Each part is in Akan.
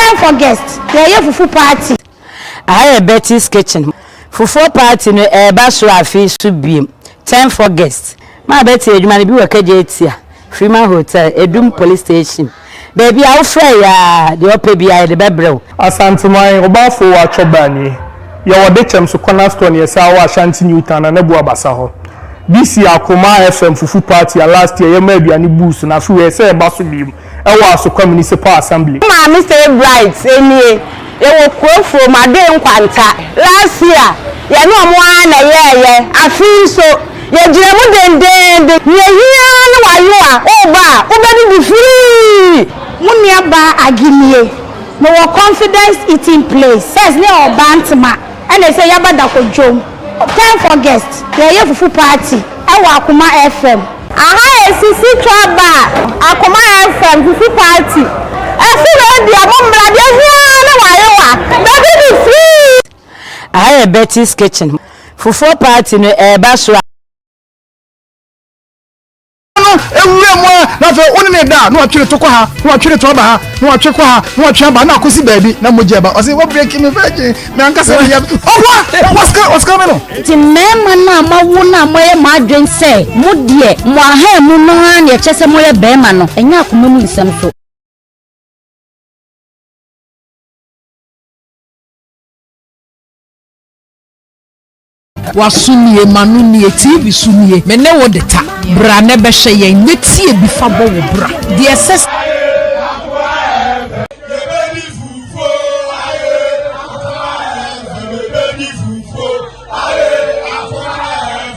10th August, yɛyɛ fufu party. Aha yɛ Betty's Kitchen. Fufuo party no ɛreba so afe so biem, 10th August. Maa Betty adwuma no bi wɔ Kejetia, Freeman Hotel, Edum Police Station. Baabi a wofrɛ yɛ a, deɛ ɔpɛ biara yɛde bɛbrɛ wo. Asanteman, ɔbaafo wɔ atwɔ baa nie. Yɛwɔ Dekyɛm so corner store ne yɛsan wɔ Ashanti New Town Nanabu Abasa hɔ. This Akoma FM fufu party a last year yɛma aduane buu so na afei ɛsɛ yɛba so biom ɛwɔ Asokwa Municipal Assembly. Maame Stay Bright nie, yɛwɔ Kurofuom Adoe Nkwanta. Last year yɛne ɔmo ara na ɛyɛɛyɛ, afe yi nso yɛgyina mu dendeenden. Nea ehia ara ne w'ayowa, woba a wobɛdidi free. Mo nuabaa Aggie nie, mewɔ Confidence Eating Place. First ne ɔbaa ntoma, ɛna ɛsɛ yɛaba Dakodwom. 10th August, yɛyɛ fufu party ɛwɔ Akoma FM. Aha yɛ Sisi Twa Bar, Akoma FM fufu party. Ɛfi wei deɛ mo mmra, deɛ ehia ara ne w'ayowa, bɛdidi free. Aha yɛ Betty's Kitchen. Fufuo party no ɛreba so. No ewura mu a, na afei wo ne ne da na watwe ne to kɔ ha, na watwe ne to aba ha, na watwe kɔ ha, na watwe aba, na akɔsi baabi na mogya ba. Ɔsɛ wɔ break me virgin me ankasa me yɛ ɔwa wɔsika wɔsika me no. Nti mmarima no a moawo no a moayɛ mo adwene sɛ mo deɛ mo ahan mu no ara na ɛkyɛ sɛ moyɛ barima no, ɛnyɛ akoma mu nsɛm so. Waso nie, m'ano nie, TV so nie, me ne wo de ta. Bra na bɛhwɛ yɛn, ne tie bi fa bɔ wo bra. Deɛ ɛsɛ. Yɛbɛdi fufuo aye, Akoma FM. Yɛbɛdi fufuo aye, Akoma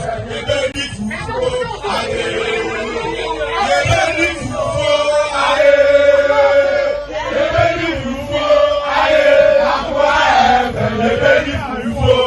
FM. Yɛbɛdi fufuo aye, yɛbɛdi fufuo aye, yɛbɛdi fufuo aye, Akoma FM. Yɛbɛdi fufuo.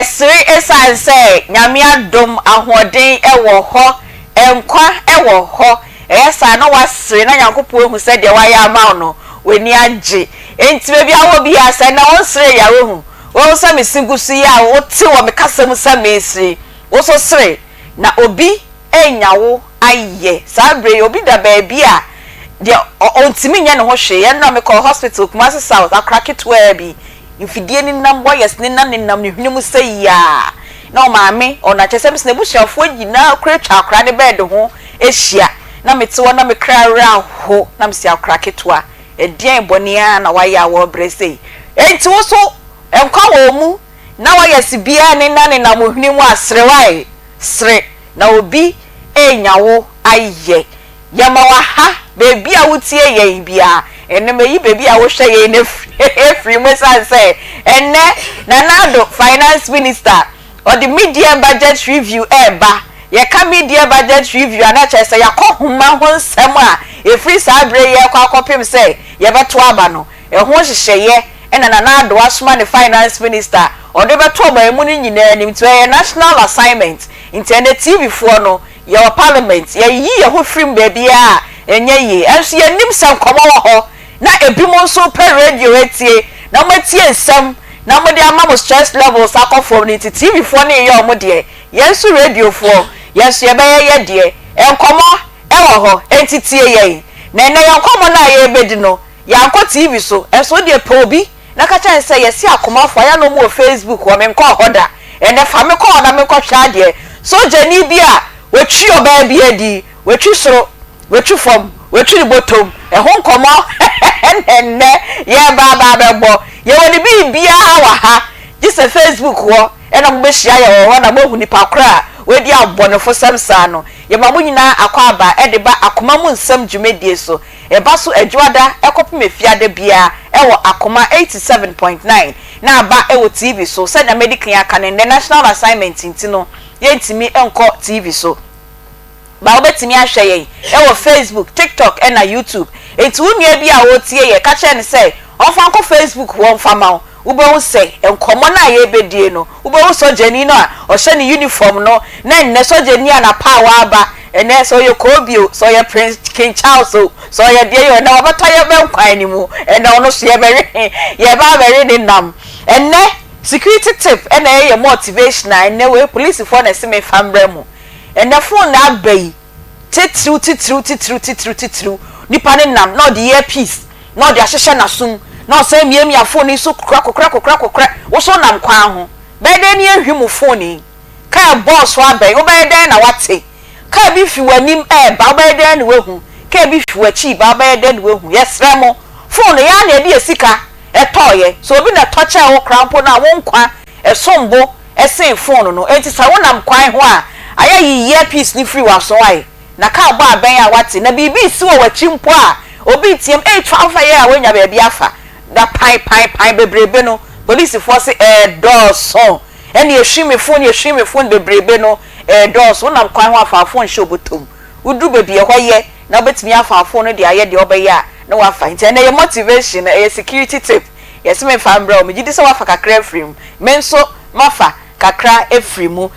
Sere ɛsiane sɛ Nyame adom, ahoɔden ɛwɔ hɔ, nkwa ɛwɔ hɔ. Ɛyɛ saa na wasere na Nyankopɔn ehu sɛ deɛ wayɛ ama wo no w'ani agye. Enti baabi a wɔ biara, sɛ na wɔnsere yɛ a, wohu wɔn sɛ mesi gu so yi a wote wɔ me kasa mu sɛ mesere, wo so sere na obi enya wo ayɛ. Saa bere yi, obi da baabi a deɛ ɔntumi nyɛ ne ho hwee. Yɛn na mekɔ hospital Kumasi South, akora ketewaa bi, mfidie nenam, wires nenam nenam ne hwene mu sɛ yia na ɔmaame ɔno akyɛ sɛ mesɛ n'abusuafoɔ nyinaa kora atwa akora ne bed ho ahyia, na mete hɔ na mekra werɛ aho na mesi akora ketewa, ɛdeɛn bɔne a na wayɛ a wɔrebrɛ sei? Enti wo so nkwa wɔ mu na wayɛ biara ne na nenam wo hwene mu a, sere wae, sere na obi enya wo ayɛ. Yɛma wɔ ha, beebi a wotie yɛn biara, ɛnɛ mayi beebi a wohwɛ yɛn no afiri mu, ɛsiane sɛ ɛnɛ Nana Addo, finance minister, ɔde mid-year budget review ɛɛba. Yɛka mid-year budget review a, na kyerɛ sɛ yɛakɔ homa ho nsɛm a ɛfiri saa berɛ yi ɛkɔ akɔpem sɛ yɛbɛto aba no, ɛho nhyehyɛeɛ ɛna Nana Addo asoma ne finance minister ɔde bɛto ɔman mu no nyinaa anim. Nti ɛyɛ national assignment. Nti ɛnɛ TV foɔ no yɛwɔ Parliament, yɛyi yɛn ho firim baabiara a ɛnyɛ yie, ɛnso yɛnim sɛ nkɔmmɔ wɔ hɔ na ebi mo nso pɛ radio etie na mo atie nsɛm na mo de ama mo stress levels akɔ fam no. Nti TV foɔ no yɛ ɔmo deɛ, yɛn nso radio foɔ, yɛn nso yɛbɛyɛ yɛ deɛ. Nkɔmmɔ ɛwɔ hɔ, enti tie yɛn. Na ɛnɛ yɛn nkɔmmɔ no a yɛrebɛdi no, yɛankɔ TV so, ɛnso wodeɛ pɛ obi na ka kyerɛ sɛ yɛsi akomafoɔ ayɛ no mu wɔ Facebook hɔ. Menkɔɔ hɔ da, ɛnɛ fa me kɔɔ na menkɔhwɛ adeɛ. Sogyani bi a watwi ɔbaa bi adi, watwi soro, watwi fam, watwi ne bɔtɔm, ɛho nkɔmmɔ ɛnɛ yɛba aba abɛbɔ. Yɛwɔ ne biribiara wɔ ha, gye sɛ Facebook hɔ ɛna mobɛhyia yɛ wɔ hɔ na moahu nipa koro a wadi abɔnefo sɛm saa no. Yɛma mo nyinaa akɔ aba ɛde ba Akoma Mu Nsɛm dwumadie so. Ɛba so Adwoada ɛkɔpem Efiada biara ɛwɔ Akoma 87.9 na aba ɛwɔ TV so. Sɛdeɛ mɛdi kan aka no, nnɛ national assignment nti no yɛntumi nkɔ TV so ba. Wobɛtumi ahwɛ yɛn ɛwɔ Facebook, TikTok ɛna YouTube. Nti wo nua bi a wɔretie yɛ, ka kyerɛ no sɛ ɔmfa nkɔ Facebook hɔ mfa ma wo. Wobɛhu sɛ nkɔmmɔ no a yɛrebɛdie no, wobɛhu sɔgyani no a ɔhyɛ ne uniform no na nnɛ sɔgyani a napa a waba ɛnɛ, sɛ ɔyɛ Koobio, sɛ ɔyɛ Prince King Charles o, sɛ ɔyɛ deɛ yɛ, ɛnɛ wɔbɛtɔ yɛbɛ nkwan no mu. Ɛnɛ ɔno so yɛbɛwe, yɛba abɛwe ne nam. Ɛnɛ security tip ɛna ɛyɛ motivation a ɛnɛ wei polisifoɔ na ɛsɛ mefa mbrɛ mu. Ɛnɛ phone na aba yi, titiriw titiriw titiriw titiriw titiriw, nipa ne nam na ɔde earpiece. na ɔde ahyehyɛ n'asom na ɔsan miamia phone yi so kokora kokora kokora kokora. Wo so wonam kwan ho, bɛyɛ dɛn ne ahwim wo phone yi? Kaa bɔɔ so abɛn, wobɛyɛ dɛn na woate? Kaa bi fi w'anim reba, wobɛyɛ dɛn na woahu? Kaa bi fi w'akyi reba, wobɛyɛ dɛn na woahu? Yɛsrɛ mo, phone no, yɛn ara na yɛde yɛn sika tɔeɛ. Sɛ obi na ɛtɔ kyɛɛ wo koraa mpo no a, wo nkwa som bo sen phone no. Enti sɛ wonam kwan ho a, ayɛ yi earpiece no firi w'aso ae, na kaa bɔ abɛn a woate, na biribi resi wɔ w'akyi mpo a, obi reteam, Ei, twa wo fa yɛ a woanya baabi afa. Na pan, pan, pan bebrebe no, polisifoɔ se ɛredɔɔso. Ɛne ehwim me phone, ehwim me phone bebrebe no, ɛredɔɔso. Wonam kwan ho a, fa wo phone hyɛ wo bɔtɔ mu. Woduru baabi a ɛhɔ yɛ na wobɛtumi afa wo phone no de ayɛ deɛ wobɛyɛ a, na woafa. Nti ɛnnɛ yɛ motivation no, ɛyɛ security tip. Yɛse memfa mbrɛ wo, megye di sɛ woafa kakra afiri mu. Me nso mafa kakra afiri mu.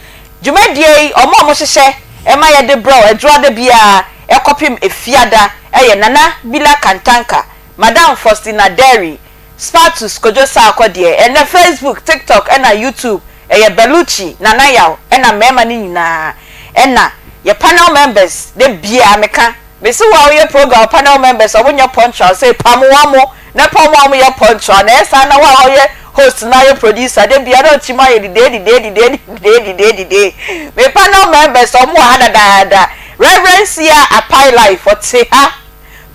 Dwumadie yi, wɔn a wɔhyehyɛ ma yɛde brɛ wo Adwuada biara kɔpem Efiada yɛ Nana Bila Kantanka, Madam Faustina Derry, Spatus Kojo Sarkor deɛ ɛnnɛ Facebook, TikTok ɛna YouTube ɛyɛ Bellucci, Nana Yaw ɛna mmarima no nyinaa ɛna yɛ panel members da biaa meka mese wo a woyɛ program wo panel members ɔmo nyɛ punctual sei pam wɔn na pɛ ɔmo a ɔmo yɛ punctual na ɛyɛ saa na wo a woyɛ host na woyɛ producer da biaa na ɔkyim ayɛ didee didee didee didee didee didee me panel members ɔmo wɔ ha dadaada Reverend Sia Apai Life ɔte ha.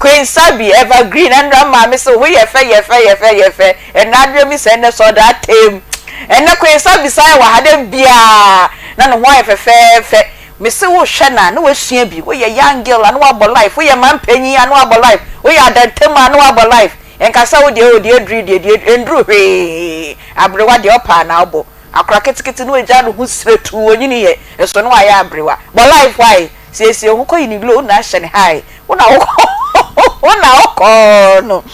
Queen Sabi, Evergreen, ɛnra maame se wo ho yɛ fɛ yɛ fɛ yɛ fɛ yɛ fɛ ɛnra adeɛ mi sɛ ɛnɛ sɛ ɔda atem ɛnɛ Queen Sabi san wɔ ha dɛ biaa na ne ho ayɛ fɛfɛɛfɛ me se wo hwɛ no a na wasua bi wo yɛ young girl a na wabɔ life wo yɛ man panyin a na wabɔ life wo yɛ adantam a na wabɔ life nka sɛ wo deɛ o deɛ aduru deɛ deɛ ɛnduru hwee aberewa deɛ ɔpɛ a na wobɔ akora ketekete na wagya ne ho sretuu onyini yɛ nso na wayɛ aberewa bɔ life why Siesie wo ho kɔ yi ne glow na hyɛ ne high wo na wokɔ wo na wokɔ no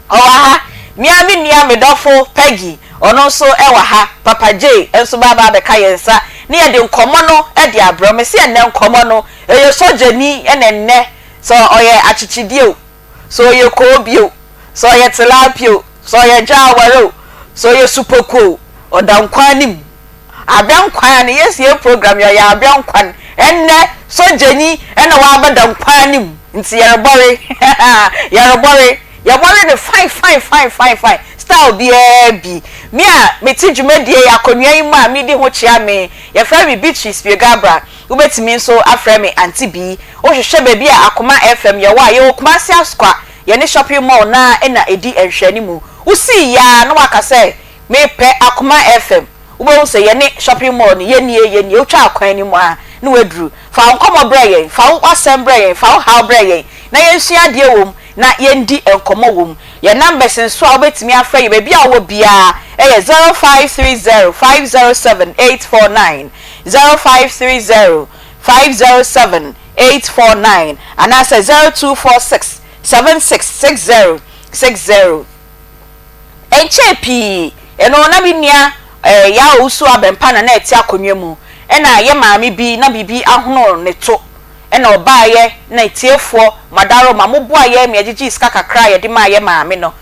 ɔwɔ ha mea me nua me dɔfo Peggy ɔno nso ɛwɔ ha Papa J nso ba aba abɛka yɛn nsa ne yɛde nkɔmɔ no de abrɛ wo mese ɛnnɛ nkɔmɔ no ɛyɛ sogyani ɛna ɛnnɛ sɛ ɔyɛ akyekyedeɛ o sɛ ɔyɛ koobi o sɛ ɔyɛ tilapia o sɛ ɔyɛ gyaaware o sɛ ɔyɛ supoku o ɔda nkwa anim Abɛnkwan no yɛsi yɛ program yi ɔyɛ abɛnkwan ɛnnɛ sogyanyi ɛna wabɛda nkwan no mu nti yɛrebɔre yɛrebɔre yɛbɔre no fine fine fine fine fine style biara bi me a mete dwumadie yi akonnwa yi mu a medi ho kyea me yɛfrɛ me Beatrice Biogabra wobɛtumi nso afrɛ me Auntie Bee wohwehwɛ baabi a Akoma FM yɛwɔ a yɛwɔ Kumasi Asokwa yɛne shopping mall no ara na ɛdi nhwɛanimu wosii yɛ a na waka sɛ Mepɛ Akoma FM. Wobɛhu sɛ yɛne shopping mall no yɛnie yɛnie wotwa akwan no mu a na woaduru. Fa wo nkɔmmɔ brɛ yɛn, fa wo asɛm brɛ yɛn, fa wo haw brɛ yɛn na yɛnsua adeɛ wɔ mu na yɛndi nkɔmmɔ wɔ mu. Yɛn numbers nso a wobɛtumi afrɛ yɛn baabi a wowɔ biara yɛ 0530 507 849, 0530 507 849 anaasɛ 0246 76 60 60. Ɛnkyɛɛ pii no, na me nua Yaw Owusu Abɛmpa na na ɛte akonnwa mu, ɛna yɛ maame bi na biribi ahono ne to, ɛna ɔbaeɛ na atiefoɔ, Madaroma, moboa yɛn ma yɛgyegyee sika kakra a yɛde maa yɛ maame no.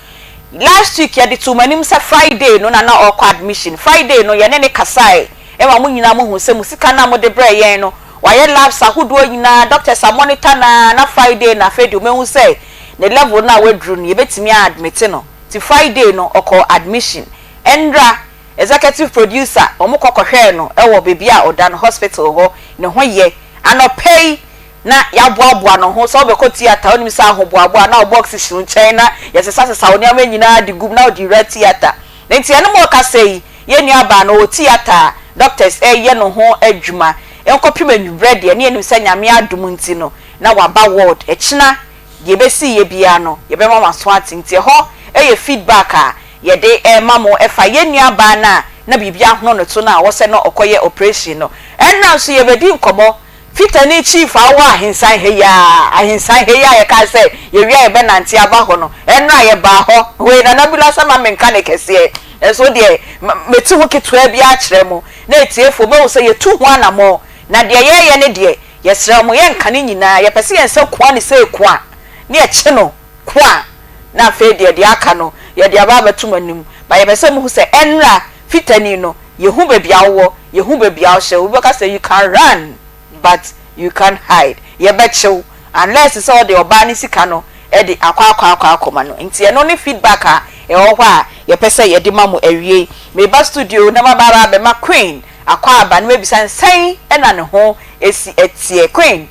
Last week yɛde too m'anim sɛ Friday no na na ɔrekɔ admission. Friday no yɛne no kasaeɛ ma mo nyinaa mohuu sɛ mo sika no a mode brɛɛ yɛn no, wayɛ labs ahodoɔ nyinaa, doctors amonitor no ara, na Friday no afei deɛ wɔahu sɛ ne level no a waduru no yɛbɛtumi a admit no nti Friday no ɔkɔɔ admission. Ɛndra executive producer wɔn kɔ kɔhwɛɛ no wɔ baabi a ɔda no hospital hɔ ne ho yɛ. Anɔpa yi na yɛaboaboa ne ho sɛ wobɛkɔ theatre wonim sɛ ahoboaboa na wo box si wo nkyɛn na yɛsesasesa wo nneɛma nyinaa de gum na wode wura theatre. Nti ɛno ma ɔkasa yi yɛn nua baa no ɔwɔ theatre a doctors reyɛ ne ho adwuma nkɔpem anwummerɛ deɛ ne yɛnim sɛ Nyame adom nti no na waba ward ɛkyena Deɛ ɛbɛsi yɛ biara no yɛbɛma mo aso ate nti ɛhɔ yɛ feedback a yɛde rema mo ɛfa yɛn nua baa no a na biribi ahono ne to no a ɔwɔ sɛ na ɔkɔyɛ operation no. Ɛnna nso yɛbɛdi nkɔmmɔ Fitani chief a ɔwɔ Ahensan ha yi ara, Ahensan ha yi a yɛkaa sɛ yɛwie a yɛbɛnante aba hɔ no, ɛnna yɛbaa hɔ. Wei Nana Bula sɛ ma menka no kɛseɛ, nanso wo deɛ mɛti ho ketewa bi akyerɛ mo na atiefoɔ bɛhu sɛ yɛtu ho anammɔn na deɛ yɛreyɛ no deɛ Yɛsrɛ mo, yɛnka ne nyinaa, yɛpɛ sɛ yɛn nsa kua no sei kua, na yɛkye no kua, na afei deɛ deɛ aka no, yɛde aba abɛto mo anim. But yɛpɛ sɛ mohu sɛ ɛnnora, Fitani no, yɛhu baabi a wowɔ, yɛhu baabi a wohyɛ. Obi bɛka sɛ, you can run, but you can't hide. Yɛbɛkye wo, unless sɛ wode ɔbaa no sika no de akɔ akɔ akɔ akɔma no. Nti ɛno ne feedback a ɛwɔ hɔ a yɛpɛ sɛ yɛde ma mo awiei. Meba studio na maba aba abɛma Queen akwaaba na mabisa no sɛn na ne ho si teɛ. Queen,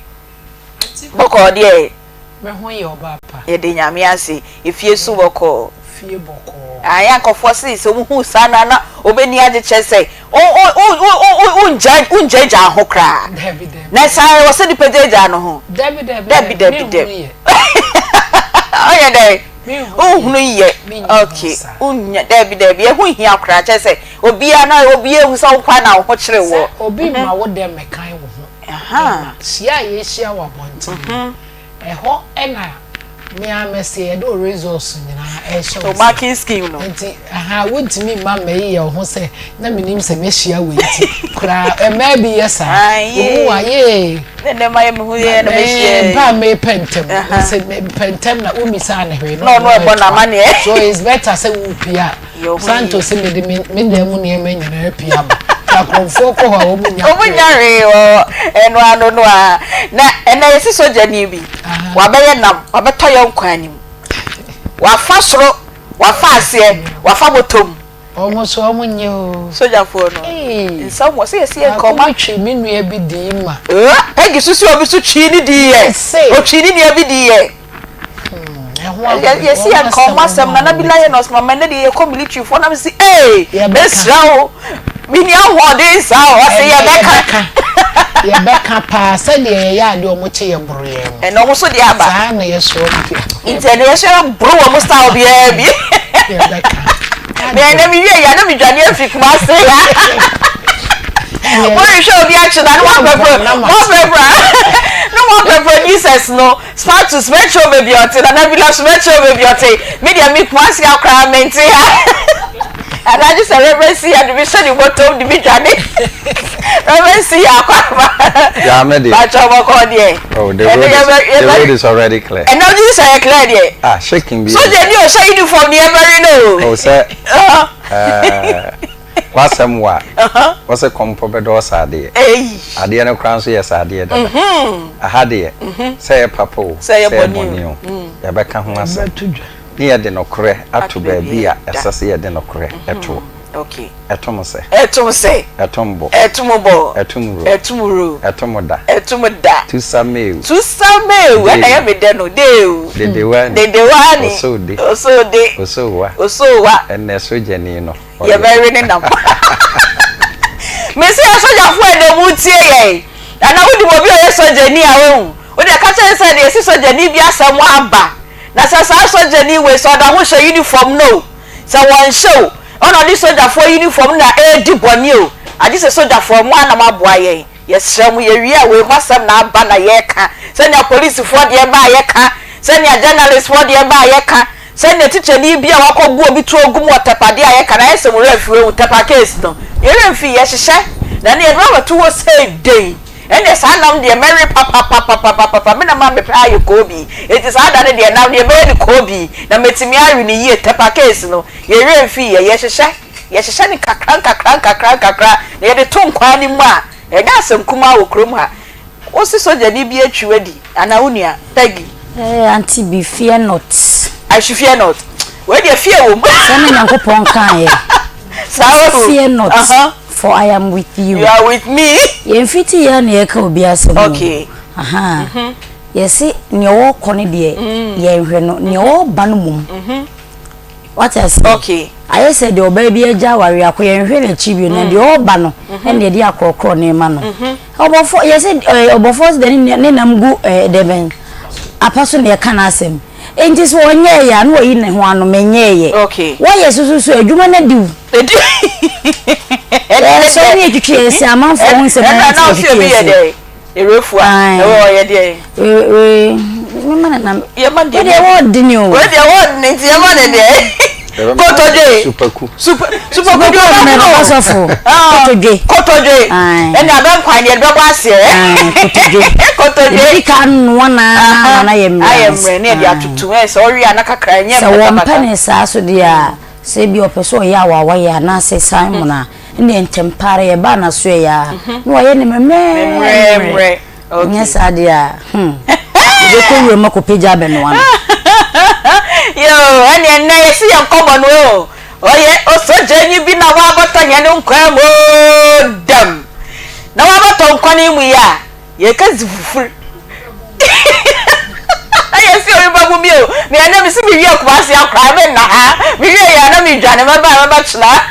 bɔkɔɔ deɛ? Me ho yɛ ɔbaa pa. Yɛda Nyame ase. Efie so bɔkɔɔ? Fie bɔkɔɔ. Ae a nkurɔfoɔ se sɛ wɔn hu saa no a na wɔn ani agye kyerɛ sɛ wo wo wo wo wongya wongyaagyaa ho koraa. Dabi dabi. Na saa ɛwɔ sɛ nipa gyaagyaa ne ho. Dabi dabi dabi dabi dabi dabi. Menhunu yɛ. Ɔyɛ dɛn? Menhunu Wonhunu yɛ. Mennya ho Okay. saa. Wonnya dabi dabi ɛho nhia koraa kyerɛ sɛ obiara na obiara ehu sɛ wo nkoa na wo ho kyere Sɛ woɔ. obi mma wo dɛ mmɛkan wo ho. Ahaa. Ɛma hyia a yɛhyia wɔ abɔnten no, ɛhɔ na me ara mɛse yɛde wo results nyinaa ɛrehyɛ wo Wo marking scheme no. Nti aha wontumi mma mmɛyeyɛ wo ho sɛ na menim sɛ mɛhyia wei nti koraa mmaa bi yɛ saa. Ohu wa yee. Ne nneɛma yɛ me ho yɛ na mɛhyia yi. Ba a mepɛ ntɛm. Sɛ mepɛ ntɛm na wommisaa no hwee. Na ɔno ɛbɔ n'amaneɛ. So it's better sɛ wopie a. Santo se mede me me dan mu nneɛma nyinaa apue aba. Nti akorɔmfoɔ kɔ hɔ a wɔn nnya Wɔn nnya hwee wɔ hɔ. Ɛno ano no ara. Na ɛnɛ yɛsi sogyani bi, wabɛyɛ nam, wabɛtɔ yɛn nkwa anim. Wafa soro, wafa aseɛ, wafa bɔtɔ mu. Wɔn nso wɔn nyɛ o. Sogyafoɔ no, nsɛm wɔ sɛ yɛsi yɛn nka ɔma. Baako bi twi me nua bi dii ma. Peggy so si obi so twii ne dii yɛ. Otwii ne nua bi dii yɛ. Yɛsi yɛ nka ɔmo asɛm nana bi lioness mama ɛnɛ deɛ yɛkɔ military foɔ na mesi ee mesrɛ wo meni ahoɔden saa ɔse yɛbɛka yɛbɛka paa sɛdeɛ yɛyɛ adeɛ ɔmo kye yɛ boro yɛn no ɛnna ɔmo so deɛ aba saa na yɛsoɔ bi nti ɛnna yɛso yɛ boro wɔn style biara bi yɛbɛka na ɛnna mi wie yɛ na mi dwane afi Kumasi ha wɔrehwɛ obi akyi na ne wɔapɛpɛ wɔapɛpɛ ne wɔapɛpɛ Jesus no. Status mɛkyerɛ wo baabi a ɔte Nana Bila so mɛkyerɛ wo baabi a ɔte me deɛ me Kumasi ha koraa mente ha anaa gye sɛ Reverend Siya de me hyɛ ne bɔtɔm de me dwane Reverend Siya akɔ aba Yeah, me deɛ. Pakyɛ bɔkɔɔ deɛ Oh, the road is, the road is already clear. Ɛnna wogye di sɛ ɛyɛ clear deɛ Ah, shaking bi. Sogyani a ɔhyɛ uniform deɛ ɛbɛwe no o Oh, sɛ eh, W'asɛm wa, wose kɔmpɔ bɛdɔɔ saadeɛ. Adeɛ no koraa nso yɛ saadeɛ dada. Aha deɛ, sɛ ɛyɛ papa o, sɛ ɛyɛ bɔne o, yɛbɛka ho asɛm. Ne yɛde nokorɛ ato baabi a ɛsɛ sɛ yɛde nokorɛ toɔ. Ɛto mo sɛ. Ɛto mo sɛ. Ɛto mo bɔ. Ɛto mo bɔ. Ɛto mo wuro. Ɛto mo wuro. Ɛto mo da. Ɛto mo da. Tusameu. Tusameu. Ɛna ɛyɛ me dɛ no. Deu. Dedewani. Dedewani. Osode. Osode. Osowa. Osowa. Ɛnɛ sogyani no. Ɔyɛ. Yɛbɛwe ne nam. Mese asogyafoɔ a ɛnɛ mu tie yɛn. Anaa wonim obi a ɔyɛ sogyani a wahu. Wo deɛ ka kyerɛ no sɛ deɛ ɛsi sogyani bi asɛm aba. Na sɛ saa sogyani wei sɛ ɔda ho hyɛ uniform no o, sɛ wɔnhyɛ o, ɛna ɔde sogyafoɔ uniform no na ɛredi bɔne o, agye sɛ sogyafoɔ mo ara na moaboa yɛn. Yɛsrɛ mo, yɛwie a wei mo asɛm na aba na yɛreka, sɛnea polisifoɔ deɛ ba a yɛka, sɛnea journalistfoɔ deɛ ba a yɛka, sɛnea tikyani bi a wakɔbu obi tuo gu mu wɔ Tɛpa deɛ a yɛka no, ayɛ sɛ mo werɛ afi wahu Tɛpa case no, yɛn werɛ mfii, yɛhyehyɛ na ɛnna yɛde ba abɛto hɔ sei dei, ɛnneɛ saa nam deɛ mɛwe papapapapapapa, me nam a mepɛ ara yɛ koobi, enti saa da no deɛ nam deɛ mɛyɛ no koobi na matumi awe no yie, Tɛpa case no, yɛn werɛ mfii yɛ, yɛhyehyɛ. Yɛhyehyɛ no nkakrankakra nkakrankakra na yɛde to nkwaa no mu a, ɛnyɛ asɛm kumaa wɔ kurom ha. Wo se sogyani bi atwi wo adi anaa wo nua? Peggy. Eh, Auntie bi, fear not. I should fear not. Wei deɛ fear wɔ mu. Sɛ na Nyankopɔn kaeɛ. Saa wɔ Ɔse fear not, for I am with you. You are with me. Yɛn fiti yɛ na yɛka obi asɛm o. Okay. Aha. Yɛse nea ɔrekɔ no deɛ yɛnhwɛ no, nea ɔreba no mmom. Wate aseɛ? Okay. Ayɛ sɛ deɛ ɔbaa bi agya awareɛ akɔ yɛnhwɛ n'akyi bio na deɛ ɔreba no ɛna yɛde akorɔkorɔ no rema no. Ɔbɔfoɔ yɛsɛ ɛɛ ɔbɔfoɔ sɛ deɛ ne ne nam gu ɛɛ dɛbɛn apa so na yɛka n'asɛm. Enti sɛ ɔnyɛɛyɛ a na wayi ne ho ano menyɛɛyɛ. Okay. Wɔyɛ soso so adwuma no adi wo. Edi. Yɛsɔre ne yɛtwitwi yɛn se amanfoɔ ho nsɛm Ɛna na na ɔsɛ yɛtwitwi obi yɛn yɛ se. dɛ. Erefua. Ɛwɔ ɔyɛ deɛ. Wei wei mema ne nam. Yɛma deɛ. Wei deɛ wɔɔdene o. Wei deɛ wɔɔdene nti yɛma ne deɛ. Kotodwe. Supaku. Supa supaku deɛ ɔbɛko no. Ɔsɔfo. Kotodwe. Kotodwe. Ɛna abɛnkwan deɛ bɛbɔ aseɛ. Kotodwe. Kotodwe. Ebi ka noa na ama na yɛ mmerɛ. Ayɛ mmerɛ ne yɛde atoto ɛ sɛ ɔwe a na kakra nyɛ Sɛ wɔmpɛ ne saa so deɛ a sɛ ebi ɔpɛ sɛ ɔyɛ awawa yɛ anaasɛ Simon a ɛnneɛ ntɛm pa ara yɛbaa n'asoɛeɛ ara na wayɛ no mmerɛmmerɛ. Nyɛ saa deɛ a, hmm, yɛbɛkɔ wuram akɔpɛ gya abɛnoa no. Yoo, ɛne ɛnnɛ yɛsi yɛn nkɔmmɔ no o. Ɔyɛ osogyanyi bi na wabɔtɔ hɛn nkwa mu o dɛm. Na wabɔtɔ nkwa no mu yi a, yɛkɛdzi fufur. Yɛsi oriba mu mi o. Me ɛnnɛ mesi mewie Kumasi akora me nna ha. Mewie yɛ a na medwane mɛba a mɛbɛtena.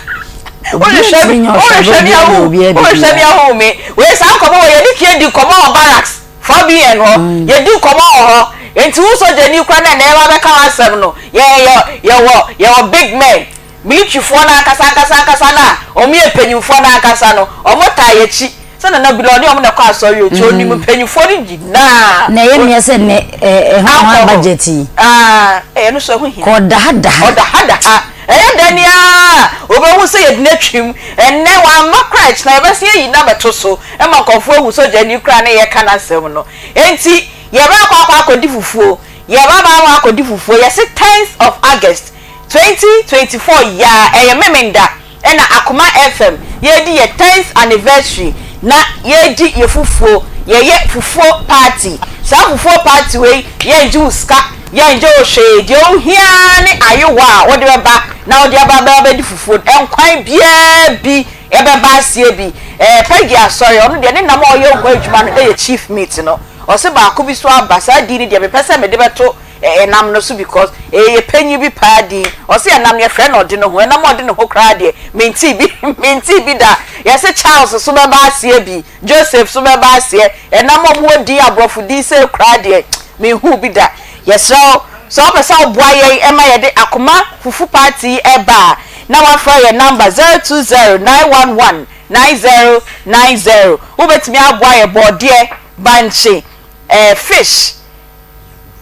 Wohwehwɛ me, wohwehwɛ me ahu, wohwehwɛ me ahu me. Wei saa nkɔmmɔ wɔ yɛne Kia di nkɔmmɔ wɔ barracks. 4BN hɔ, yɛdi nkɔmmɔ wɔ hɔ. Enti wo sogyani koraa na ɛnnɛ yɛba abɛka w'asɛm no, yɛn yɛ, yɛwɔ, yɛwɔ big men, militaryfoɔ no ankasa ankasa ankasa no a wɔyɛ mpanyimfoɔ no ankasa no, wɔtaa yɛn akyi. Sɛ Nana Bilo, ɔne wɔn na ɛkɔ asɔre o, nti ɔnim mpanyimfoɔ no nyinaa. Na ɛyɛ mmea sɛ nnɛ ɛ, ɛho ho Akɔ hɔ. budget yi. Ah, ɛno nso ɛho hia. Kɔ ɔdahadaha. Ɔdahadaha. Ɛyɛ dɛn ara a, wɔbɛhu sɛ yɛde no atwam. Ɛnnɛ, wamma koraa a, ɛkyena yɛbɛsan ayi no abɛto so ma nkurɔfoɔ ahu sɛ ogyani koraa na yɛreka n'asɛm no. Enti, yɛbɛakɔ akɔ akɔdi fufuo. Yɛbɛaba akɔ akɔdi fufuo. Yɛse tenth of August, 2024 yi ara, ɛyɛ Memenda. Ɛna Akoma FM yɛredi yɛ tenth anniversary na yɛredi yɛ fufuo, yɛyɛ fufuo party. Saa fufuo party wei yɛngye wo sika, yɛngye wo hwee, deɛ wohia ara ne ayowa a wode bɛba na wode aba abɛdi fufuo no, nkwan biara bi ɛbɛba aseɛ bi. Ɛɛ Peggy Asɔre, ɔno deɛ ne nam a ɔyɛ ho adwuma no yɛ chief meat no, ɔse baako bi so aba, saa din no deɛ mepɛ sɛ mede bɛto Ɛnam no so because ɛyɛ panyin bi paa din. Ɔse ɛnam no yɛfrɛ no ɔde ne ho. Ɛnam a ɔde ne ho koraa deɛ mentee bi mentee bi da. Yɛse Charles so bɛba aseɛ bi, Joseph so bɛba aseɛ. Ɛnam a wɔwɔ din aborɔfo din sei koraa deɛ menhuu bi da. Yɛsrɛ wo sɛ wopɛ sɛ woboa yɛn ma yɛde Akoma Fufu Party yi ba a na woafrɛ yɛn number 020 911 9090. Wobɛtumi aboa yɛn bɔɔdeɛ, bankye, eh, fish,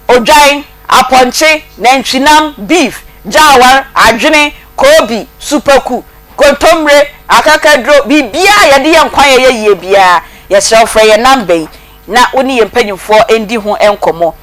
odwan, apɔnkye, nantwinam, beef, gyaawar, adwene, koobi, supaku, kontommire, akakaduro, biribiara a yɛde yɛ nkwan a ɛyɛ yie biara, yɛsrɛ wo frɛ yɛn number yi na wo ne yɛn mpanimfoɔ ndi ho nkɔmmɔ.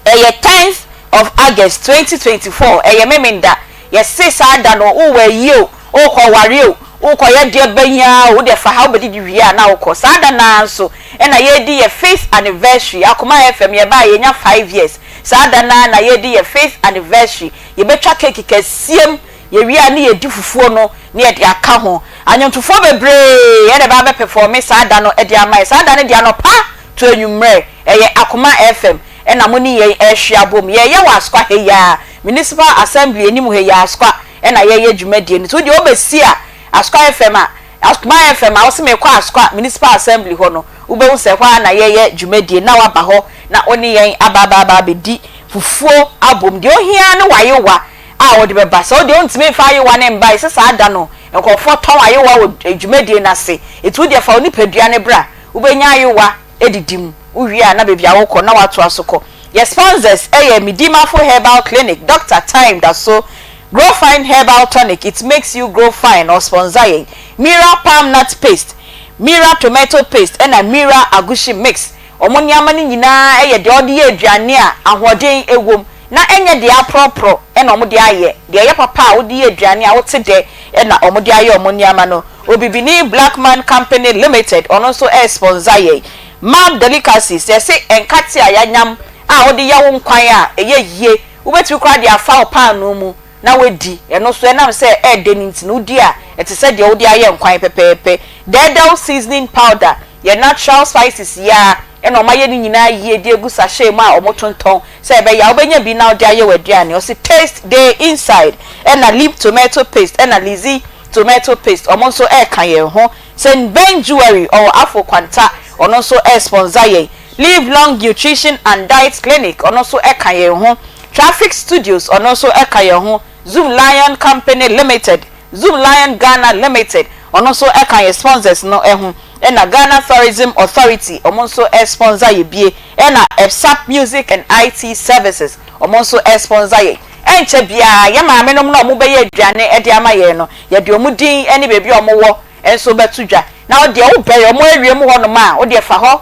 Ɛyɛ tenth of August 2024, ɛyɛ Memenda. Yɛse saa da no wowɔ ayie o, wokɔ aware o, wokɔyɛ deɛ bɛn ara o, wodeɛ fa ha wobɛdidi wie a na wokɔ. Saa da no ara nso na yɛredi yɛ fifth anniversary, Akoma FM yɛbaeɛ yɛnya five years, saa da no ara na yɛredi yɛ fifth anniversary, yɛbɛtwa cake kɛseɛ mu, yɛwie a ne yɛdi fufuo no na yɛde aka ho. Anwontofoɔ bebree na ɛbɛba abɛpɛfɔme saa da no de ama yɛn. Saa da no deɛ anɔpa to anwummerɛ, ɛyɛ Akoma FM na mo ne yɛn rehwe abom. Yɛreyɛ wɔ Asokwa ha yi ara, Municipal Assembly anim ha yi ara, Asokwa na yɛreyɛ dwumadie no. Nti wo deɛ wobɛsi a Asokwa FM a, Akoma FM a wose merekɔ Asokwa Municipal Assembly hɔ no, wobɛhu sɛ ɛhɔ ara na yɛreyɛ dwumadie no na woaba hɔ na wo ne yɛn aba aba aba abɛdi fufuo abom. Deɛ ohia ara ne w'ayewa a wode bɛba. Sɛ wo deɛ wontumi mfa ayewa no mma, ɛsɛ saa da no nkurɔfoɔ tɔn ayewa wɔ dwumadie no ase. Nti wo deɛ fa wo nipadua no bra, wobɛnya ayewa adidi mu. Wowie a na baabi a wokɔ na woatoa so kɔ. Yɛ sponsors yɛ Medimafo Herbal Clinic, Doctor Time da so, Grow Fine Herbal Tonic, it makes you grow fine, ɔsponsor yɛn, Mira Palm Nut Paste, Mira Tomato Paste ɛna Mira Agushi Mix. Wɔn nneɛma no nyinaa yɛ deɛ wɔde yɛ aduane a ahoɔden wom na ɛnyɛ deɛ aporɔporɔ na wɔde ayɛ. Deɛ ɛyɛ papa a wode yɛ aduane a wote dɛ na wɔde ayɛ wɔn nneɛma no. Obibini Blackman Company Limited, ɔno nso responsor yɛn. Mab Delicacies, yɛse nkate a yɛanyam a wode yɛ wo nkwan a ɛyɛ yie. Wobɛtumi koraa de afa wo paanoo mu na woadi. Ɛno nso ɛnam sɛ ɛyɛ dɛ no nti no, wodi a, ɛte sɛ deɛ wode ayɛ nkwan pɛpɛɛpɛ. Dɛɛdɛw seasoning powder, yɛ natural spices yi ara na wɔayɛ ne nyinaa yie de agu sachet mu a wɔtontɔn sɛ ɛbɛyɛ a wobɛnya bi na wode ayɛ w'aduane. Ɔse taste day inside ɛna Lip tomato paste ɛna Lizzy tomato paste wɔn nso ɛreka yɛn ho. Saint Ben Jewelry ɔwɔ Afo Kwanta ɔno nso ɛresponsor yɛn. Live Long Nutrition and Diet Clinic ɔno nso ɛka yɛn ho. Traffic Studios ɔno nso ɛka yɛn ho. Zoom Lion Company Limited, Zoom Lion Ghana Limited ɔno nso ɛka yɛn sponsors no ho. Ɛna Ghana Tourism Authority ɔmo nso ɛsponsor yɛ bie. Ɛna Epsap Music and IT Services ɔmo nso ɛsponsor yɛn. Ɛnkyɛ biara yɛn maame nom no a ɔmo bɛyɛ aduane de ama yɛn no yɛde ɔmo din ne baabi a ɔmo wɔ nso bɛto dwa. Na wo deɛ wo bɛn ɔmo awie mu hɔ nom a wo deɛ fa hɔ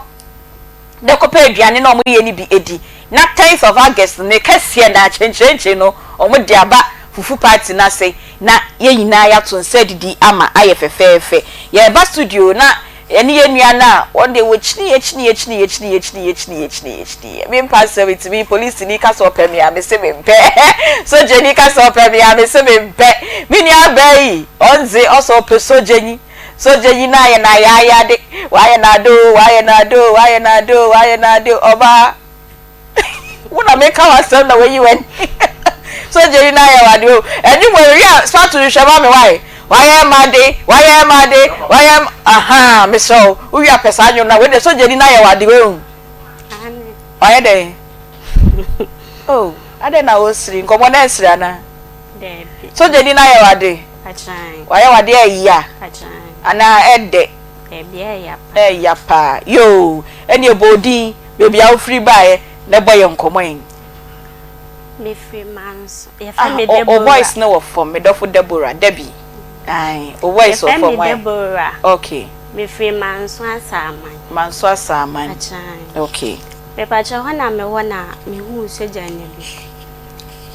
na kɔpɛ aduane na ɔmo yɛ no bi di. Na tenth of August no ne kɛseɛ na kyenkyerenkye no ɔmo de aba fufu party no ase na yɛn nyinaa yɛato nsa adidi ama ayɛ fɛfɛɛfɛ. Yɛreba studio na. Yɛne yɛn nua no a, wɔn deɛ wɔkyini yɛ kyini yɛ kyini yɛ kyini yɛ kyini yɛ kyini yɛ kyini yɛ kyini yɛ. Mempɛ asɛm nti me polisini ka sɛ ɔpɛ me a, mese mempɛ. Sogyani ka sɛ ɔpɛ me a, mese mempɛ. Me nua baa yi, ɔndze ɔsɛ ɔpɛ sogyanyi. Sogyanyi no ayɛ no ayaayade. Wayɛ no ade o, wayɛ no ade o, wayɛ no ade o, wayɛ no ade o, ɔbaa. Wo na meka w'asɛm na wayi w'ani. Sogyani no ayɛ w'ade o. Ɛnwom wɔ ewi a Sparto hwehwɛ ma me wae. Wayɛ m'ade, wayɛ m'ade, wayɛ ahaa mesrɛ wo. Wowie a pɛ saa nwom no a wei deɛ sogyani no ayɛ w'ade wahu. Wayɛ dɛn? Oh, adɛn na wosiri? Nkɔmmɔ no ɛnsiri anaa? Daabi. Sogyani no ayɛ w'ade? Wayɛ w'ade ɛya anaa ɛdɛ? Daabi ɛya paa. Ɛya paa. Yoo, ɛneɛ bɔ odin. Baabi a wofiri baeɛ na bɔ yɛn nkɔmmɔ yi. Mefiri Manso. Yɛfrɛ Ah, me o, o Deborah. voice no wɔ fam, me dɔfo Deborah, Debbie. Ae, o voice wɔ Yɛfrɛ fam, me why? Deborah. Okay. Mefiri Manso Asaman. Manso Asaman. Akyaan. Okay. Mepakyɛ hɔ na mewɔ na mehuu sogyani bi.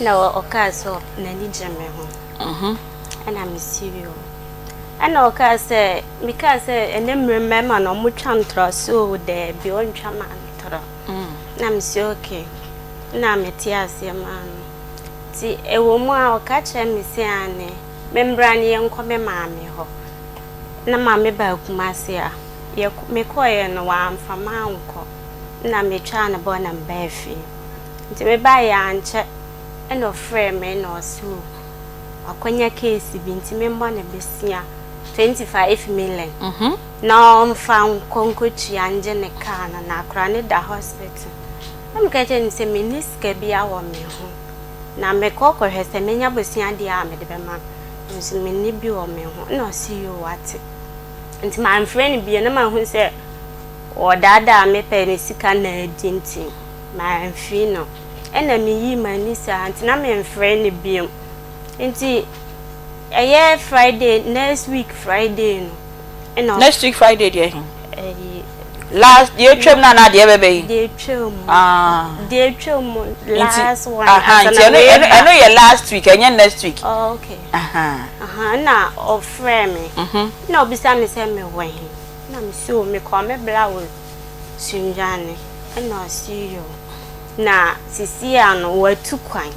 Na ɔkaa sɛ n'ani gye me ho. Mhm. Ɛna mesiri o. Ɛna ɔkaa sɛ, mekaa sɛ ɛnɛ mmerɛ mmarima no ɔmo twa ntorɔ, ɔse oo daabi ɔntwa ma ntorɔ. Na mese okay, na mete aseɛ maa no. Nti ɛwɔ mu a ɔka kyerɛ me sɛ aane, me mbra ne yɛnkɔ me maame hɔ. Na maame baa Kumasi a, yɛkɔ mekɔeɛ no wamfa me ankɔ, na metwaa no bɔɔ na mebaa fie. Nti mebaeɛ ankyɛ ɛna ɔfrɛɛ me na ɔse oo wakwanya case bi nti memmɔ no besia 25 million na ɔmfa nkɔ nkɔtua ngye ne car no na akora no da hospital. Na meka kyerɛ no sɛ menni sika biara wɔ me ho na mekɔ kɔhwɛ sɛ menya bosea deɛ a mede bɛma no nso menni bi wɔ me ho. Na ɔse yoo wate. Nti mamfrɛ no bio na mahu sɛ ɔdaadaa me pɛ ne sika na adi nti mamfiri no. Ɛna meyii m'ani saa nti na memfrɛ no bio. Nti ɛyɛ Friday next week Friday no ɛna. Next week Friday deɛ he? Ɛyi. Last deɛ atwam no anaa deɛ ɛbɛba yi? Deɛ atwam mu. Ah. Deɛ atwam mu last one. Aha nti ɛno ɛno ɛno yɛ last week ɛnyɛ next week. Oh, okay. Aha. Aha ɛna ɔfrɛ me. Mhm. Ɛna ɔbisa me sɛ mewɔ he? Ɛna me se o mekɔ me bra wɔ Sunyani. Ɛna ɔse yoo. Na sisi a no watu kwan.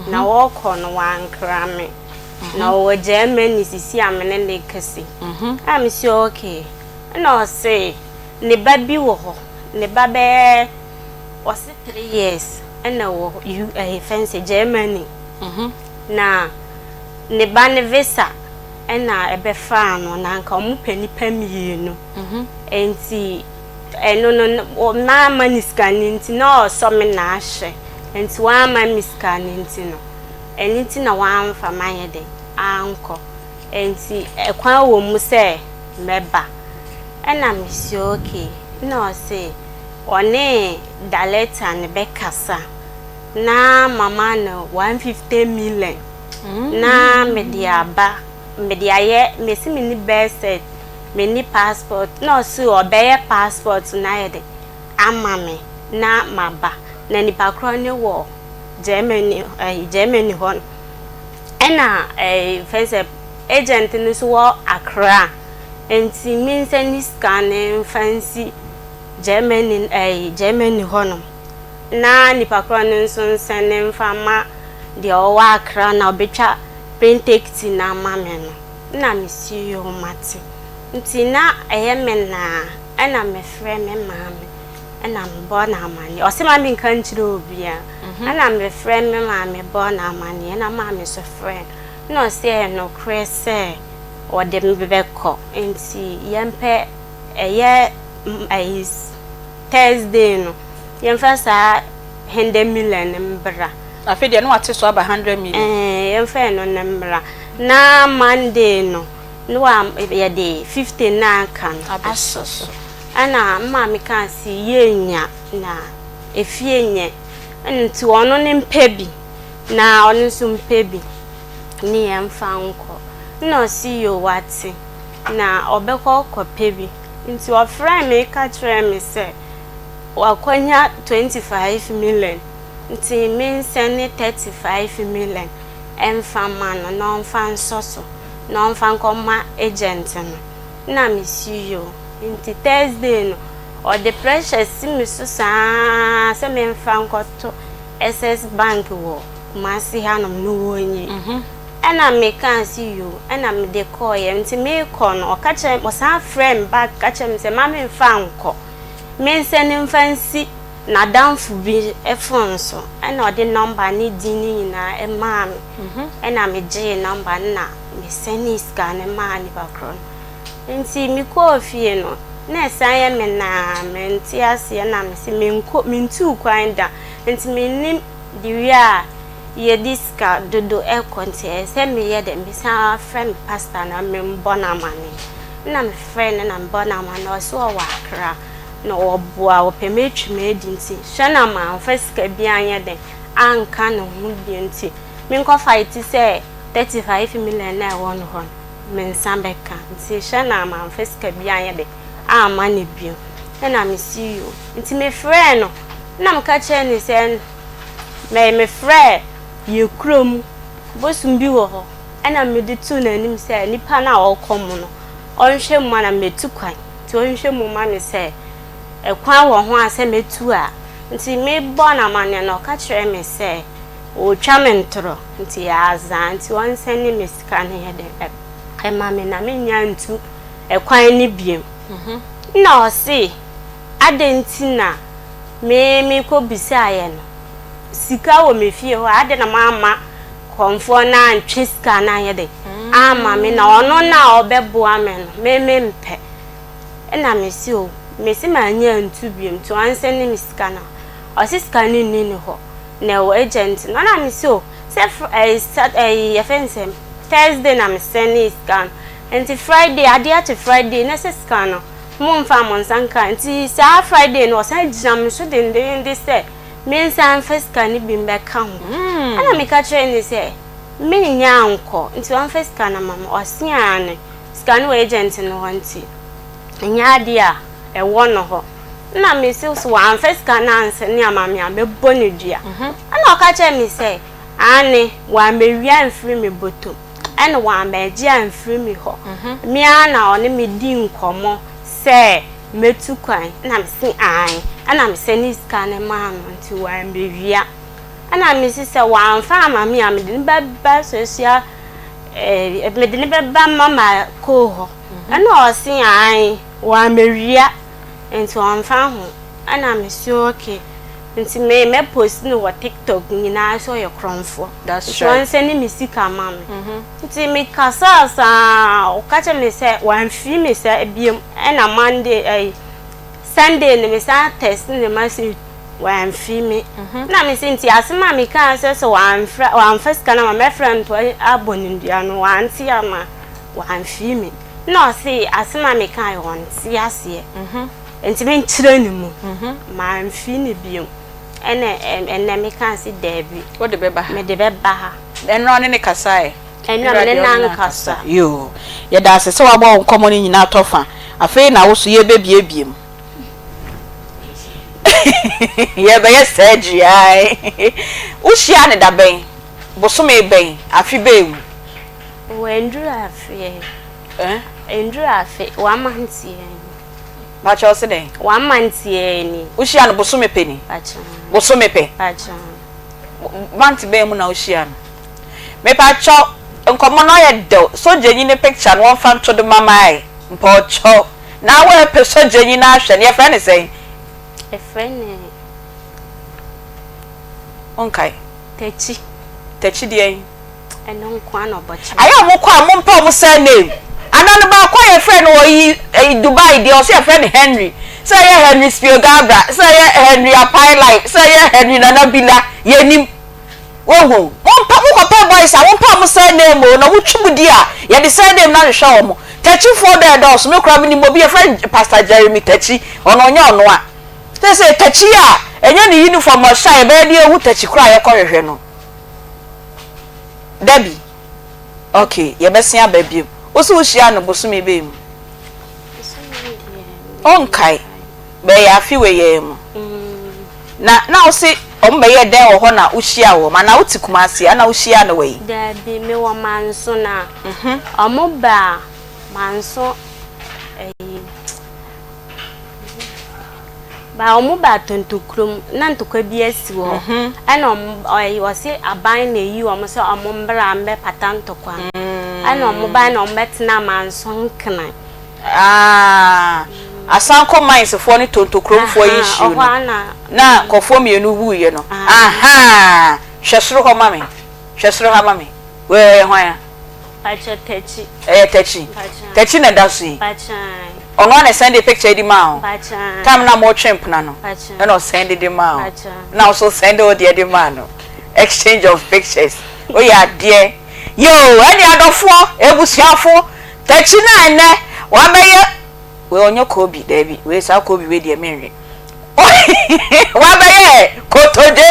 Na wɔkɔ no wankra me. Na ɔwɔ Germany sisi a me ne no rekasa yi. Ɛna me se okay. Ɛna ɔse ne ba bi wɔ hɔ, ne ba bɛyɛ ɔse three years ɛna wɔ U ɛyɛ fɛn sɛ Germany. Na ne ba ne visa ɛna ɛbɛfaa no na anka wɔn pɛ nipa mmienu. Nti ɛno no mamma ne sika no nti na ɔsɔ me na ahwɛ nti wamma me sika no nti no ɛno nti na wamfa manyɛ dɛn ankɔ nti ɛkwan wɔ mu sɛ mɛba ɛna mesi okay na ɔse ɔne daleta no bɛkasa na mama no 150 million na mede aba mede ayɛ mesi me ne birth cert menni passport na ɔse ɔbɛyɛ passport no ayɛ dɛn ama me na maba na nipa korɔ no wɔ Germany ɛyi Germany hɔ no ɛna ɛyi fɛn sɛ agent no nso wɔ Accra nti me nsa ni sika no nfa nsi Germany ɛyi Germany hɔ nom na nipa korɔ no nso nsɛne nfa ma deɛ ɔwɔ Accra na ɔbɛtwa plane ticket no ama me no. Nna mesi yoo mate. Ntsi na ɛyɛ me naa na mefrɛ me maame na mebɔ no amanneɛ. Ɔse ma menka nkyerɛ obiara. Ɛna mefrɛ me maame bɔ no amanneɛ na maame nso frɛ no. Na ɔse ɛyɛ nokorɛ sɛ ɔde me bɛkɔ nti yɛmpɛ ɛyɛ ɛyi Thursday no yɛmfa saa hundred million no mbra. Afei deɛ na wate so aba hundred million. Ɛɛ yɛmfa ɛno no mmra. Na Monday no na wa yɛde 50 no a aka no asɔ so. Ɛna me maame kaa se yɛnnya na efie nyɛ nti ɔno ne mpɛ bi na ɔno nso mpɛ bi ne yɛmfa nkɔ. Ɛna ɔse yoo wate na ɔbɛkɔ kɔpɛ bi. Nti ɔfrɛɛ me ka kyerɛɛ me sɛ wakɔnya 25 million nti mensɛne 35 million mfa mma no na ɔmfa nsɔ so na ɔmfa nkɔma agent no. Nna mese yoo. Nti Thursday no ɔde pressure si me so saa sɛ memfa nkɔto Access bank wɔ Kumasi hanom no wɔnyi. Ɛna mekaa se yoo ɛna mede kɔɔeɛ nti meekɔ no ɔka kyerɛ ɔsan frɛɛ me back ka kyerɛ me sɛ ma memfa nkɔ mensɛne mfa nsi n'adamfo bi phone so ɛna ɔde number ne din no nyinaa ɛmaa me ɛna megyee number no na mesɛnee sika no maa nipa korɔ no nti mekɔɔ fie no na ɛsan yɛ me naa mente aseɛ na mese menkɔ mentuu kwan da nti mennim de wie a yɛde sika dodo kɔ nti ɛyɛ sɛ meyɛ dɛ mesan frɛ me pastor na mebɔ no amaneɛ na mefrɛ no na mebɔ no amaneɛ ɔse ɔwɔ Accra na ɔboa ɔpɛ matwi madi nti hwɛ na mamfa sika bi anyɛ dɛn anka ne ho bio nti menkɔ fight sɛ 35 million na ɛwɔ no hɔ no me nsa bɛka nti hwɛ na mamfa sika bi anyɛ dɛn amma no bio ɛna mese yoo nti mefrɛɛ no na meka kyerɛɛ no sɛ Me mefrɛɛ yɛn kurom bosom bi wɔ hɔ ɛna mede too n'anim sɛ nipa no a ɔrekɔ mu no ɔnhwɛ mu ma na mɛtu kwan nti ɔnhwɛ mu ma me sɛ ɛkwan wɔ ho a sɛ mɛtu a nti mebɔɔ no amanneɛ no ɔka kyerɛɛ me sɛ ɔretwa me ntorɔ nti yɛ azaa nti ɔnsɛne me sika no yɛ dɛn ɛma me na mennya ntu ɛkwan no biom na ɔse adɛn nti na Me mekɔbisaeɛ no, sika wɔ me fie hɔ a, adɛn na mamma kɔmfoɔ no antwe sika no anyɛ dɛn amma me na ɔno no a ɔbɛboa me no, me mempɛ. Ɛna mese o, mese manyɛ antu biom nti ɔnsɛne me sika no. Ɔse sika no nni ne hɔ na ɛwɔ agent no. Ɛna mese o, sɛ ɛyi ɛyi yɛfrɛ no sɛ Thursday na mesɛnee sika no, nti Friday adeɛ akye Friday na sɛ sika no Momfa mo nsa nka. Nti saa Friday no ɔsan gyina me so dendeenden sɛ mensan mfa sika no bi mmɛka ho. Ɛna meka kyerɛɛ no sɛ mennya nkɔ nti ɔmfa sika no mma me. Ɔse aane, sika no wɔ agent no hɔ nti ɛnyɛ adeɛ a ɛwɔ no hɔ. Ɛna mese sɛ wamfa sika no ansɛne ama me a mɛbɔ no dua. Ɛna ɔka kyerɛɛ me sɛ aane, wammɛwia amfiri me bɔtɔm. ɛna wammɛgye amfiri me hɔ. Me ara na ɔne me dii nkɔmmɔ sɛ mɛtu kwan, ɛna mese aane, ɛna mesɛnee sika no maa no nti wammɛwia. Ɛna mese sɛ wamfa amma me a mede no bɛba social eh, mede no bɛba mama koo hɔ. Ɛna ɔse aane, wammɛwia nti ɔmfa ho. Ɛna mese okay. Nti me mɛ post no wɔ tiktok nyinaa sɛ ɔyɛ korɔmfoɔ. Nti ɔnsɛne me sika ma me. Nti me kasaa saa ɔka kyerɛ me sɛ wamfiri me saa biom ɛna Monday ɛyi Sunday no me san text ne message wamfiri me. Na me se nti asɛm a me kaa sɛ sɛ wamfra wamfa sika no ama mɛfrɛ no to abɔ ne dua no wante ama wamfiri me. Na ɔse asɛm a me kaa ɔnte aseɛ. Nti menkyerɛ ne mu. Mamfi no bio. Ɛna ɛnɛ mekaa se daabi. Wode bɛba ha? Mede bɛba ha. Ɛnora wo ne no kasae? Ɛnora me ne no ankasa. Yoo. Yɛda ase sɛ woabɔ wo nkɔmmɔ no nyinaa tɔfa. Afei na wo so yɛrebɛbuebue mu. Yɛrebɛyɛ surgery ae. Wohyiaa no da bɛn? Bosome bɛn? Afe bɛn mu? Wanduru afe. Ɛnduru afe, one month yɛ ni. Pakyɛ ɔse dɛn? One month yɛ ni. Wohyia no bosome pɛ ni? Pakyɛ. Bosome pɛ? Pakyɛ. Month bɛn mu na wohyia no? Mepakyɛw, nkɔmmɔ no ayɛ dɛw. Sogyanyi ne picture no wɔmfa nto do ma mae. Mpɔkyɛw. Na woepɛ sogyanyi no ahwɛ no, yɛfrɛ no sɛn? Yɛfrɛ no. Wonkae? Takyi. Takyi deɛn? Ɛno nko ara na ɔbɔ kyerɛ. Ayɛ a wɔkɔ a mompɛ wɔn surname anaa no baako a yɛfrɛ no wɔ yi ɛyi Dubai deɛ ɔsɛ yɛfrɛ no Henry sɛ ɛyɛ Henry Spiogabra sɛ ɛyɛ Henry Apai Life sɛ ɛyɛ Henry Nana Bila yɛnim wohu mompɛ mokɔpɛ boys a mompɛ wɔn surname o na wɔtwi mu di a yɛde surname no ahwehwɛ wɔn Takyifoɔ dɔ ɛdɔɔso me koraa menim obi yɛfrɛ Pastor Jeremy Takyi ɔno ɔnyɛ ɔno a sɛ sɛ Takyi a ɛnyɛ ne uniform ɔhyɛ a yɛbɛyɛ de ahu Takyi koraa a yɛkɔhwehwɛ no Dabi. Ok, yɛbɛsen aba biom. Wo se wohyiaa no bosome bɛn mu? Wonkae? Bɛyɛ afe wei yɛɛ mu. Na na wo se wɔn bɛyɛɛ dɛn wɔ hɔ na wohyiaa wɔn? Anaa wote Kumasi a na wohyiaa no wɔ yi? Dabi, mewɔ Manso na wɔn baa Manso ɛyi. Ba ɔmo baa Tontokurom na ntokwa bi asi wɔ hɔ ɛna ɔmo ɔyi ɔse aban na eyi ɔmo sɛ ɔmo mbra mbɛ pata ntokwa no ɛna ɔmo bae na ɔmo bɛ tena Manso Nkran. Aah Asanko mines foɔ ne Tontokurom foɔ yi issue no na nkorɔfoɔ mienu wuiɛ no ahaa hwɛ soro hɔ ma me hwɛ soro ha ma me wei ɛyɛ hwan a. Pakyɛ Takyi. Ɛyɛ Takyi. Takyi na ɛda so yi. Ɔno ara na ɛsɛnde picture yi de maa wo. Time no a motwe mpena no ɛna ɔsɛnde de maa wo. Na wo nso sɛnde wo deɛ de maa no. Exchange of pictures. Woyɛ adeɛ. Yoo ɛne adɔfoɔ, abusuafo, Takyi no a ɛnɛ wabɛyɛ wei ɔnyɛ Kobe daabi wei saa Kobe wei deɛ menwe. Wabɛyɛ kotodwe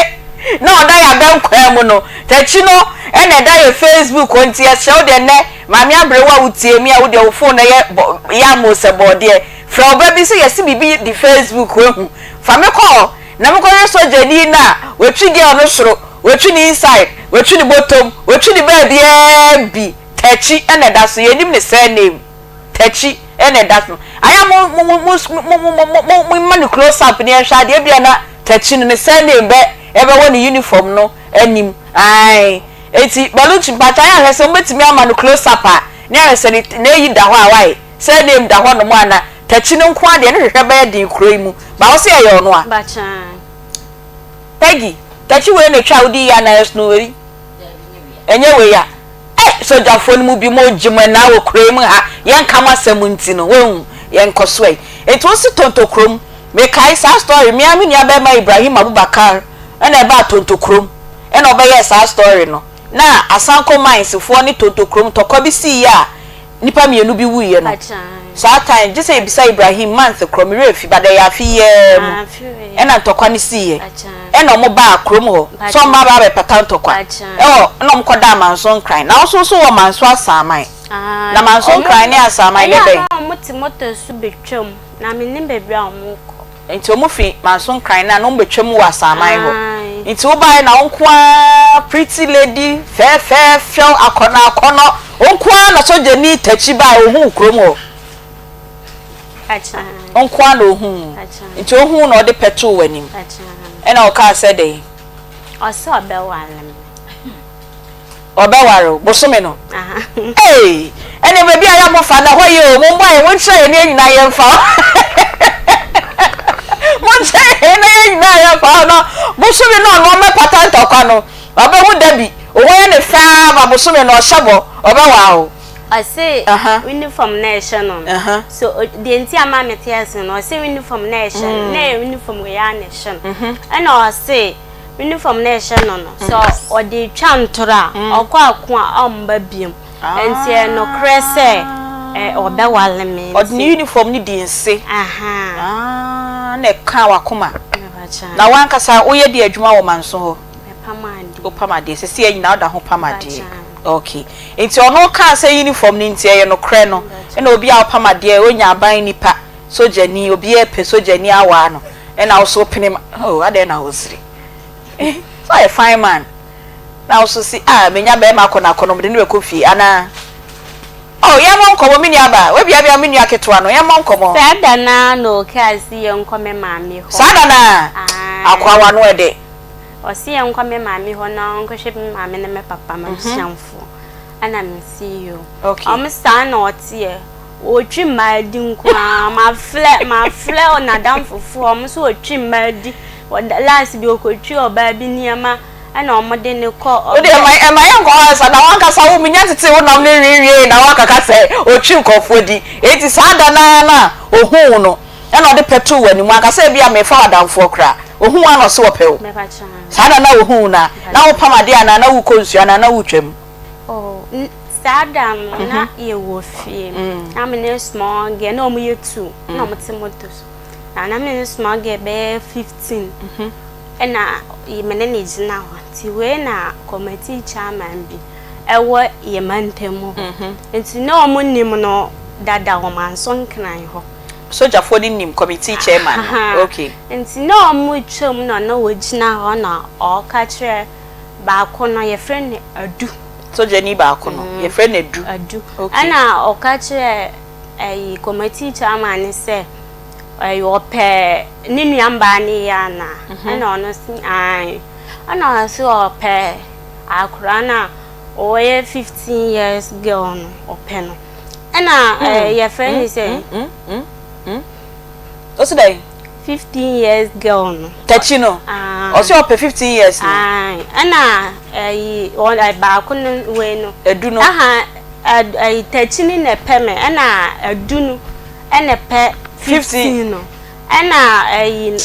na ɔda yɛ abɛnkwan mu no takyi no ɛna ɛda yɛ Facebook hɔ nti yɛsrɛ wo deɛ nnɛ maame aberewa a wotie me a wo deɛ wo phone no yɛ yam sɛ bɔɔdeɛ frɛ wo ba bi sɛ yɛse biribi di Facebook wahu fa me kɔ hɔ na mekɔhwɛ sogyani no a watwi girl no soro watwi ne inside watwi ne bɔtɔm watwi ne baabiaa bi takyi ɛna ɛda so yɛnim ne surname. Takyi na ɛda so. Ayɛ a mo mo mo mo mo mo mo mo mo ma no close up ne yɛnhwɛ adeɛ ebia na Takyi no ne surname bɛ ɛbɛwɔ ne uniform no anim. Ae. Eti Baluchi mpakyɛ ayɛ ahwɛ sɛ mobɛtumi ama no close up a ne ahwɛ sɛ ne n'ayi da hɔ a wae surname da hɔ nom a na Takyi no nko ara deɛ ne hwehwɛ bɛyɛ den kuro yi mu. Ba wo se ɛyɛ ɔno a? Bakyɛ. Peggy, Takyi wei na etwa a wode yi anaa ɛsono wei? Ɛnyɛ wei a? Ei sogyafoɔ no mu bi mo gye mo anaa wɔ kuro yi mu ha yɛnka mo asɛm nti no woahu yɛnkɔsoɛ yi nti wo se tonto kurom mekae saa story me ara me nua bɛrima Ibrahim Abubakar ɛna ɛbaa tonto kurom ɛna ɔbɛyɛɛ saa story no na Asanko mines foɔ ne tonto kurom tɔkwa bi siiɛ a Nnipa mienu bi wuiɛ no saa time gye sɛ yɛbisa Ibrahim month korɔ me werɛ fi but ɛyɛ afe yi ara mu ɛna ntɔkwa no siiɛ ɛna ɔmo baa kurom hɔ sɛ ɔmo aba abɛpata ntɔkwa ɛwɔ ɛna ɔmo kɔdaa Manso Nkran na wo nso so wɔ Manso Asaman na Manso Nkran ne Asaman ne bɛn? Ɛyɛ a na ɔmo te motor so betwam na mennim baabi a ɔmo kɔ. Nti ɔmo fi Manso Nkran no a na ɔmo betwa mu wɔ Asaman hɔ. Nti wo baeɛ na wo nko ara pretty lady fɛɛfɛɛfɛw akɔnɔ akɔnɔ wo nko ara na sogyani Takyi baeɛ ohuu wo kurom hɔ. Wo nko ara na ohuu wo. Nti ohuu wo na ɔde pɛ too w'anim. Ɛna ɔkaa sɛ dɛn? Ɔse ɔbɛware me. Ɔbɛware wo bosome no. Ei! Ɛnneɛ baabi a yɛ mo fa no ɛhɔ yɛ o, mommoa yɛn, monkyerɛ yɛn na yɛn nyinaa yɛmfa hɔ. Monkyerɛ yɛn na yɛn nyinaa yɛmfa hɔ na bosome no ɔno ɔmmɛpata ntɔkwa no, ɔbɛhu da bi, wo ho yɛ no fɛ ara ma bosome no ɔhyɛ bɔ, ɔbɛwaa wo. Ɔse uniform na ɛhyɛ no no, so deɛ nti a ma mete ase no, ɔse uniform na ɛhyɛ no, na ɛyɛ uniform wei ara na ɛhyɛ no, ɛna ɔse Uniform no a ɛhyɛ no no, sɛ ɔde retwa ntoro a, ɔkɔ ako a, ɔmma biom. Nti ɛyɛ nokorɛ sɛ ɔbɛware me. Ɔde ne uniform no dii nse. Ahaa. Na ɛkaa w'akoma. Na w'ankasa woyɛ deɛ adwuma wɔ Manso hɔ? Mepam adeɛ. Wopam adeɛ. Seesei yɛn nyinaa woda ho pam adeɛ. Okay. Nti ɔno kaa sɛ uniform no nti ɛyɛ nokorɛ no, ɛna obi a ɔpam adeɛ, ɔnya aban nipa, sogyani, obiara pɛ sogyani awaa no. Ɛna wo so pene ma oh adɛn na wosere eh sɛ ɔyɛ fine man na wo so si ah menya bɛrima akɔnɔ akɔnɔ mede no bɛkɔ fie anaa oh yɛmmɔ nkɔmmɔ me nua baa wabiabia me nua ketewa no yɛmmɔ nkɔmmɔ. Saa da no ara na ɔkaa se yɛnkɔ me maame hɔ. Saa da no ara? Ae. Akoa w'ano ɛdɛ. Ɔse yɛnkɔ me maame hɔ na ɔnkɔhwɛ me maame ne me papa, m'abusuafoɔ. Ɛna mese yoo. Okay. Ɔmo saa na ɔteɛ. Ɔtwi mmaa di nko ara. Mafrɛ mafrɛ n'adamfofoɔ ɔmo nso ɔtwi mmaa di. Last bi ɔkɔtwi ɔbaa bi nneɛma ɛna ɔmo de no kɔ. Wo deɛ ɛma ɛma yɛnkɔ hɔ ansa na w'ankasa wo menya tetee wo nam no nwiinwiei na woakaka sɛ ɔtwi nkurɔfoɔ di. Enti saa da no ara no a ɔhuu wo no ɛna ɔde pɛ too w'anim. Wanka sɛ ebia merefa w'adamfoɔ koraa. Ɔhuu wo ara na ɔse ɔpɛ wo. Saa da no a ɔhuu wo no a, na wopam adeɛ anaa na worekɔ nsuo anaa na woretwam? Oh, saa da no na yɛwɔ fie. Na me ne small girl na wɔn yɛ two na wɔn te moto so. Na na me ne small girl bɛyɛ 15 ɛna me ne ne gyina hɔ. Nti wei na committee chairman bi ɛwɔ yɛn mantam hɔ. Nti na wɔn nim no dada wɔ Manso Nkran hɔ. Sogyafoɔ no nim committee chairman no? Okay. Nti na wɔn retwam na na wɔgyina hɔ na ɔreka kyerɛ baako no yɛfrɛ no Adu. Sogyani baako no mm. yɛfrɛ no Adu. Adu. Okay. Ɛna ɔka kyerɛ ɛyi committee chairman no sɛ Ɛyɛ ɔpɛ ne nua mbaa ne yɛ anaa? Ɛna ɔno se aane. Ɛna ɔse ɔpɛ akora no a ɔyɛ 15 years girl no, ɔpɛ no. Ɛna yɛfrɛ no sɛ. Ɔse dɛn? 15 years girl no. Takyi no? Ɔse ɔpɛ 15 years no. Aane. Ɛna ɛyi baako no wei no. Adu no. Aha, ɛyi takyi no na ɛpɛ me, ɛna adu no. ɛna pɛ 15 no ɛna ɛyi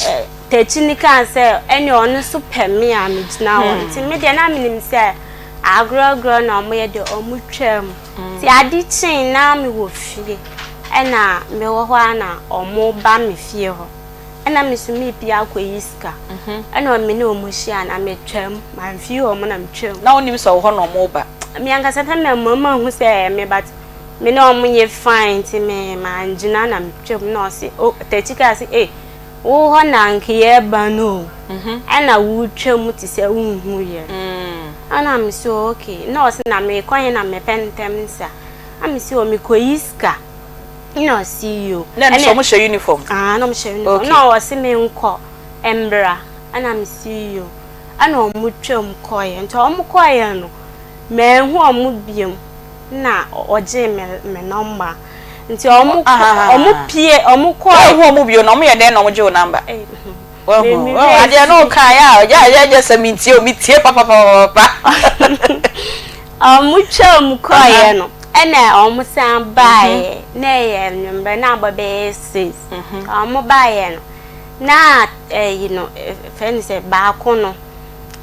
takyi no kaa sɛ ɛne ɔno nso pɛ me a megyina hɔ hmm. nti me deɛ na menim sɛ agorɔgorɔ na ɔmo yɛ deɛ ɔmo twaa mu hmm. nti ade kyee na mewɔ fie ɛna mewɔ hɔ a na ɔmo ba me fie hɔ ɛna me nso mepia akɔyi sika mhm. ɛna ɔme ne ɔmo hyia na metwam mamfie ɔmo na metwam na wonim sɛ wɔ hɔ na ɔmo ba me ankasa sɛ mɛmɔ mahu sɛ me but Me ne ɔmo nyɛ fine nti me mangyina na metwa mu na ɔse oh Takyi kaa se eh wo hɔ na anka yɛɛba no o ɛna wotwa mu te sɛ wonhu yɛ ɛna me se oh okay na ɔse na mekɔ he na mepɛ ntɛm sa na me se oh mekɔyi sika na ɔse yo Na ɛno sɛ ɔmo hyɛ uniform? Ah na ɔmo hyɛ uniform na ɔse menkɔ mbra ɛna me se yo ɛna ɔmo twam kɔeɛ nti ɔmo kɔeɛ no manhu ɔmo biom. na ɔgyee me me nɔmba nti ɔmo ɔmo pie ɔmo kɔɔ. Wɔn hu ɔmo bio na ɔmo yɛ dɛn na ɔmo gye wo namba. Wɔn hu adeɛ no ɔka yɛ a ɔgye adeɛ gye sɛ mi ntie o mi tie papapapapa. Ɔmo twaa mu kɔɔyɛ no ɛna ɔmo san baayɛ na ɛyɛ anwummerɛ na abɔ bɛyɛ 6 ɔmo baayɛ no na ɛyi no fɛ ne sɛ baako no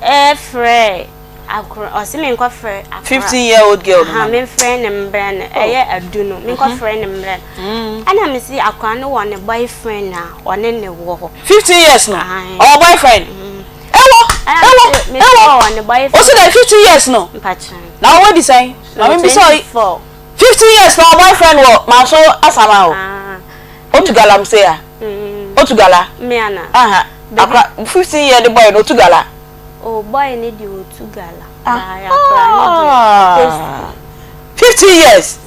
ɛfrɛ. Akora ɔse me nkɔ frɛ akora. 15 year old girl no. Aha me frɛ ne mbrɛ no ɛyɛ oh. adu no me nkɔ mhm. frɛ ne mbrɛ no. Mm. Ɛna me si akora no wɔ ne boyfriend a ɔne ne wɔ hɔ. 15 years no. Ɔwɔ boyfriend. Mm. Ɛwɔ ɛwɔ ɛwɔ. Ɔsi dɛ 15 years no. Mpakyɛn. Na ɔwɔ di sɛn. Na me bisa ɔyi. 15 years na ɔwɔ boyfriend wɔ manso asama o. Ah. Otu galamsey a. Mm. Otu gala. Mmea na. Aha. Akora 15 year de boy no otu gala. Oh boy ne deɛ ɔtu gala. Ah akora ne deɛ ɔkɔ sukuu. 15 years.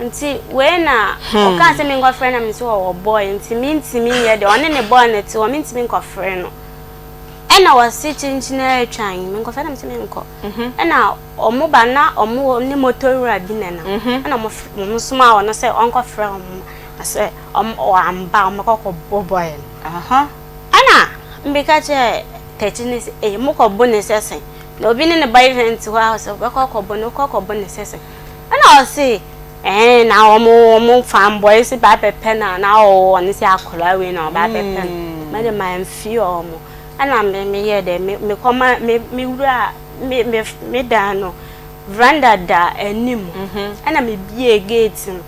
Nti wei na ɔkaa sɛ menkɔfrɛ na me sɛ ɔwɔ boy nti mentumi nyɛ deɛ ɔne ne boy no te hɔ mentumi nkɔfrɛ no. Ɛna wɔse kyenkyene atwan menkɔfrɛ na me sɛ menkɔ. Ɛna ɔmo ba na ɔmo ne motor wura bi na nam. Ɛna ɔmo ɔmo somaa ɔno sɛ ɔnkɔfrɛ ɔmo na sɛ ɔmo ɔamba ɔmo bɛkɔ akɔbɔ boy no. Ɛna meka kyerɛɛ Tɛkyi no sɛ, Ei, mokɔbo ne sɛ sɛn? Na obi ne ne boyfriend te hɔ a, ɔsɛ wobɛkɔ akɔbo no, wokɔ akɔbo ne sɛ sɛn? Ɛna ɔse, ɛɛn, na wɔn wɔn fanboy se ba abɛpɛ no a, na ɔwɔ ɔno sɛ akwadaa wei na ɔba abɛpɛ no. Me de mamfi wɔn. Ɛna me meyɛɛ dɛ, me mekɔma me me wura me me me dan no, veranda da anim. Ɛna mebuee gate no.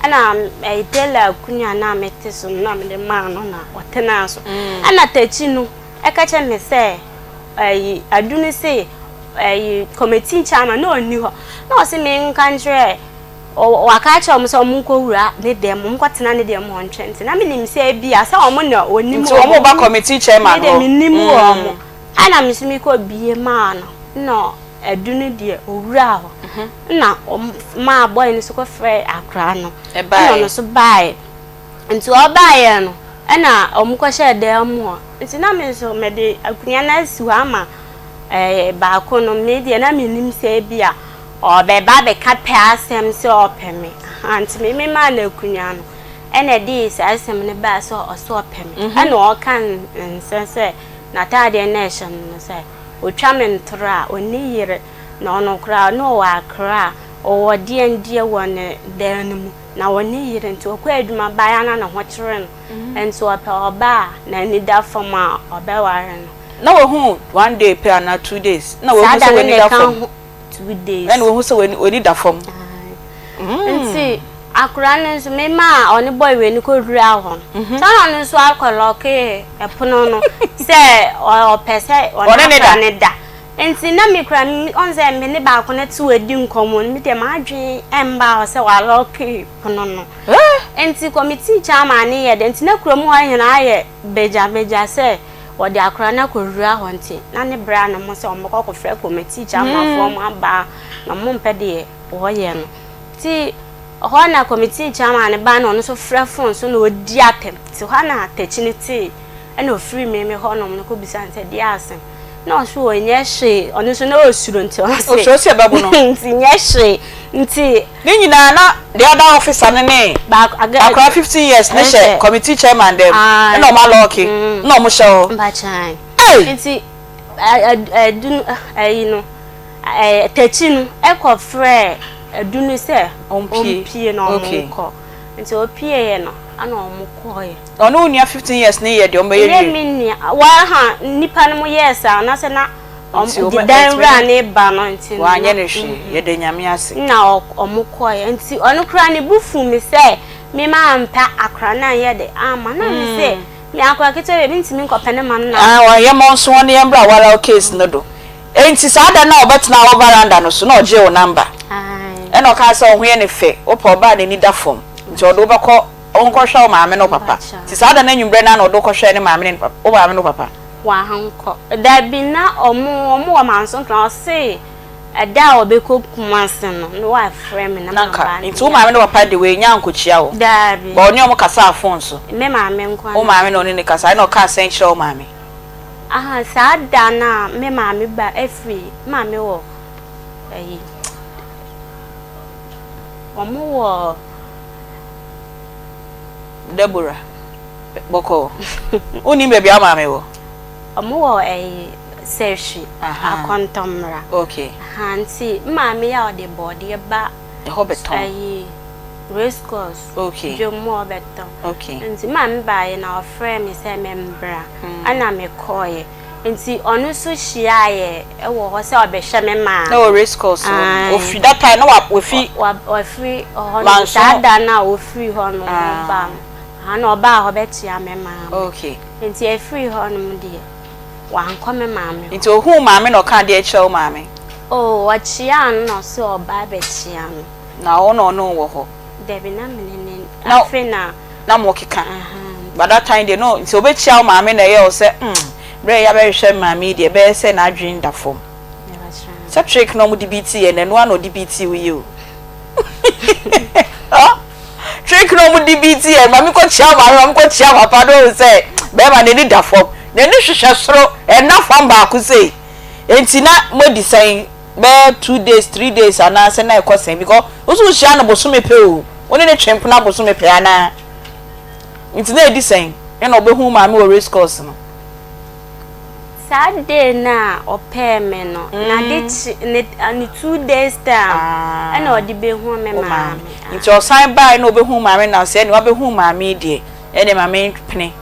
Ɛna ɛyɛ Taylor akonnwa no a mete so no na mede maa no na ɔtenaa so. Ɛna Takyi no ɛka kyerɛ me sɛ ɛyi Adu no se ɛyi committee chairman na ɔnni hɔ. Na ɔse menka nkyerɛ waka akyerɛ wɔn sɛ wɔn nkɔwura ne dɛm wɔn nkɔtena ne dɛm hɔ ntwɛn nti na menim sɛ ebia sɛ wɔn na ɔnim Nti wɔn ba committee chairman hɔ. Me deɛ menim wɔn. Ɛna me nso mekɔ bie maa no na Adu no deɛ ɔwuraa hɔ na ɔmaa boy no nso kɔfrɛɛ akwadaa no ɛna ɔno nso baeɛ nti ɔbaeɛ no ɛna wɔkɔhyɛɛ dan mu hɔ nti na me nso mede akonnwa no asi hɔ ama ɛɛ baako no me deɛ na menim sɛ ebi a ɔbɛba abɛka pɛ asɛm sɛ ɔpɛ me nti me memaa no akonnwa no ɛna ɛde saa asɛm no baa sɛ ɔsɛ ɔpɛ me ɛna ɔka nsɛm sɛ n'ataadeɛ no ɛhyɛ no no sɛ Otwa me ntorɔ a, ɔnni yere, na ɔno koraa na ɔwɔ akra a ɔwɔ deɛn deɛ wɔ ne dan no mu, na ɔnni yere nti ɔkɔ adwuma baeɛ a na ne ho kyere no, nti ɔpɛ ɔbaa a n'ani da fam a ɔbɛware no. Na wahu one day pɛ anaa 2 days na wahu Saa da sɛ no w'ani na da ɛka fam. ho 2 days. Ɛna wahu sɛ w'ani w'ani da fam. Nti akwadaa no nso me maa ɔne boy wei no kɔwuraa hɔ no, saa na ɔno nso akɔ lɔke ɛpono no sɛ ɔpɛ sɛ ɔne Ɔne ne da. akwadaa no da. Nti na me kura ɔn sɛ me ne baako no te hɔ di nkɔmmɔ no, me deɛ m'adwene ɛmmaa hɔ sɛ walɔke pono no. Nti committee chairman no yɛ dɛ, nti na kurom hɔ nyinaa ayɛ bagyabagya sɛ wɔde akwadaa no akɔwura hɔ nti na ne bra no mo sɛ wɔbɛkɔ akɔfrɛ committee chairmanfoɔ mo aba na wɔmpɛ deɛ wɔyɛ no. Nti. Ɛhɔ na committee chairman no baa na ɔno nso frɛ phone so na ɔdi atɛm. Nti hɔ na Takyi no tee ɛna ɔfiri me me hɔnom no kɔbisa no sɛ deɛ asɛm. Na ɔso ɔnyɛ hwee, ɔno nso na ɔsuro nti ɔse. Ɔsuro sɛ ɛbɛbo no. Nti nyɛ hwee nti. Ne nyinaa na the other officer no ne akwadaa 15 years no hyɛ committee chairman dɛm ɛna ɔmo alɔɔke na ɔmo hyɛ hɔ. Mpakyɛw. Ei! Nti ɛdu no ɛyi no. Takyi no kɔ frɛɛ Adu no sɛ ɔmpue na ɔmo nkɔ. Nti ɔpueeɛ no ɛna ɔmo kɔeɛ. Ɔne wo nua 15 years no yɛ deɛ ɔmo bɛyɛ wie? Ɛnyɛ me nua, wɔha nnipa no mo yɛɛ saa anaasɛ na ɔmo de dan wura no ba no nti no. Wanyɛ no hwee, yɛda Nyame ase. Nna ɔmo kɔeɛ nti ɔno koraa ne bo fuu me sɛ me mampɛ akora no anyɛ de amma na me se me akora ketewa wei mentumi nkɔpɛ no ma no na. Ah wɔyɛ mo nso wɔn yɛn bra wara wo case no do. Enti saa da no a ɔbɛtenaa hɔ veranda no so na ɔgyee wo number. Ɛna ɔkaa sɛ wo ho yɛ no fɛ, wopɛ ɔbaa a n'ani da fam, nti ɔde wo bɛkɔ ɔnkɔhwɛ wo maame ne wo papa. Nti saa da no anwummerɛ no ara na ɔde wo kɔhwɛɛ ne maame ne ne papa, wo maame ne wo papa. Wankɔ. Dabi na ɔmo ɔmo wɔ Mansonkra ɔse ɛda a ɔbɛkɔ Kumasi no na wafrɛ me na Na nka, maba. nti wo maame ne wo papa de wannya ankɔkyia wo? Dabi. But ɔne ɔmo kasaa phone so? Me maame nko ara Wo na. maame na ɔne no kasaa, ɛna ɔkaa sɛn kyerɛɛ wo maame? Aha saa da no a me maame ba afiri me maame wɔ ayi wɔn wɔ. Deborah bɔkɔɔ wonim baabi a wo maame wɔ. Wɔn wɔ ɛyi sɛhwi akɔntɔmmra. Okay. Aha nti me maame yɛ a ɔde bɔɔdeɛ ba. Ɛhɔ bɛtɔn. Ayi race course. Okay. Dwom mu ɔbɛtɔn. Okay. Nti maame baeɛ na ɔfrɛɛ me sɛ membra. Ɛna mekɔeɛ. Nti ɔno nso hyiaeɛ wɔ hɔ sɛ ɔbɛhwɛ me maame. Ɛwɔ race course hɔ no. Ofi that time na wa wafi. Wa wafiri hɔ no. Saa da no a ofiri hɔ no ɔba no. Aha na ɔbaa hɔ bɛkyea me maame. Okay. Nti efiri hɔ nom deɛ wankɔ me maame hɔ. Nti ohuu maame na ɔkaa deɛ kyerɛ wo maame? Oh ɔkyeaa no na ɔse ɔba abɛkyea no. Na wo na ɔne wo wɔ hɔ? Dabi na me ne ne afei na. Na mo keka. But that time deɛ no nti ɔbɛkyia wo maame na ɛyɛ wo sɛ mm berɛ a yɛabɛhwehwɛ me maame yi deɛ ɛbɛyɛ sɛ n'adwene da fam. Sɛ trick na wɔde beat yɛn no ɛno ara na ɔde beat wo yi o. Trick na wɔde beat yɛn maame kɔkyia wo maame maame kɔkyia papa na ɔhu sɛ bɛrima n'ani da fam n'ani hwehwɛ soro ɛnna fam baako sei. Enti na moadi sɛn bɛyɛ 2 days 3 days anaasɛ na ɛkɔ sɛn because wo nso wohyia no bosome pɛ o wo ne no twe mpena bosome pɛ anaa nti na ɛdi sɛn ɛna ɔbɛhu wo maame wɔ race course no. Saa day no a ɔpɛɛ me no na de kye ne ne 2 days time ɛna ɔde bɛhu me maame. Nti ɔsan baeɛ na ɔbɛhu maame na ɔsɛ ɛne wabɛhu maame yi deɛ ɛne maame mpene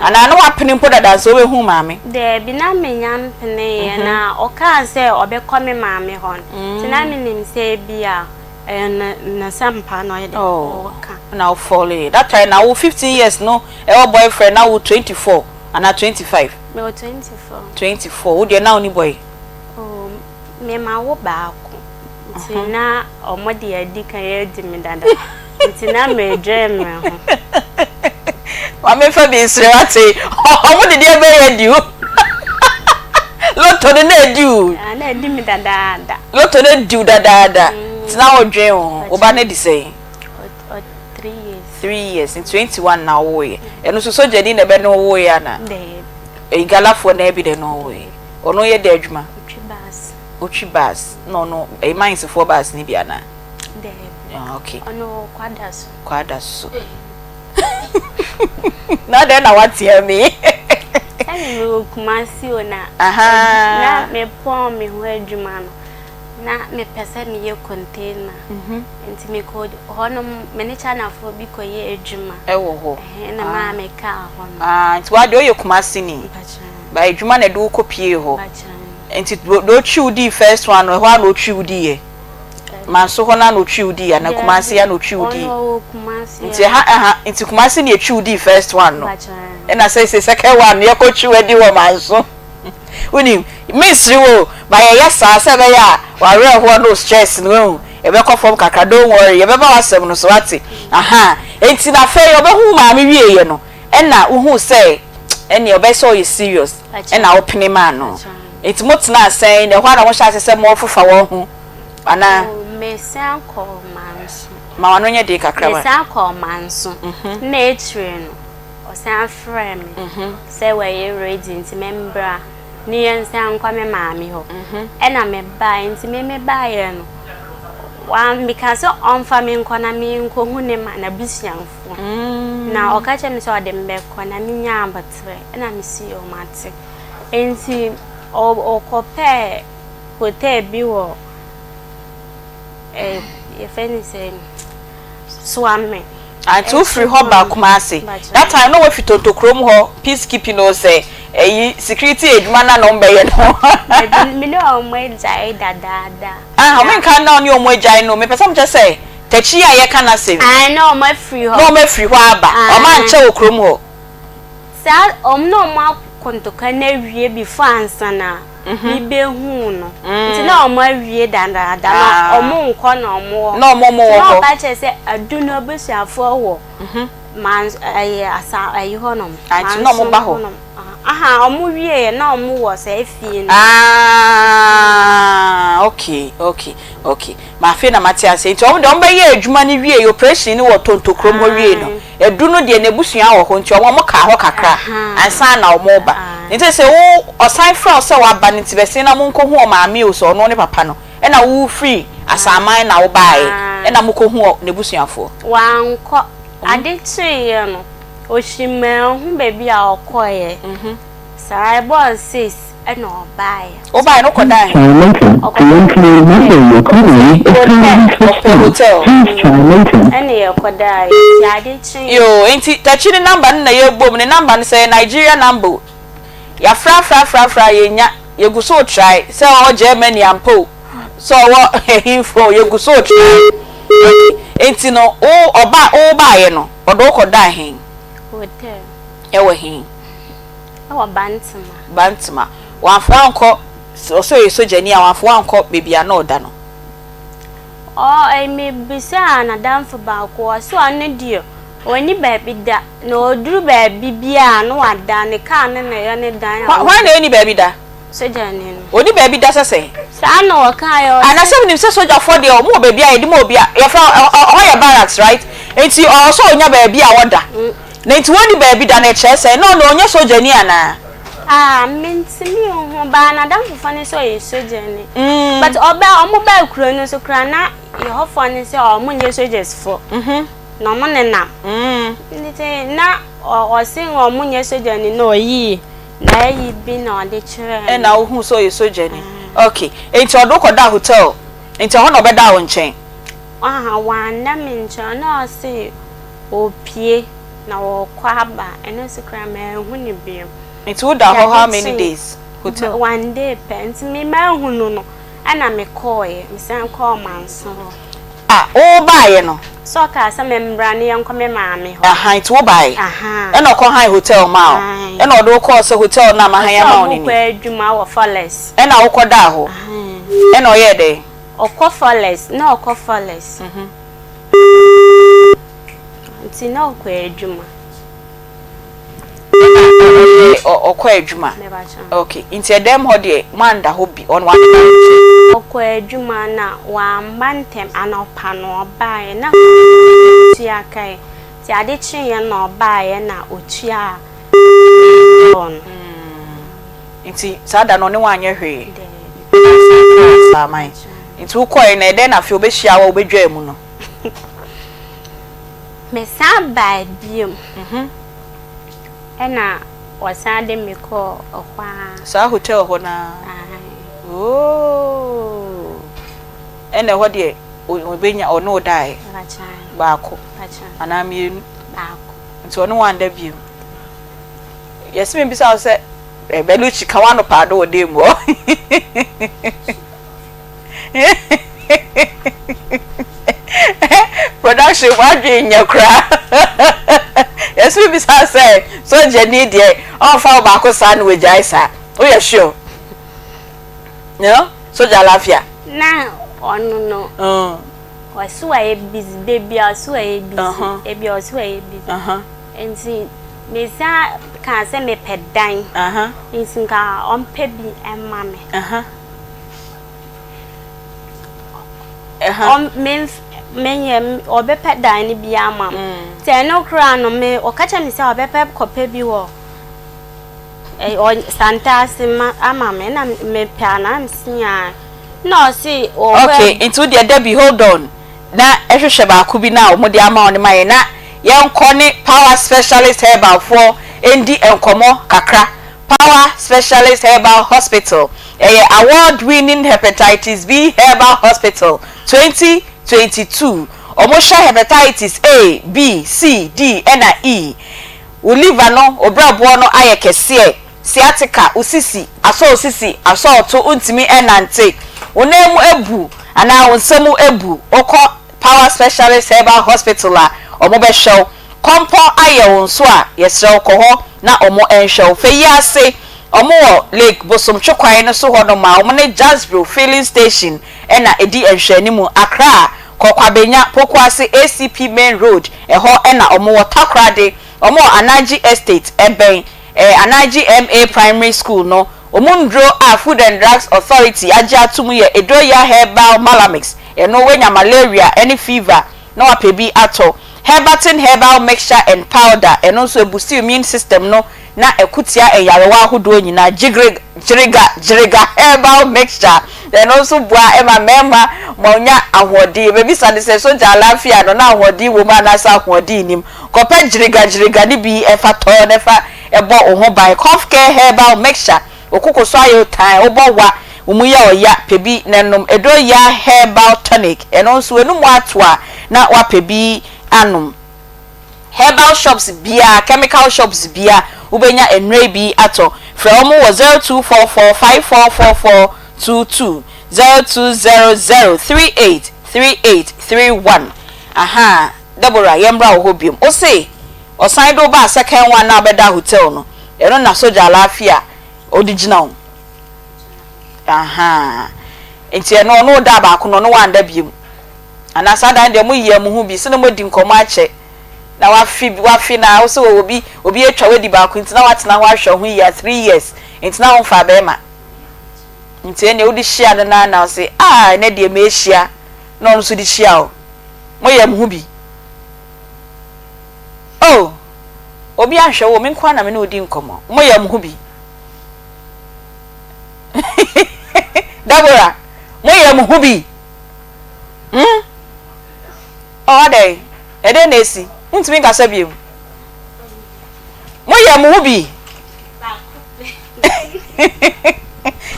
Anaa na wapene mpo dada sɛ wobɛhu maame? Daabi, na mennya mpeneeɛ. Na ɔkaa sɛ ɔbɛkɔ me maame hɔ no, nti na menim sɛ ebia ɛyɛ n'asɛmpa na ɔyɛ dɛ ɔreka. Na wo fɔlee. That time na wo 15 years no ɛwɔ boyfriend na wo 24 anaa 25? Mewɔ 24. 24, wo deɛ na wonni boy? Oh, me ma wo baako. Nti na ɔmo de adi kan adi me dada. Nti na medwen me ho. Maame fa bi nsere wate. Ɔmo de deɛ bɛyɛ adi o. Lotto no na adi o. Ah, na adi me dadaada. Lotto no adi o dadaada. Nti na wodwen wo ho. Wo ba no adi sɛn? 3 years. 3 years. Nti 21 na wowoeɛ. Ɛno nso sogyani na ɛbɛ ne wo woeɛ anaa? Daabi. Ɛyi Galafoɔ na ɛbi na ɛne wo woeɛ. Ɔno yɛ dɛ adwuma? Ɔtwi bus. Ɔtwi bus. Na ɔno, ɛyi minesfoɔ bus no bi anaa? Daabi. Ah, okay. Ɔno wɔ Kwada so. Kwada so. Na dɛn na wateɛ me? Sɛne mewɔ Kumasi o na na mepɔn me ho adwuma no na mepɛ sɛ meyɛ container. Mhm. Nti mekɔ hɔnom me ne Chinafoɔ bi kɔyɛ adwuma. Ɛwɔ hɔ. Ɛhɛn na maa mekaa hɔ no. Ah, nti wade ɔyɛ Kumasi ni. Ba adwuma na ɛde wo kɔ pie hɔ. Nti deɛ ɔtwi wo dii first one no ɛhɔ a na ɔtwi wo diiɛ. Manso hɔ na na otwi wo dii ana Kumasi ya na otwi wo dii? Ɔno ɔwɔ Kumasi. Nti ɛha ɛha nti Kumasi na etwi wo dii first one no. Ɛna sɛ sɛ second one no yɛkɔ twi wadi wɔ Manso. Wonim mensere wo ba yɛyɛ saa sɛ ɛbɛyɛ a w'awerɛhoɔ no stress no ehu ɛbɛkɔ fam kakra don't worry yɛbɛba w'asɛm no so wate aha nti na afei ɔbɛhu wo maame wieɛ no ɛna wohu sɛ ɛnneɛ ɔbɛyɛ sɛ ɔyɛ serious ɛna wopene maa no. Nti mo tenaa sɛn na ɛhɔ ara na mo hyɛ ase sɛ mo fofa wɔn ho anaa? Oh, me san kɔɔ Manso. Ma w'ano nyɛ den kakra ma. Mesan kɔɔ Manso. Na akyire no, ɔsan frɛɛ me sɛ wayɛ ready nti memmra ne yɛnsan nkɔ me maame hɔ. Ɛna mebaeɛ nti me mebaeɛ no, wa mekaa sɛ ɔmfa me nkɔ na menkɔhu ne ma n'abusuafoɔ. Na ɔka kyerɛɛ me sɛ ɔde me bɛkɔ na menyaa aboterɛ ɛna mese yoo mate. Nti ɔkɔpɛɛ hotel bi wɔ eh, yɛfrɛ no sɛ Suame. Ante wofiri hɔ ba Kumasi. That time na wafi Tontokurom hɔ peace keeping o sɛ ɛyi security adwuma na na wɔn bɛyɛ no. Dabi me ne wɔn agyae dadaada. Ah wɔn nka na ɔne wɔn agyae no mepɛ sɛ mekyɛ sɛ takyi a yɛka n'asɛm. Ae na wɔn afiri hɔ. Na wɔn afiri hɔ aba. Wɔn ankyɛ wɔ kurom hɔ. Saa wɔn na wɔn akɔ ntɔkwa no awie before ansa na. mebɛhuu no nti na ɔmo awie dadaada na ɔmo nkɔ na ɔmo wɔ na ɔmo wɔ hɔ na ɔba kyerɛ sɛ adu no abusuafoɔ wɔ man ɛyɛ asa ɛyi hɔ nom nti na ɔmo ba hɔ aha ɔmo wie yɛ na ɔmo wɔ saa fie no ah okay okay okay ma afei na mate ase nti ɔmo deɛ ɔmo bɛyɛ adwuma no wie operation no wɔ tontokurom hɔ wie no Adu no deɛ n'abusua wɔ hɔ nti wɔn kaa hɔ kakra ansa na wɔn reba. Nti sɛ wo ɔsan frɛ wo sɛ waba no nti bɛsen na monkɔ hu ɔmaame o sɛ ɔno ne papa no ɛna wo firi Asaman na wo baeɛ ɛna mokɔ hu n'abusuafoɔ. Wankɔ. Ade kyeeɛ no ɔhyi manhu baabi a ɔkɔeɛ. Saa ɛbɔɔ sis ɛna ɔbaeɛ. Wobaeɛ no wokɔdaa he? Ɔkɔɔ hotel. Ɛna yɛkɔdaeɛ nti ade kyeeɛ. Yoo enti Takyi ne number no na yɛbom ne number no sɛ ɛyɛ Nigeria number o yɛafrafrafrafra yɛnnya yɛgu so try sɛ ɔwɔ Germany ampa o sɛ ɔwɔ ɛhenfa o yɛgu so try okay enti no wo ɔba wobaeɛ no ɔde wo kɔdaa he? Hotel. Ɛwɔ he? Ɛwɔ Bantama. Bantama. Wamfa wo ankɔ, ɔsɛ ɔyɛ sogyani a, wamfa wo ankɔ baabi a na ɔda no? Ɔ, ɛ, mebisaa n'adamfo baako, ɔse ɔno deɛ ɔnni baabi da, na ɔduru baabi bi a na wada, ne kaa no na ɛyɛ ne dan a. Hwan na ɛnni baabi da? Sogyani no. Ɔnni baabi da sɛ sɛn? Saa na ɔkaeɛ, ɔse. Ah, na sɛ menim sɛ sogyafoɔ deɛ wɔn wɔ baabi a yɛde ma obi a, yɛfrɛ hɔ, ɛhɔ yɛ barracks, right? Nti ɔwɔ sɛ ɔnya baabi a ɔda. Na nti wɔnni baabi da no ɛkyerɛ sɛn? Na ɔno ɔnyɛ sogyani anaa? Ah mentumi nhu but n'adamfofoɔ no sɛ ɔyɛ sogyani but ɔbaa ɔmo baa kuro no so koraa na yɛhɔfoɔ no sɛ ɔmo nyɛ sogyasfoɔ na ɔmo nenam nti na ɔse ɔmo nyɛ sogyani na ɔyii n'ayi bi na ɔde kyerɛɛ me. Ɛna wohuu sɛ ɔyɛ sogyani okay nti ɔde wo kɔdaa hotel nti ɛhɔ na ɔbɛdaa wo nkyɛn? Aha wanna me nkyɛn na ɔse Ɔpue na ɔkɔ aba ɛno nso koraa manhu no bio. Nti wo da hɔ how many days? Hotel? One day pɛ nti me manhu no no ɛna me kɔɔeɛ me san kɔɔ manso hɔ. Ah wo baeɛ no? Sɛ ɔkaa sɛ me mbra ne yɛnkɔ me maame hɔ. Ahan nti wo baeɛ? Ahan. Ɛna ɔkɔ han hotel maa wo? Ahan. Ɛna ɔde wo kɔɔ sɛ hotel no a mahan ama wo no ni? Ɔsɛ ɔmo kɔ adwuma wɔ Forest. Ɛna wo kɔ daa hɔ? Ahan. Ɛna ɔyɛɛ dɛn? Ɔkɔ Forest na ɔkɔ Forest. Nti na ɔkɔ adwuma. Ɛna ɔkɔ adwuma. Okay, nti ɛdɛm hɔ deɛ moanda hɔ bi, ɔno wanda nkyɛn. Ɔkɔ adwuma na wamba ntɛm, anɔpa no ɔbaeɛ na ɔtua kae. Nti ade kyeeɛ na ɔbaeɛ na ɔtuaa no. Nti saa da no ɔne wo anyɛ hwee? Daabi. Asaman. Nti wokɔe no ɛdɛn na afei ɔbɛhyia wo a wobɛdwaa mu no? Mesan baa bio. Ɛna wɔsan de me kɔɔ ɛhɔ ara. Saa hotel hɔ no ara? Ae. Oh! Ɛna ɛhɔ deɛ ɔbɛnya ɔne wo daeɛ? Mpakyɛ. Baako? Mpakyɛ. Anaa mmienu? Baako. Nti ɔne wo anda bio? Yɛse mebisa wo sɛ Belucci ka w'ano paado wɔ dan mu hɔ. Production mu adwene nyɛ koraa. Yɛse mebisa sɛ sogyani deɛ ɔmfa wo baako saa na wagyae saa. Woyɛ sure? You Sogya Lafia. Na ɔno no. Ɔse wayɛ busy da bia ɔse wayɛ busy da bia ɔse wayɛ busy. Nti mesan kaa sɛ mepɛ dan nti nka ɔmpɛ bi mma me. menyɛ ɔbɛpɛ dan no bi ama me. Nti ɛno koraa no me ɔka kyerɛ me sɛ ɔbɛpɛ kɔpɛ bi wɔ Santase ma ama me na mepɛ a na mese ae na ɔse ɔwɔ. Okay nti wo deɛ Debbie hold on na hwehwɛ baako bi na wɔde ama wo no ma yɛn na yɛnkɔ ne Power Specialist Herbal foɔ ndi nkɔmmɔ kakra. Power Specialist Herbal Hospital ɛyɛ award winning Hepatitis B Herbal Hospital 2022. Wɔhwɛ Hepatitis A, B, C, D ɛna E. Wo liver no, wo brɛboɔ no ayɛ kɛseɛ, sciatica, wo sisi, asɔ wo sisi, asɔ wo to, wontumi nnante, wo nan mu abu anaa wo nsa mu abu, wokɔ Power Specialist Herbal Hospital a, wɔbɛhwɛ wo. Kɔmpɔ ayɛ wo nso a, yɛsrɛ wo kɔ hɔ na wɔnhwɛ wo. Fɛ yi ase, wɔwɔ Lake Bosomtwe kwan no so hɔnom a wɔne Jasbro Filling Station na ɛdi nhwɛanimu. Accra, kɔ Kwabenya, Pokuase ACP Main Road, ɛhɔ na wɔwɔ. Takoradi, wɔwɔ Anaji Estate, ɛbɛn Anaji MA Primary School no. Wɔn nnuro a Food and Drugs Authority agye atom yɛ Edoya Herbal Malamix, ɛno woanya malaria ne fever na wapɛ bi atɔ. Herbatin Herbal Mixture and Powder, ɛno nso ɛbusti immune system no na ɛko tia nyarewa ahodoɔ nyinaa. Gyigrig, Gyiriga, Gyiriga Herbal Mixture, ɛno nso boa ma mmarima ma wɔnya ahoɔden. Yɛbɛbisa no sɛ, sogya alaafia no, na ahoɔden wɔ mu anaasɛ ahoɔden nnim? Kɔpɛ Gyiriga, Gyiriga no bi fa tɔ na fa bɔ wo ho ban. Cough Care Herbal Mixture, Wo koko so ayɛ wo tan, wobɔ wa, wo mu yɛ ɔya, pɛ bi na nom. Edoya Herbal Tonic, ɛno nso w'anum ato a na woapɛ bi anom. Herbal shops biara, chemical shops biara wobɛnya nnuro yi bi atɔ. Frɛ wɔn wɔ 0244 5444 22, 0200 38 38 31. Ahaa, Deborah yɛmmra wo hɔ biom. Wo se ɔsan de wo baa second one no a wobɛda hotel no, ɛno na sogya alaafia ɔde gyina wo. Ahaa, nti ɛno ɔne wo daa baako no ɔne wo anda biom. Anaa saa da no deɛ mo yea mo ho bi sɛ na mo adi nkɔmmɔ akyɛ na wafe bi wafe na wo sɛ wɔ obi obi atwa wadi baako nti na watena hɔ ahwɛ wo ho yie a three years nti na womfaa bɛrima nti ɛnneɛ wode hyia no na na wo se ah ɛnɛ deɛ mehyia na ɔno nso de hyia wo mo yɛ mo ho bi oh obi anhwɛ wo me nko ara na me ne wo di nkɔmmɔ mo yɛ mo ho bi Deborah mo yɛ mo ho bi. Hmm? Oh, adɛn? Ɛdɛn na esi? Wontumi nkasa bio. Moyɛ mo ho bi.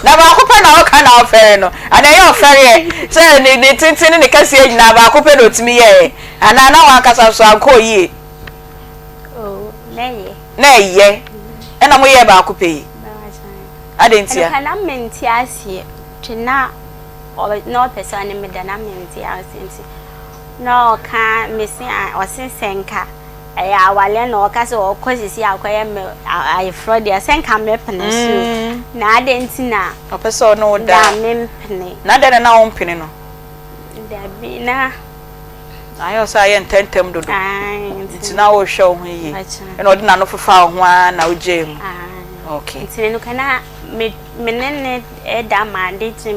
Na baako pɛ na ɔka na ɔfɛre no. Ana ɛyɛ ɔfɛreɛ sɛ ne ne tenten ne ne kɛseɛ nyinaa baako pɛ na ɔtumi yɛɛ. Anaa na wankasa nso ankɔɔ yie. Oh, na ɛyɛ. Na ɛyɛ. Ɛna moyɛɛ baako pɛ yi. Adɛn ntia? Ɛnka na mente aseɛ. Twe na ɔ na ɔpɛ sɛ ɔne me da na mente ase nti na ɔka mese a ɔse sɛ nka ɛyɛ awaleɛ na ɔka sɛ ɔkɔ sisi akɔyɛ me ayeforɔ deɛ sɛ nka mɛpene so mm. na adɛn nti na ɔpɛ sɛ ɔne wo da mempene na adɛn na na wompene no dabi na ayɛ sɛ ayɛ ntɛntɛm dodo nti na wohwɛ wo ho yie ɛna ɔde n'ano fefa wo ho ara na wogyee mu okay nti no kana me Me ne no da ma ade kye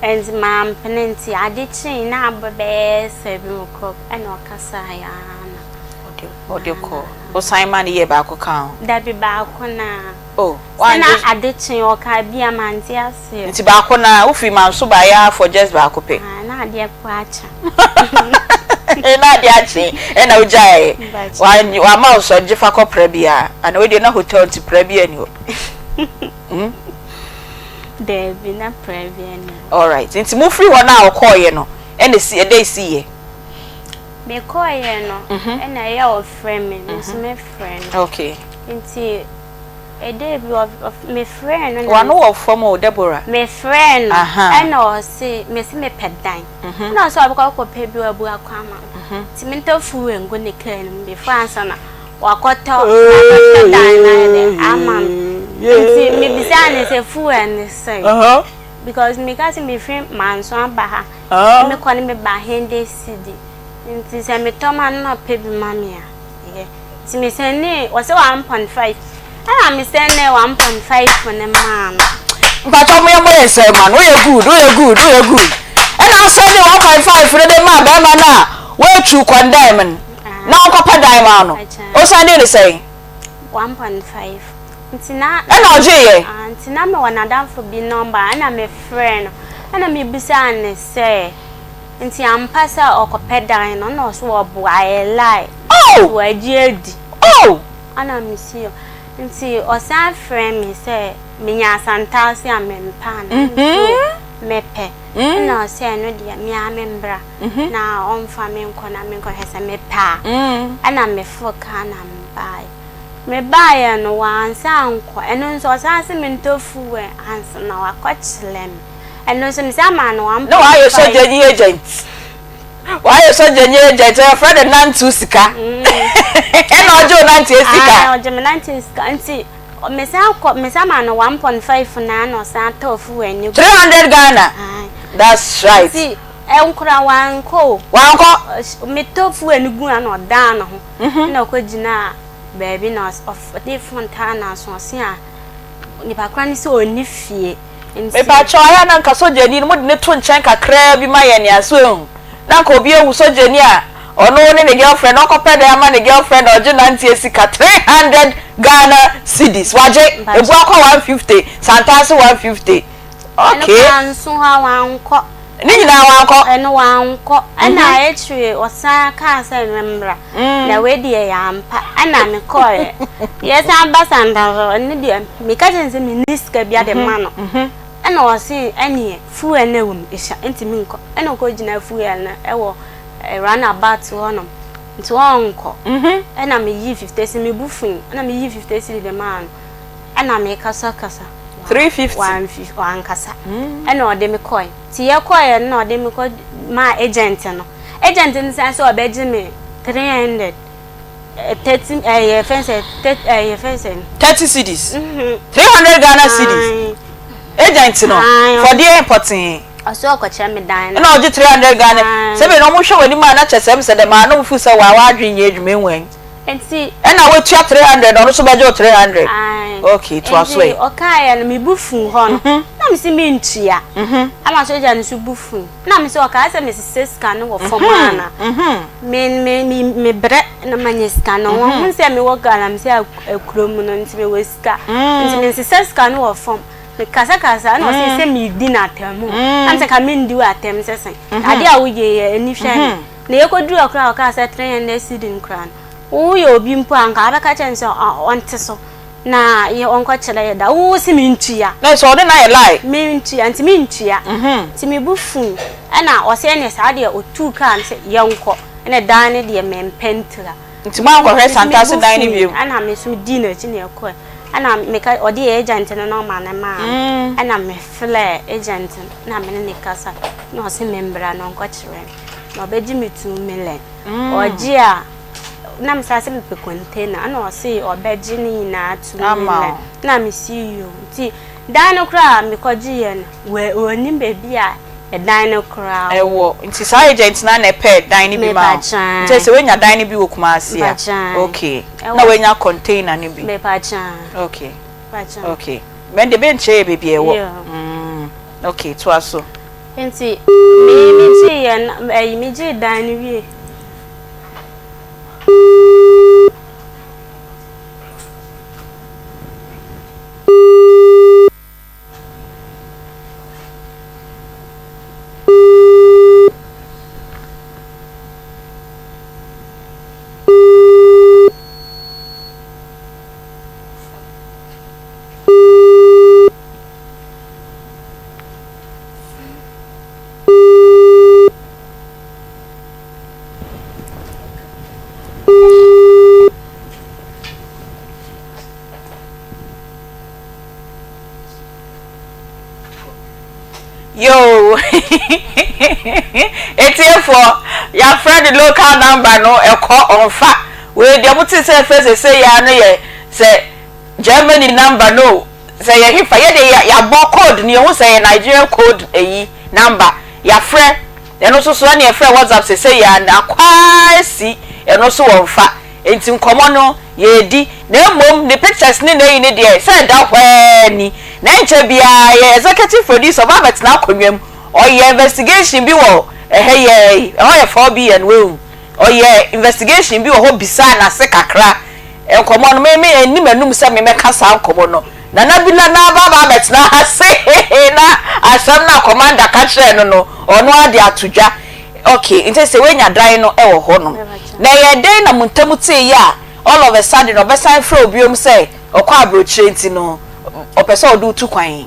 nti mampene nti ade kyee na abɔ bɛyɛ 7 o'clock ɛna ɔkasaeɛ ara na. Ɔde kɔ wosan ma no yɛ baako ka ho? Dabi baako na. Oh wangye. Sɛ na ade kye ɔka bi a mante aseɛ. Nti baako na wofiri manso baeɛ ara for just baako pɛ? Ah na adeɛ kɔ akye. Na adeɛ akye ɛna wogyaeɛ wamma wo sɛ gye fa kɔ pra biara ana wei deɛ na hotel nti pra biara nni hɔ. Hmm? Daabi, na prayer biara nni hɔ. Alright, nti mofiri hɔ no a ɔkɔɔeɛ no, ɛna esi, ɛdɛ esiiɛ? Mekɔɔeɛ no, mhm. ɛna ɛyɛ ɔfrɛ me, me nso mhm. mefrɛ no. Okay. Nti ɛdɛ bi mefrɛ no. Wano wɔ fam o, Deborah. Mefrɛ no, ɛna ɔse, mese mepɛ dan. Mhm. Ɛna ɔse ɔbɛkɔ akɔpɛ bi wabu akɔ ama me. Nti mentɔ fuel ngu ne kaa no mu before ansa na. Wakɔtɔ wakɔtɔ dan no ayɛ dɛ ama me nti mebisaa no sɛ fuel ne sɛn because meka sɛ mefiri Manso aba ha mekɔ no meba hundred cedi nti sɛ metɔ ma no na ɔpɛ bi ma me a ɛyɛ nti mesɛnee ɔsɛ 1.5 ɛna mesɛnee 1.5 no maa no. Mpatsɔ mo yɛ mo yɛ nsɛm ma no woyɛ good woyɛ good woyɛ good. Ɛna asɛnde 1.5 no de maa bɛrima no a woatwiw kɔndɛm no na ɔnkɔpɛ dan ma no. Osɛndee no sɛn? 1.5 nti na Ɛna ɔgyeeɛ? Ah, nti na mewɔ n'adamfo bi nɔmba ɛna mefrɛɛ no ɛna mebisaa no sɛ nti ampa sɛ ɔkɔpɛ dan no ɛna ɔse ɔboa ɛyɛ lie Oh! nti wagye adi. Oh! Ɛna mese nti ɔsan frɛɛ me sɛ menya asantaase a mempɛ anaa? Mese o mepɛ. Ɛna ɔse ɛno deɛ me ara membra na ɔmfa me nkɔ na menkɔhwɛ sɛ mepɛ a. Ɛna meforo kaa na mebaeɛ. Mebaeɛ no wansan ankɔ. Ɛno nso ɔsan se mentɔ fuel ansa na wakɔkyerɛ me. Ɛno nso mesan maa no Na wayɛ 1.5. sogyani agent. Wayɛ sogyani agent, yɛfrɛ no nantew sika. Ɛna ɔgye wo nanteɛ sika. Ae, ɔgye me nanteɛ sika. Nti mesan kɔ, mesan maa no 1.5 naa na ɔsan tɔɔ fuel no gu. 300 Ghana. Ae. That's right. Nti ɛnkora wankɔ o. Wankɔ. Metɔ fuel no gu a na ɔdan ne ho. Ɛna ɔkɔ gyinaa baabi na ɔde phone taa n'aso ɔse a nipa kora no sɛ ɔnni fie. Nti. Mepakyɛw, ayɛ a na nka sogyani no mode no to nkyɛn kakraa bi ma yɛn nea so ehu? Na nka obi ahu sogyani a ɔno ne ne girlfriend ɔkɔpɛ dan ama ne girlfriend a ɔgye nanteɛ sika 300 Ghana cedis wagye ebu akɔ 150 Santase 150 Ɛno okay. koraa nso hɔ a wankɔ. Ne nyinaa wankɔ. Ɛno wankɔ. Ɛna akyire ɔsan kaa sɛ memmra. Na wei deɛ ɛyɛ ampa. Ɛna mekɔeɛ. Yɛsan ba Santase hɔ, ɛno deɛ meka kyerɛɛ no sɛ menni sika biara de ma no. Ɛna ɔse ɛneɛ fuel no ɛwɔ mu ɛsua nti menkɔ. Ɛna ɔkɔgyinaa fuel no ɛwɔ round about hɔnom nti ɔnkɔ. Ɛna meyii 50 cedi, me bo fui. Ɛna meyii 50 cedi de maa no. Ɛna mekasakasa. 350. Wamfi wankasa. Ɛna ɔde me kɔe. Nti yɛkɔeɛ no na ɔde me kɔ maa agent no. Agent no san sɛ ɔbɛgye me 300 30 ɛyɛ fɛn sɛ ɛyɛ fɛn sɛ. 30 cedis. 300 Ghana cedis. Agent no for deɛ pɔtee. Ɔsɛ ɔkɔkyerɛ me dan no. Ɛna ɔgye 300 Ghana. Sɛ bɛ na ɔmo hwɛ w'anim a na kyɛ sɛ sɛ dɛm a na ɔmo feel sɛ waa w'adwene nyɛ adwuma enwɛn. Nti. Ɛna watua 300 na ɔno nso bɛgye wo 300. Ae. Okay, toa so ɛ. Nti ɔkaeɛ no, me bo fuu hɔ no, na mese mentua. Ɛna sogya no nso bo fui. Na mese ɔkaa sɛ mesesɛ sika no wɔ fam ana. Me, me, me, mebrɛ na manya sika no. Wɔhu sɛ mewɔ galamsey akuro mu no, nti mewɔ sika. Nti mensesɛ sika no wɔ fam. Mekasakasa, ɛna ɔse sɛ medi no atɛm o. Na mese ka mendi wo atɛm sɛ sɛn. Adeɛ a woyɛ yi, ani hwɛ he. Na yɛkɔduruu hɔ koraa a ɔkaa sɛ 300 cedi no koraa no, woyɛ obi mpo a anka wobɛka kyerɛ no sɛ ɔnte so na yɛ ɔnkɔkyerɛ yɛ da. Wo se mentua. Na sɛ ɔne no ayɛ lie. Mentua, nti mentua. Nti me bo fui. Ɛna ɔse ɛneɛ saa deɛ ɔtuu kaa no sɛ yɛnkɔ. Ɛna dan no deɛ mempɛ ntira. Nti moankɔhwɛ Nti me bo Santase dan no fui. bio? Ɛna me nso medii n'akyi na yɛkɔɛ. Ɛna meka ɔde agent no nɔma no maa me. Ɛna mefrɛɛ agent no na me ne no kasa. Na ɔse memmra na ɔnkɔkyerɛ me. Na ɔbɛgye me 2 million. Ɔgye a, na mesan sɛ mepɛ container ɛna ɔse ɔbɛgye ne nyinaa 2 million. Na mese yoo. Nti dan no koraa a mekɔgyeeɛ no, wɔnnim baabi a ɛdan no koraa wɔ. Nti saa agent no ara na ɛpɛɛ dan no bi maa wo? Nti sɛ woanya dan no bi wɔ Kumasi a? Okay. Na woanya container no bi? Okay. Okay. Mɛ deɛ bɛnkyerɛ yɛ baabi a ɛwɔ. Okay, toa so. Nti me me gyee yɛ ɛyi me gyee dan no wie. Yoo etiefoɔ yɛafrɛ ne local number no ɛkɔ ɔnfa wei deɛ mo te sɛ ɛfrɛ sese yɛ ano yɛ sɛ Germany number no o sɛ yɛ hefa yɛ deɛ yɛabɔ code no yɛhu sɛ yɛ Nigerian code ɛyi number yɛafrɛ ɛno nso so ɛne yɛfrɛ WhatsApp sese yɛ ano akɔ asi ɛno nso wɔnfa Enti nkɔmmɔ no yɛredi, na mmom ne pictures ne n'ayi no deɛ sɛ ɛda hɔ ara ni. Na ɛnkyɛ biara yɛn executive producer ɔba abɛtena akonnwa mu. Ɔyɛ investigation bi wɔ ɛhɛ yɛɛ ɛhɔ yɛ 4BN wahu. Ɔyɛ investigation bi wɔ hɔ bisaa n'ase kakra. Nkɔmmɔ no me me ɛnni m'anum sɛ me mɛka saa nkɔmmɔ no. Nana Bila na aba aba abɛtena ha see na asɛm no a commander ka kyerɛɛ no no ɔno ara de ato dwa. Okay, nti sɛ woanya dan no wɔ hɔ nom. Na ɛyɛɛ dɛn na mo ntam teeɛ a all of a sudden ɔbɛsan frɛ wo biom sɛ ɔkɔ aburokyire nti no ɔpɛ sɛ ɔde wo tu kwan?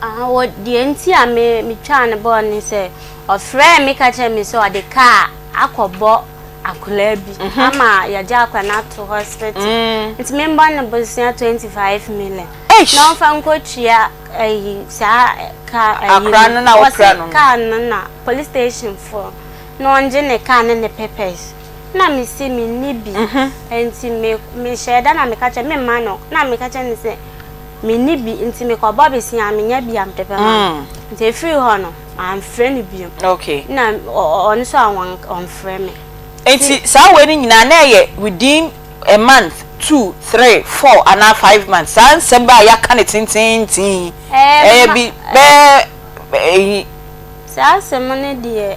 Aha, wɔ deɛ nti a me metwaa no bɔɔl ne sɛ ɔfrɛɛ me ka kyerɛɛ me sɛ ɔde kaa akɔbɔ akwadaa bi mhm. ama yɛgye akwadaa no ato hospital mm. nti membɔ no bosea 25 million na ɔmfa nkɔtua ayi saa kaa ayi no na wopira no kaa no na police station fo na ɔngye ne kaa ne ne papers na mesi menni bi mhm. nti me mehyɛ da na meka kyerɛ memma no na meka kyerɛ ne sɛ Menni bi nti mekɔbɔ bosea a menya bi a mede bɛma no. Nti ɛfiri hɔ no mamfrɛ no bio. Okay. Na ɔno nso a ɔmfrɛ me. Nti saa wei no nyinaa na ɛyɛ within a month, two, three, four anaa five months? Saa nsɛm bɛ a yɛaka no tenteenten yi ɛyɛ bi bɛyɛ ɛyi. Saa asɛm no deɛ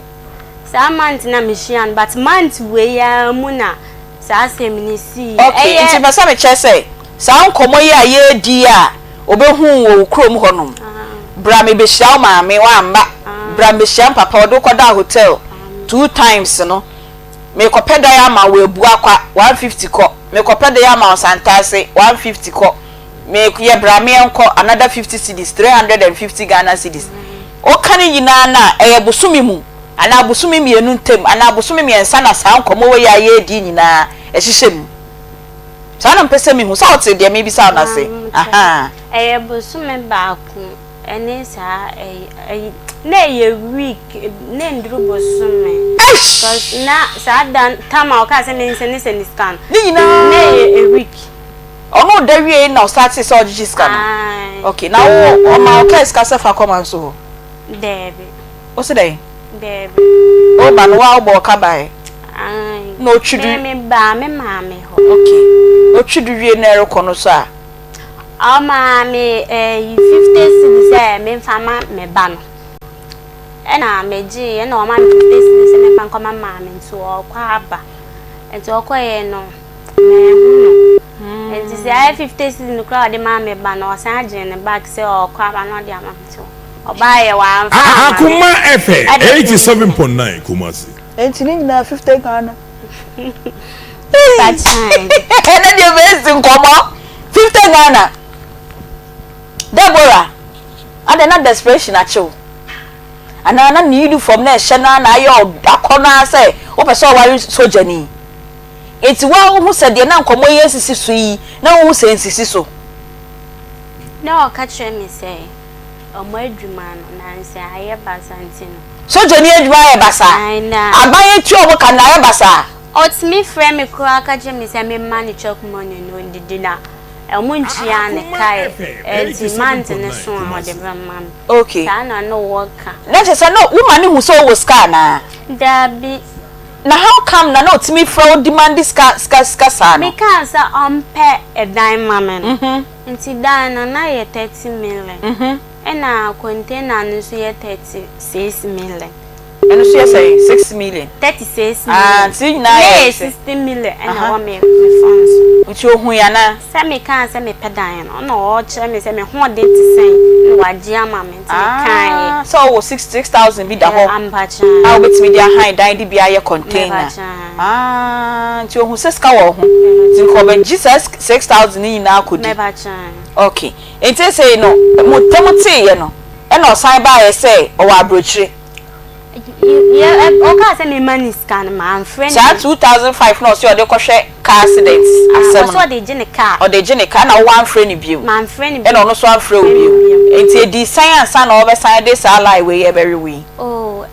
saa month na mehyia no but month wei ara mu na saa asɛm no sii. Ok, nti mepɛ sɛ mekyerɛ sɛ saa nkɔmmɔ yi a yɛredi yi a ɔbɛhuu wɔ wo kurom hɔnom, bra mebehyia wo maame, woamma, bra mebehyia me papa, ɔde wo kɔdaa hotel two times no, merekɔpɛ dan ama wo Abuakwa, 150 kɔ, merekɔpɛ dan ama wo Santase, 150 kɔ, meyɛ bra meɛnkɔ, another 50 cedis, 350 Ghana cedis. Woka ne nyinaa no a, ɛyɛ bosome mu. Anaa bosome mmienu ntam, anaa bosome mmiɛnsa na saa nkɔmmɔ wei a yɛredi yi nyinaa ɛhyehyɛ mu? Saa na mepɛ sɛ mehu. Sɛ wote deɛ merebisa wo no ase? Ahaa. Ɛyɛ bosome baako ɛne saa ɛyi ɛyi na ɛyɛ week na ɛnduru bosome. Eish! Cause na saa da tam a ɔkaa sɛ mensɛne sɛne sika no. Ne nyinaa. Na ɛyɛ a week. Ɔno da wiei na ɔstartee sɛ ɔgyegye sika no? Ae. Okay, na wo ɔma wo kaa sika sɛ fa kɔma nso hɔ? Daabi. Wo se dɛn? Daabi. Wo ba no, wo a wobɔɔ ka baeɛ? Ae. Na ɔtwi du. Me me baa me maame hɔ. Okay. Ɔtwi du wie na ɛrekɔ no so a? Ɔmaa me ɛyi 50 cedis sɛ memfa ma me ba no. Ɛna megyeeɛ ɛna ɔmaa me 50 cedis sɛ memfa nkɔma maame nti ɔkɔ aba. Nti ɔkɔeɛ no manhu no. Nti saa 50 cedis no koraa a ɔde maa me ba no ɔsan gyee no back sɛ ɔkɔ aba na ɔde ama me nti Ɔbaeɛ wamfa amma me. Akoma FM Ɛde 87.9 Kumasi. Enti ne nyinaa 50 Ghana. Bakyan. Ɛnɛ deɛ bɛsi nkɔmmɔ 50 Ghana. Deborah, adɛn na desperation akye wo? Anaa na ne uniform na ɛhyɛ no ara na ayɛ akɔnnɔ ara sɛ wopɛ sɛ ɔware sogyani? Enti wo ara wohu sɛ deɛ na nkɔmmɔ yi asisi so yi, na wohu sɛ nsisi so? Na ɔka kyerɛ me sɛ ɔmo adwuma no nansa ayɛ basaa nti no. Sogyani adwuma ayɛ basaa? Ae na. Aban atua ɔmo ka no ayɛ basaa? Ɔtumi frɛ me koraa ka kyerɛ me sɛ me mma no chop money na ɔndidi na ɔmo ntua ne Akoma ka ɛ FM nti month no 87.9 so a ɔde Kumasi. bɛma me. Okay. Saa na na ɔka. Na kyerɛ sɛ na woma no hu sɛ wowɔ sika anaa? Daabi. Na how come na na ɔtumi frɛ wo demande sika sika sika saa no? Mekaa sɛ ɔmpɛ ɛdan ma me no. Nti dan no na yɛ 30 million ɛna container no nso yɛ 36 million. Ɛno nso yɛ sɛn? 6 million? 36 million. Ah, nti ne nyinaa yɛ. Na yɛ 60 million ɛna ɛwɔ me me phone so. Nti ohui anaa? Sɛ me kaa sɛ me pɛ dan no, ɛna ɔkyerɛ me sɛ me ho ɔden te sɛn na wagye ama me nti me kaa yɛ. Ah, sɛ ɔwɔ 6000 bi da hɔ. Ampakyaa. A wobɛtumi de ahan dan de bi ayɛ container. Mɛpakyaa. Ah, nti ohu sɛ sika wɔ wo ho. Nti nka ɔbɛgye saa 6000 no nyinaa akɔdi. Ok. Nti seesei no, mo ntam teeɛ no, ɛna ɔsan baeɛ sɛ ɔwɔ aburokyire. Ɔkaa sɛ memma no sika no, mamfrɛ no. Saa 2005 no a ɔse ɔde kɔhwɛ car accident asɛm no. Ɔse ɔde gye ne car. Ɔde gye ne car, ɛna wo wamfrɛ no bio. Mamfrɛ no bio. Ɛna ɔno nso amfrɛ wo bio. Nti ɛdii sɛn ansa na ɔbɛsan de saa lie wei ɛbɛwe wo yi? Oh,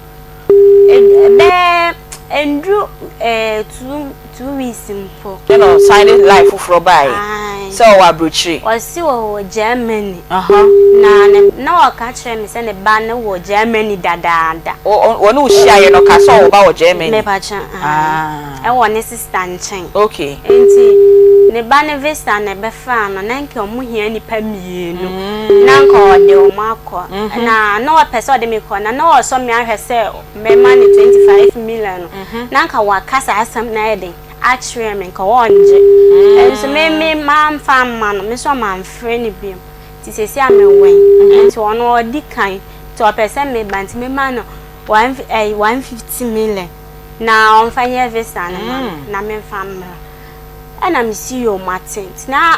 Bɛyɛ ɛnduru ɛɛ two weeks mpo. Ɛna ɔsan de line foforɔ baeɛ. Ae. Sɛ ɔwɔ aburokyire. Ɔse ɔwɔ Germany. Na ne na ɔka kyerɛ me sɛ ne ba no wɔ Germany dadaada. Ɔne wo hyiaeɛ no ɔkaa sɛ ɔwɔ ba wɔ Germany? Mepakyɛ aane. Ɛwɔ ne sister nkyɛn. Okay. Nti ne ba no visa na ɛbɛfaa no na nka ɔmo hia nipa mienu na nka ɔde ɔmo akɔ. Na na ɔpɛ sɛ ɔde me kɔ na na ɔsɔ me ahwɛ sɛ mɛma no 25 million no na nka waka saa asɛm no ayɛ den. akyerɛ me nka ɔngye nso me me mamfa amma no me nso mamfrɛ no biom nti seesei a mewɛn nti ɔno ɔdi kan nti ɔpɛ sɛ meba nti mema no one ɛyi 150 million na ɔmfa nyɛ visa no ma me na memfa mmra ɛna mesi yoo mate nti na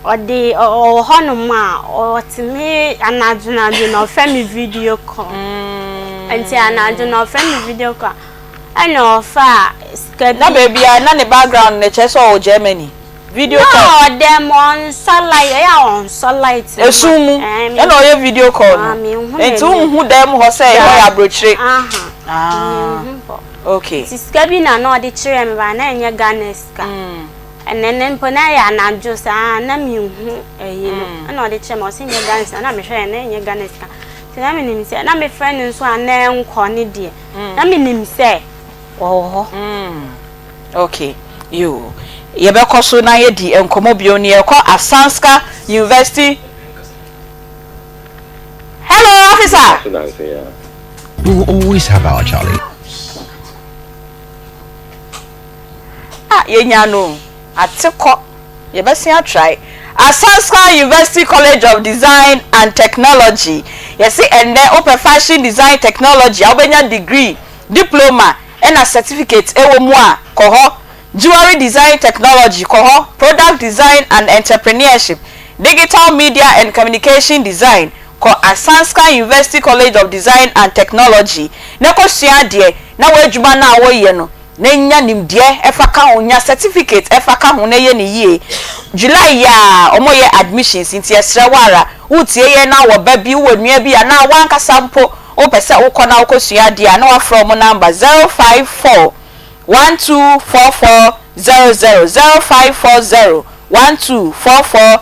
ɔde ɔwɔ hɔnom a ɔte me anadwo anadwo na ɔfrɛ me video call nti anadwo na ɔfrɛ me video call. Ɛna ɔfaa sika bi. Na baabi a na ne background no kyerɛ sɛ ɔwɔ Germany. Video call. Na ɔdɛm ɔnsɔ light ɛyɛ a ɔnsɔ light no. Esum mu ɛna ɔyɛ video call no. Nti wonhu dan mu hɔ sɛ ɛhɔ yɛ abrokyire. Menhu hɔ. Okay. Nti sika bi na na ɔde kyerɛɛ me but na ɛnyɛ Ghana sika. Ɛnɛ no mpo na ɛyɛ anadwo saa na menhu ɛyi no ɛna ɔde kyerɛɛ me ɔse ɛnyɛ Ghana sika na mehwɛɛ na ɛnyɛ Ghana sika. Nti na menim sɛ na mefrɛ no nso a na ɛnkɔ ne deɛ. Na menim sɛ wɔwɔ hɔ. Mm, ok, yoo. Yɛbɛkɔ so na yɛadi nkɔmmɔ bio no, yɛkɔ Asanska University. Hello, officer! We will always have our Charlie. Ah, yɛnya no ate kɔ. Yɛbɛsen atrae. Asanska University College of Design and Technology, Yɛse ɛnnɛ wopɛ Fashion Design Technology a wobɛnya degree, diploma ɛna certificate ɛwɔ mu a, kɔ hɔ. Jewelry Design Technology, kɔ hɔ. Product Design and Entrepreneurship, Digital Media and Communication Design, kɔ Asanska University College of Design and Technology na kɔsua adeɛ na w'adwuma no a woyɛ no na nya nimdeɛ fa ka ho, nya certificate fa ka ho na yɛ no yie. July yi ara wɔyɛ admissions nti yɛsrɛ wo ara, woretie yɛn na wowɔ ba bi, wowɔ nua bi anaa w'ankasa mpo wopɛ sɛ wokɔ na wokɔsua adeɛ a na woafrɛ wɔn number 054 1244 00, 0540 1244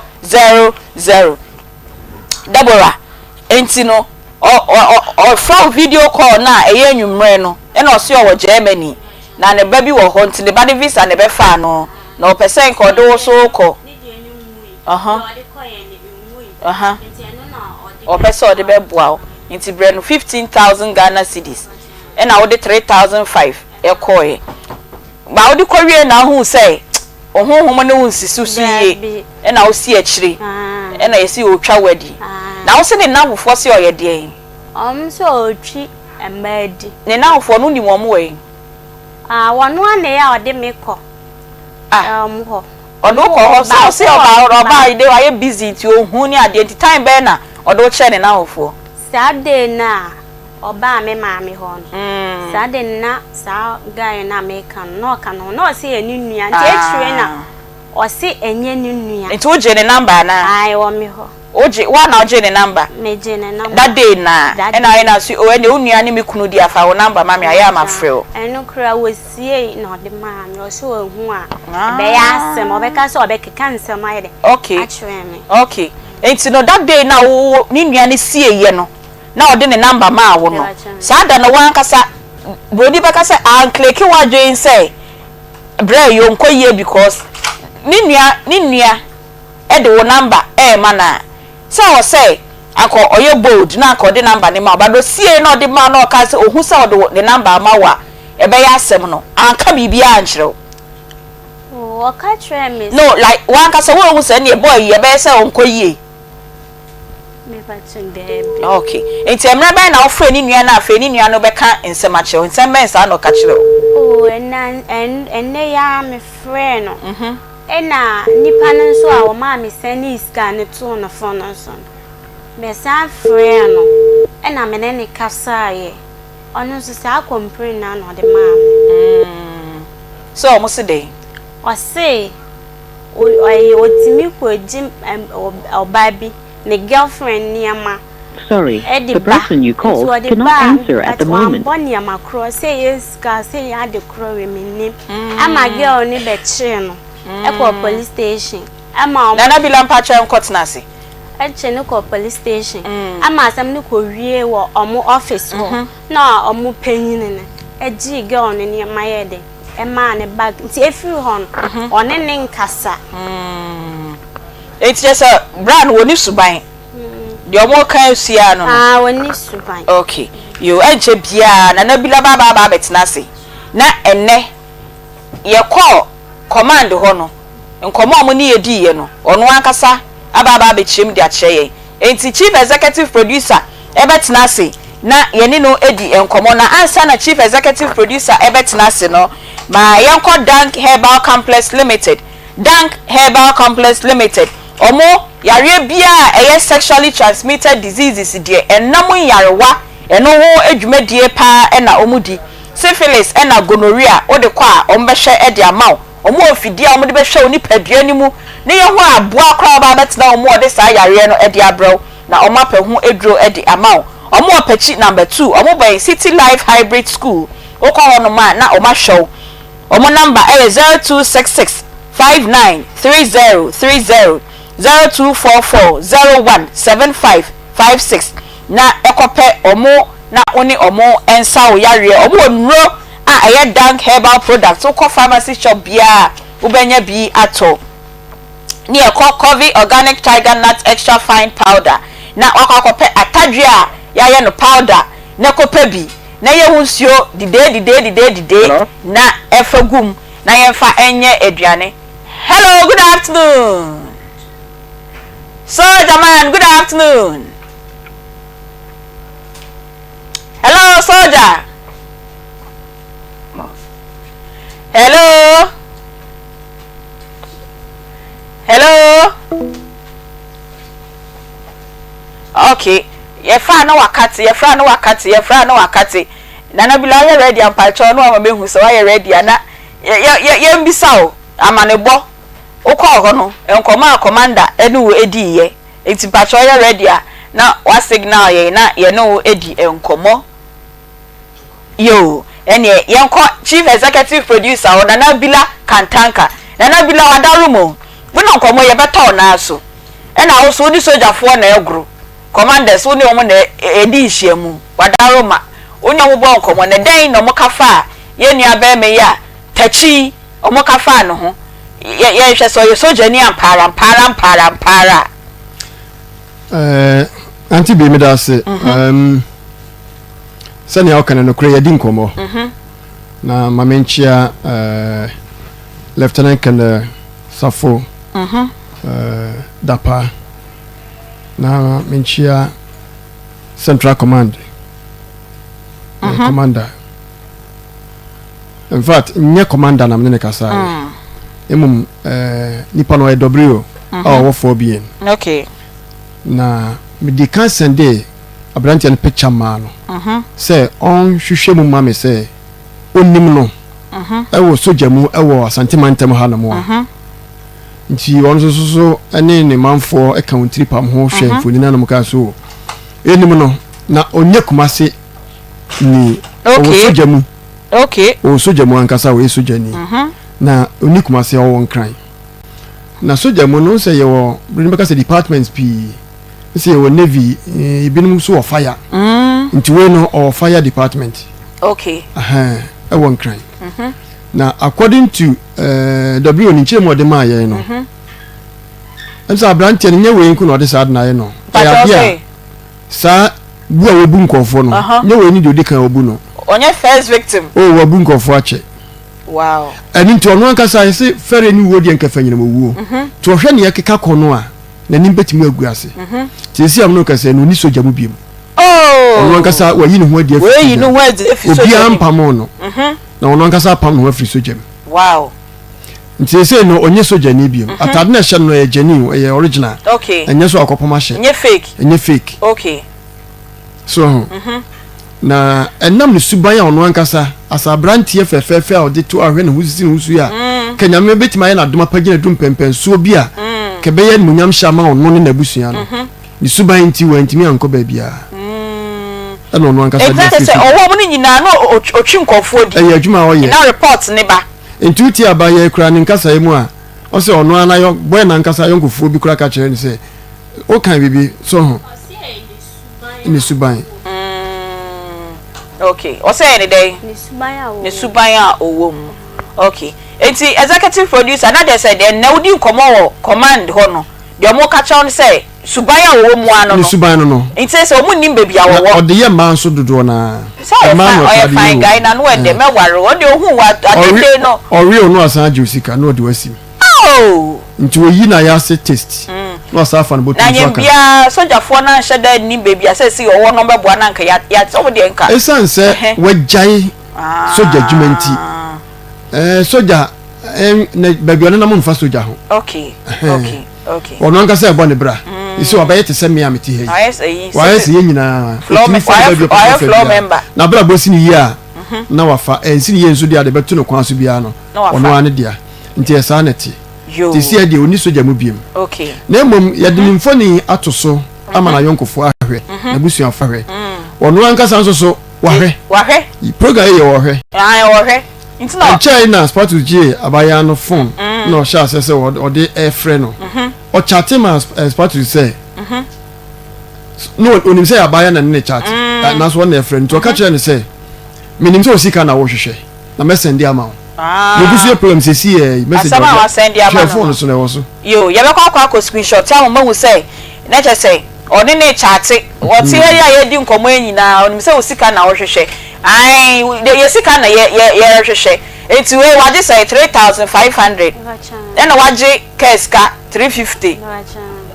00. Deborah, Enti no ɔ ɔ ɔfrɛ wo video call no a ɛyɛ anwummerɛ no ɛna ɔse ɔwɔ Germany na ne ba bi wɔ hɔ nti ne ba no visa na ɛbɛfaa no na ɔpɛ sɛ nka ɔde wo so kɔ ɔhɔ ɔha ɔpɛ sɛ ɔde bɛboa wo nti brɛ no 15,000 Ghana cedis ɛna wode 3,500 ɛkɔɔɛ ba wode kɔwie na wohuu sɛ Wo honhom ne wo nsisi so yie ɛna wo si akyire ɛna yɛsi ɔretwa wo adi. Na wo se ne nnamfofoɔ se ɔyɛ deɛn? Wɔn se ɔretwi mmaa adi. Ne nnamfofoɔ no wonim wɔn wɔ he? Ah, wɔn ara na ɛyɛ a ɔde me kɔ wɔn hɔ. Ɔde wo kɔ hɔ? Sɛ ɔse ɔbaa ɔbaa de wayɛ busy nti ɔnhu ne adeɛ nti time bɛn na ɔde wo kyerɛ ne nnamfofoɔ? Saa day no a ɔbaa me maame hɔ no, saa de no na saa guy no a meka no, na ɔka ne ho, na ɔse ɛyɛ ne nua, nti akyire na ɔse ɛnyɛ ne nua. Nti wogyee ne number anaa? Ae, ɛwɔ me hɔ. Wogye, woa na wogyee ne number? Megyee ne number. That day no a, That ɛna day. ayɛ na ɔse oh ɛneɛ wo nua ne me kunu di a, fa wo number ma me, ayɛ a mafrɛ wo. Ɛno koraa wɔsiei na ɔde maa me, ɔse ɔhu a, ɛbɛyɛ asɛm, ɔbɛka sɛ ɔbɛkeka nsɛm ayɛ dɛ, Okay, akyerɛ me. okay. Nti no that day no a wo ne nua no sieeɛ no, na ɔde ne number maa wo no, saa da no w'ankasa, broni bɛka sɛ ankleke w'adwene sɛ brɛ yi ɔnkɔ yie because ne nua ne nua de wo number ɛɛma no a, sɛ ɔwɔ sɛ anka ɔyɛ bold na anka ɔde number no ma wo, but ɔsiee na ɔde maa na ɔkaa sɛ ɔhu sɛ ɔde ne number ama wo a ɛbɛyɛ asɛm no, anka biribiara ankyerɛ wo. Oh, ɔka kyerɛɛ me No, like w'ankasa woanhu sɛ ɛneɛ boy yi ɛbɛyɛ sɛ ɔnkɔ yie. Mepakyɛ daabi. Ok. Nti mmerɛ bɛn na wofrɛɛ ne nua no a afei ne nua no bɛka nsɛm akyerɛ wo? Nsɛm bɛn saa na ɔka kyerɛɛ wo? Oh, ɛna, ɛn, ɛnnɛ yi ara mefrɛɛ no. Ɛna nipa no nso a ɔmaa me sɛnee sika no too no phone no so no, mesan frɛɛ no, ɛna me ne no kasaeɛ. Ɔno nso saa complain no ara na ɔde maa me. Mm. Sɛ wɔn se dɛn? Ɔse. Ɔyɛ ɔtumi kɔgye ɔbaa bi ne girlfriend nneɛma Sorry, de the ba. person you Nti called ɔde cannot ba a answer at but the moment. wammɔ nneɛma korɔ sɛ ɛyɛ sika sɛ ɛyɛ ade korɔ wei mennim. Ɛma girl no bɛkyeree no kɔɔ police station. Ɛma ɔmo. Nana Bila mpakyɛ nkɔ tena ase. Ɛkye no kɔ police station. Ɛma asɛm no kɔ wie wɔ ɔmo office hɔ. Na ɔmo panyin no ɛgyee girl no nneɛma yɛɛ dɛn ɛmaa no bag. Nti efiri hɔ no ɔne ne nkasa. Enti kyerɛ sɛ bra no wɔni suban. Deɛ ɔmo ka asia no no. Ah wɔni suban. Okay. Yoo ɛnkyɛ biaa Nana Bila ba aba aba abɛtena ase. Na ɛnɛ yɛkɔɔ command hɔ no nkɔmmɔ a wɔne yɛn diiɛ no, ɔno ankasa aba aba abɛkyerɛ mu de akyerɛ yɛn. Enti Chief Executive Producer bɛtena ase na yɛne no adi nkɔmmɔ. Na ansa na Chief Executive Producer bɛtena ase no, ma yɛnkɔ Dank Herbal Complex Limited. Dank Herbal Complex Limited, wɔn yareɛ biara a ɛyɛ sexually transmitted diseases deɛ, ɛnam nyarewa, ɛno ho dwumadie pa ara na wɔdi. Syphilis na gonorrhea, wode kɔ a, wɔbɛhwɛ de ama wo. Wɔwɔ mfidie a wɔde bɛhwɛ wo nipadua no mu na yɛhu aboa koraa a ɔba abɛtena wo mu a ɔde saa yareɛ no de abrɛ wo na wɔapɛ ho aduro de ama wo. Wɔwɔ Pakyi number two, wɔbɛn City Life Hybrid School. Wokɔ hɔnom a na wɔahwɛ wo. Wɔn number yɛ 0266 59 30 30, 0244 01 75 56 na kɔpɛ wɔn na wo ne wɔn nsa wo yareɛ. Wɔwɔ nnuro a ɛyɛ Dank herbal products wokɔ pharmacy shop biara a wobɛnya bi atɔ. Ne yɛkɔ Covey organic tiger nut extra fine powder na wakɔ akɔpɛ atadwe a yɛayɛ no powder na kɔpɛ bi na yɛ ho nsuo didee didee didee didee na ɛfa gu mu na yɛmfa nyɛ aduane. Hello, good afternoon. Soldier man, good afternoon. Hello, soldier. Hello. Hello. Okay. Yɛfra no wakate, yɛfra no wakate, yɛfra no wakate. Nana Bila ɔyɛ ready ampakyɛw no ama mehu sɛ wayɛ ready ana yɛmbisa o amanebɔ wokɔɔ hɔ no nkɔmɔ a commander ɛne wo ediiɛ nti mpakyɛw ɔyɛ ready a na wa signal yɛn na yɛne wo edi nkɔmɔ. Yoo, ɛneɛ yɛnkɔ Chief Executive Producer hɔ, Nana Bila Kantanka. Nana Bila, w'adaworo mu o, wo na nkɔmmɔ yi ɛbɛtɔ wo nan so. Ɛna wo nso wo ne sogyafoɔ na ɛgoro, commanders, wo ne wɔn na ɛdi nhyiamu, w'adaworo ma wo ne wɔn bɔ nkɔmmɔ. Na dɛn na wɔka faa yɛn nua barima yi a Takyi yi, wɔka faa ne ho? Yɛ, yɛnhwɛ sɛ ɔyɛ sogyani ampaara, ampaara, ampaara, ampaara a. Ɛɛ, Auntie Bee, meda ase. Mm-hmm. Sɛnea woka no, nokorɛ yɛadi nkɔmmɔ. Na ma menkyea eh, Lieutenant Colonel Safo eh, Dapa. Na menkyea Central Command eh, Commander. In fact, nyɛ commander na mene ne kasaeɛ. Mmom eh, nipa no ɔyɛ W a ɔwɔ 4BN. Okay. Na mede kan sɛndee aberanteɛ no picture maa no sɛ ɔnhwehwɛ mu ma me sɛ ɔnim no wɔ sogya mu wɔ Asante mantam ha nom a. Nti ɔno nso so ne ne manfoɔ ka wɔn tiri pam ho hwɛ mfonini anom kaa so ɛnim no na ɔnyɛ Kumase ni, ɔwɔ sogya mu. Ɔwɔ sogya mu ankasa, ɔyɛ sogyani. Na ɔni Kumase, ɔwɔ Nkran. Na sogya mu no sɛ yɛwɔ, bere no bɛka sɛ departments pii. Sɛ yɛwɔ navy, ebinom nso wɔ fire. Mm. Nti wei no ɔwɔ fire department. Okay. Ɛhɛn, ɛwɔ Nkran. Mm -hmm. Na according to uh, eh, W ne nkyerɛ mu ɔde maa yɛn no. Mm -hmm. Ɛm sɛ aberanteɛ no nyɛ wei nko na ɔde saa de no ayɛ no. Ɛyɛ adeɛ a saa bu a wɔbu nkurɔfoɔ no, nyɛ wei ne deɛ ɔdi kan ɔbu no. Ɔnyɛ first victim. Oh, wabu nkurɔfoɔ akyɛ. Wow. Ɛno nti ɔno ankasa yɛse fɛre ne wuo deɛ nkɛfɛ nyinam owuo. Mhm. Nti ɔhwɛ nea ɛkeka kɔ no a, n'anim bɛtumi agu ase. Mhm. Nti ɛsi a mene kasa no ɔni sogya mu biom. Oh. Ɔno ankasa wayi ne ho adi afiri sogya mu. Obiara mpamoo no. Mhm. Na ɔno ankasa apam ne ho afiri sogya mu. Wow. Nti ɛsei no ɔnyɛ sogyani biom. Atade no ɛhyɛ no no ɛyɛ genuine, ɛyɛ original. Okay. Ɛnyɛ so akɔpam ahyɛ. Ɛnyɛ fake. Ɛnyɛ fake. Okay. So ho. Na ɛnam ne suban a ɔno ankasa, as aberanteɛ fɛfɛɛfɛ a ɔde to ahwɛ ne ho sisi ne ho su yi a, kɛ Nyame bɛtumi ayɛ no adom apagya no aduru mpɛnpɛnsoɔ bi a, kɛ ɛbɛyɛ animuonyam hyɛ ama ɔno ne n'abusua no. Ne suban nti, wantumi ankɔ baabiara. Ɛna ɔno ankasa de Ɛnti afiri sɛ so. ɔwɔ mu no nyinaa na ɔtwi nkurɔfoɔ di. Ɛyɛ adwuma a ɔyɛ. Na report ne ba. Nti wotie abayɛ koraa ne nkasaeɛ mu a. Ɔsɛ ɔno ara n'ayɔ bɔyɛ n'ankasa ayɔnkofoɔ bi koraa ka kyerɛ no sɛ wokan biribi so ho ne suban. Mm, okay. Ɔsɛ yɛ ne dɛn? Ne suban a ɔwɔ mu. Okay. Enti executive producer na deɛ sɛ deɛ nnɛ wodi nkɔmmɔ wɔ command hɔ no, deɛ wɔn ka kyerɛ no sɛ suban a wɔwɔ mu ano no. Ne suban no no. Nti sɛ wɔn nnim baabi a wɔwɔ. Na ɔde yɛ mmaa nso dodoɔ no ara. Sɛ ɔyɛ fine, ɔyɛ fine guy na no ɛdɛ mɛware o, ɔno deɛ ohuu wo adede no. Ɔwe o na wasan agye wo sika na ɔde wo asim. Oh! Nti oyi na yase taste na wasan afa no bɔtɔ Na nso nyɛ aka. biaa sogyafoɔ no anhyɛ da nnim baabi a sɛsei ɔwɔ no ɔbɛboa no anka ya ya sɛ wo deɛ nka. Esiane sɛ wagyae sogya adwuma nti, ɛɛ sogya ɛn na baabi a ɔnenam mfa sogya ho. Okay, okay, okay. Ɔno ankasa ɛbɔ ne bra. Esi wabɛyɛ te sɛ me a mete ha yi. Wayɛ sɛ yɛn nyinaa. Otumi fa baabi a ɔpɛ sɛ ɔfa biara. N'abrabɔ si ne yie a na wafa. Ɛnsi ne yie nso deɛ a deɛ ɛbɛto no kwan so biara no, ɔno ara ne dea. Nti ɛyɛ saa na ɛte. Seesei deɛ ɔnni sogya mu biom. Na mmom yɛde ne mfoni ato so ama n'ayɔnkofoɔ ahwɛ, n'abusuafoɔ ahwɛ. Ɔno ankasa nso so, wahwɛ. Program yi yɛ ɔhwɛ. Ɛnkyɛe na Spartus gyee abaayewa no fon na ɔhyɛɛ aseɛ sɛ ɔde refrɛ no. Ɔkyate maa Spartus sɛ, na ɔnim sɛ abaayewa na ne ne kyate, nanso ɔno na ɛfrɛ no. Nti ɔka kyerɛɛ no sɛ, Menim sɛ wo sika na worehwehwɛ. Na mɛ sɛnde ama wo. Ah. Yɛgu so yɛ program sɛsi yɛ message Asɛm a wasɛnde ama hwɛ no phone no. so na ɛwɔ so. Yoo, yɛbɛkɔ akɔ akɔ screenshot ama moahu sɛ na kyerɛ sɛ ɔne no rekyate. Ɔte ha yi a yɛredi nkɔmmɔ yi nyinaa, ɔnim sɛ wo sika na wohwehwɛ. Ae, yɛ sika na yɛ yɛ yɛrehwehwɛ. Enti wei wagye sɛn? 3500. Ɛna wagye kaa sika 350.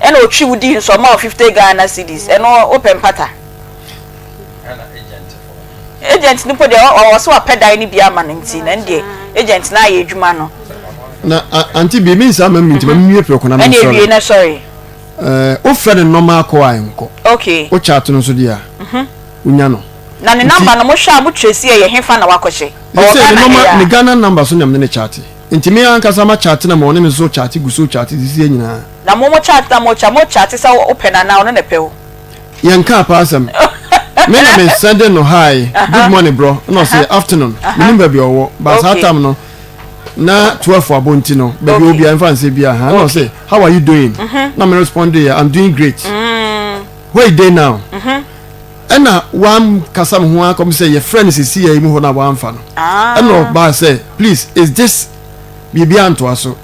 Ɛna ɔtwi wo dii nso ɔma wo 50 Ghana cedis. Ɛno wopɛ mpata? Agent no mpo deɛ ɔwɔ sɛ wapɛ dan no bi ama no nti na ɛno deɛ agent no ayɛ adwuma no. Na auntie bi mi nsa ama mi nti ma mi nwie prɛko na mi nsɔre. Ɛna ewie na sɔre. Ɛɛ wofrɛ no normal call a nkɔ. Okay. Wo chat no nso deɛ a. Mhm. Wonya no. Na ne number no mo hwɛ a mo trace yɛ yɛ hefa na wakɔhyɛ. Ɔwɔ Ghana ha yi a. Ne Ghana number so na me ne no chat. Nti me ankasa ma chat na ma ɔne me nso chat gu so chat sisi yɛ nyinaa. Na mo mo chat na mo chat mo chat sɛ wopɛ no anaa ɔno na ɛpɛ wo. Yɛn kaa paa asɛm. Me na me sɛnde no hi, good morning bro, ɛna ɔse afternoon, menim baabi a ɔwɔ, but saa time no na 12 abɔ nti no, baabi ɔwɔ biara mfa nsɛ biara ha, ɛna ɔse how are you doing, na me respond yɛ I'm doing great, where you dey now, ɛna wankasa me ho akɔm sɛ yɛfrɛ no sisi yɛ mu hɔ na wamfa no, ɛna ɔbaa sɛ please is this biribi antoa so,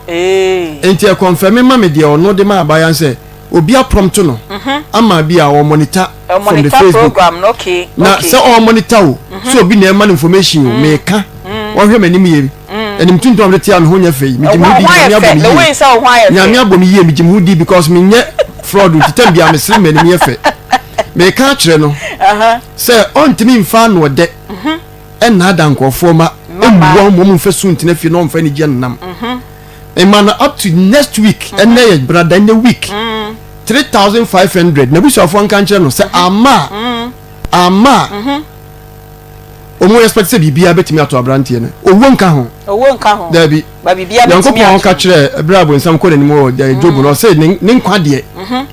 nti ɛkɔnfɛme ma me deɛ ɔno de ma abaayewa no sɛ obi aprɔmto no ama bi a ɔmonitor from the Facebook na sɛ ɔmonitor o sɛ obi na ɛma no information o meka ɔhwɛ m'anim yie anim tuntum a mede tea me ho nyɛ fɛ yi megye me ho di nyame abɔ me yie nyame abɔ me yie megye me ho di because menyɛ fraud nti tam bia mesere m'anim yɛ fɛ meka akyerɛ no sɛ ɔntumi mfa ano ɔdɛ ɛnnaada nkurɔfoɔ ma ɛmmu wɔn mmom mfa su ntena fie na ɔmfa anigyeɛ nnam Mma no up to next week mhm. ɛnɛ yɛ brada ɛnɛ week mm. 3500 n'abusuafoɔ nka nkyerɛ no sɛ mhm. ama a mm. ama a mhm. wɔn expect sɛ biribiara bɛtumi ato aberanteɛ no owuo nka ho owuo nka ho daabi nyankopɔn ka kyerɛ ɛberɛ a abonsam kɔ n'anim wɔ eh, job no ɔsɛ ne nkwa deɛ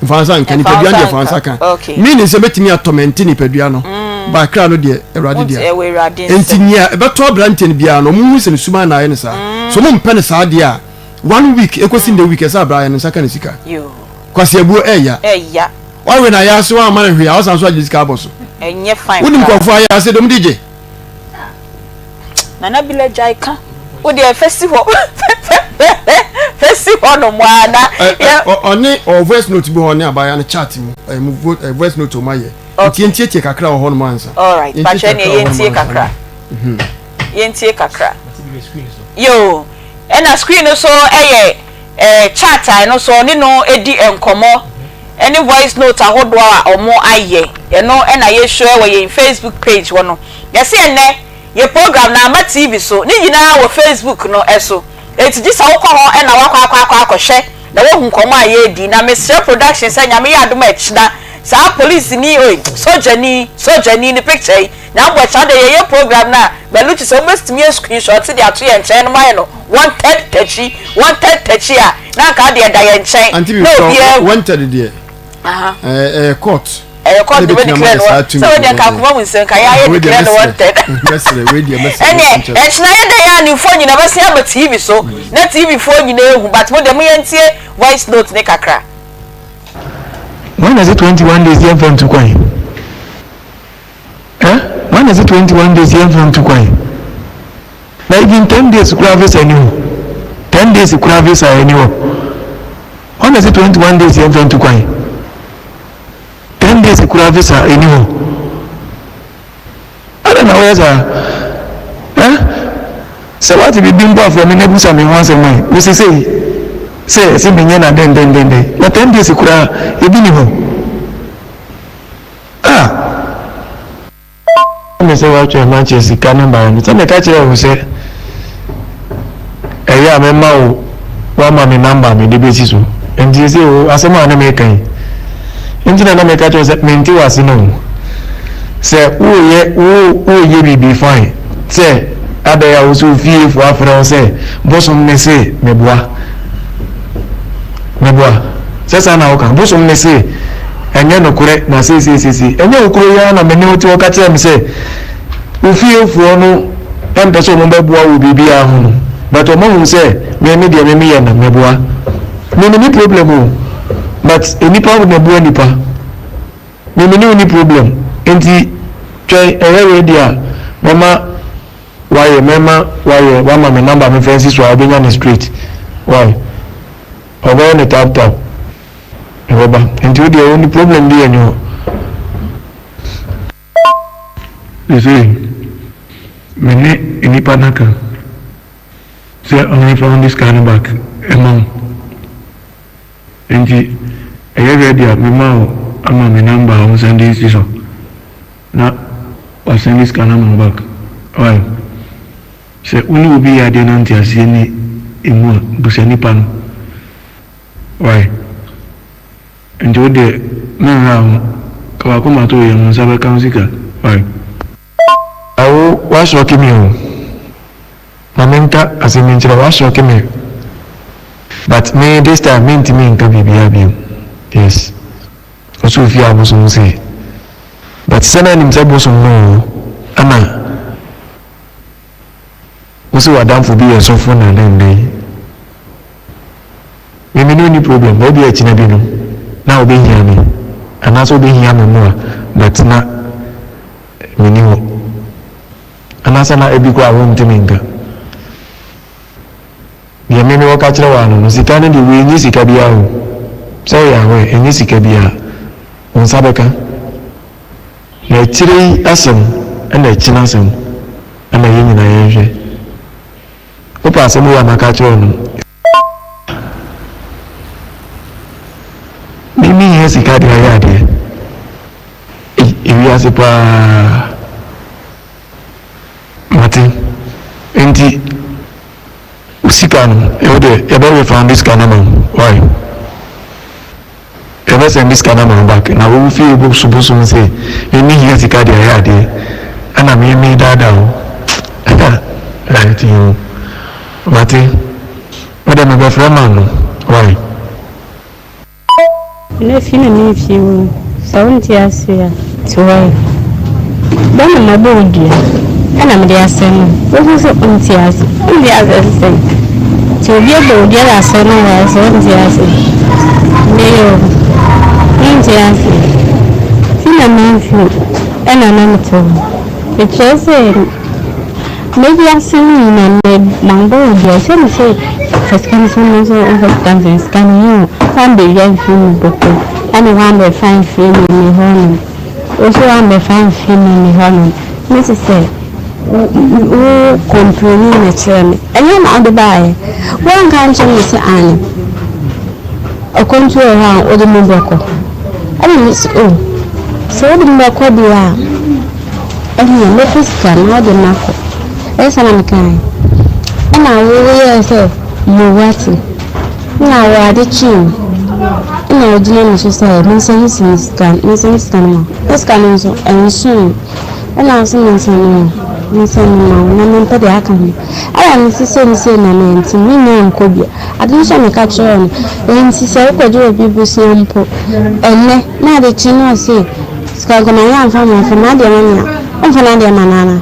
mfa nsa nka nipadua deɛ fa nsa ka meaning sɛ bɛtumi atɔmɛnte nipadua no baakra no deɛ awurade dea enti nea ɛbɛtɔ aberanteɛ no biara no ɔmo hu sɛ ne suban na ayɛ no saa so ɔmo mpɛ no saa deɛ a one week ekosi ndɛ week ɛsɛ abira ayɛ ne nsa ka ne sika kwasi abuo ɛɛya wawe na ayɛ ase wamma no hwee a ɔsan so agye sika abɔ so wonim nkurɔfoɔ ayɛ ase dɔm de gye Nana Bila gyae ka wo deɛ fɛ si hɔ fɛ si hɔ nom a na ɔne ɔ voice note bi hɔ ne abaayewa no chat mu ɛmu voice note ɔmo ayɛ Nti yɛntietie kakra wɔ hɔnom ansa. Alright, pakyɛ neɛ yɛntie kakra. Mhm. Yɛntie kakra. Yoo, ɛna screen no so ɛyɛ eh, chat a ɛno so ɔne no edi nkɔmɔ ɛne voice note ahodoɔ a ɔmo ayɛ. Ɛno ɛna yɛhwɛ wɔ yɛn Facebook page hɔ no. Yɛse ɛnɛ yɛ program no amma TV so, ne nyinaa wɔ Facebook no so. Enti gye sɛ wokɔ hɔ na woakɔ akɔ akɔ akɔhwɛ na woahu nkɔmmɔ a yɛredi. Na mesrɛ production sɛ Nyame yɛ adom a ɛkyena saa polisini oi sogyani sogyani ne picture yi Nyame boa ɛkyena deɛ yɛyɛ program no a Maluchi sɛ mobɛtumi a screenshot de ato yɛn nkyɛn na moayɛ no wanted takyi wanted takyi a na anka adeɛ ɛda yɛn nkyɛn Auntie na bi obiara sɔ ahu. wanted deɛ Aha. ɛyɛ court. Ɛyɛ court na ɛbɛ declare no sɛ wei deɛ nka akoma mu nsɛm nka yɛayɛ declare no wanted. Ɛneɛ ɛkyena yɛ dɛn a ne mfoɔ nyina bɛsen aba TV so na TV foɔ nyina ehu but mo deɛ mo yɛntie voice note ne kakra. Wan na ɛsɛ 21 days yɛmfa ntu kwan? Eh? Wan na ɛsɛ 21 days yɛmfa ntu kwan? Na even 10 days koraa visa ni hɔ. 10 days koraa visa ɛni hɔ. Wan na ɛsɛ 21 days yɛmfa ntu kwan? 10 days koraa visa ɛni hɔ. Adɛn na woyɛ saa? Eh? Sɛ woate biribi mpo a frɛ me na bisa me ho asɛm ɛ. Mese sei sɛ ɛsɛ menyɛ no adɛn dɛn dɛn dɛn. Na 10 days koraa ebi ni hɔ. Ah! Me sɛ woatwɛn makyɛ sika no baeɛ no sɛ meka kyerɛɛ wo sɛ ɛyɛ a mɛma wo woama me number a mede bɛsi so. Nti seesei wo asɛm a ne meka yi nti na na meka kyerɛ wo sɛ mente w'ase no o. Sɛ woreyɛ wo woreyɛ biribi fine sɛ adɛn a wo sɛ wo fiefoɔ afrɛ wo sɛ bosom ne se meboa. Meboa. Sɛ saa na woka. Bosom ne se ɛnyɛ nokorɛ na seesei seesei. Ɛnyɛ wo kuro yi ara na me ne wo te hɔ ka kyerɛ me sɛ wo fiefoɔ no mpɛ sɛ wɔn bɛboa wo biribiara ho no but wɔn ahu sɛ me me deɛ me meyɛ na meboa. Me me ni problem o but nnipa na ɛboa nnipa. Me me ne wo ni problem nti twɛn ɛyɛ ready a mɛma wayɛ mɛma wayɛ wama me number me fɛn si so a wobɛnya no straight why ɔbɛyɛ no tap tap ɛbɛba nti wo deɛ wo ni problem bi ɛni hɔ. Sesei me ne nnipa no aka sɛ ɔnrefund sika no back ɛma wo. Enti ɛyɛ ready a mema wo ama me number a wo sɛnde nsi so na wa sɛnde sika no ama wo back wai. Sɛ wo ne obi yɛ adeɛ na nteaseɛ nni emu a busa nipa no wai. Nti wo deɛ menha ho ka w'akoma to wo yam wo nsa bɛka wo sika wai. Awo w'asɔke me o. Ma me nka asɛm bi nkyerɛ wo, woashock me but me this time mentumi nka biribiara bio, yes, wo so ofie abosom sei but sɛ na nim sɛ bosom no wɔ hɔ ɛna wo se w'adamfo bi yɛ sɔfo na dɛn dɛn me me ne wo ni problem but ebia akyina bi no na wobɛhia me anaasɛ wobɛhia me mmoa but na menni hɔ. Anaasɛ na ebi koraa a wontumi nka. Deɛ me mewɔ ka kyerɛ wo ara no no, sika no deɛ wei nyɛ sika biara o. Sɛ woyɛ aware, ɛnyɛ sika biara. Wo nsa bɛka. Na akyire yi asɛm ɛna akyina asɛm ɛna yɛn nyinaa yɛnhwɛ. Wopɛ asɛm wei a maka akyerɛ wo no, me menhia sika de ayɛ adeɛ. Ei, ewiase paa. Mate. Enti wo sika no, wo deɛ yɛbɛ refund sika no ama wo. Why? Yɛbɛ send sika no ama wo back. Na wo fie bosom bosom sɛ me me hia sika de ayɛ adeɛ. Ɛna me me daadaa wo. Ɛti o. Mate. Wo deɛ mebɛfrɛ man no. Why? Ɛnɛ fi na memfie wo sɛ wonte ase a te hɔ ɛ. Dɛn na mabɔ wo dua ɛna mede asɛe no wo nso sɛ wonte ase wonte ase sɛn nti obi abɔ wo dua de asɛe no wɔ sɛ wonte ase meyɛ o wonte ase fi na memfie ɛna na mete hɔ ɛkyerɛ sɛ Me wiase no nyina me mabɔ wo dua sɛ me sɛ fa sika no sɛ me nso mfa sika no sɛ sika no he o woambɛwia mfiri me bɔtɔ ɛne woambɛfa mfiri me me hɔ nom wo so woambɛfa mfiri me me hɔ nom ne te sɛ wo kɔmpleni na kyerɛ me ɛnyɛ na wode baeɛ woanka ankyerɛ me sɛ aane Akwantuo wɔ hɔ a wode me bɛkɔ? Ɛna mese oh, sɛ wode me bɛkɔ deɛ a, ɛneɛ mɛpɛ sika na wode me akɔ. Ɛyɛ saa na mekaeɛ. Ɛna woyɛɛ sɛ yoo wate. Ɛna wo ade kyee no, ɛna wogyina me so sɛ mensane si me sika, mensane sika no ma wo. Na sika no nso ɛnsoe. Ɛna wo se mensane ma wo, mensane ma wo na mempɛ deɛ aka ho. Ɛna mese sei ne sei na meyɛ nti mennya nkɔ bio. Ade nso a meka kyerɛɛ no, enti sɛ wokɔgye obi bosea mpo ɛnnɛ na ade kye na ɔse Sika nka manyɛ amfa amma fa n'adeɛ ma me a, womfa n'adeɛ ma no anaa?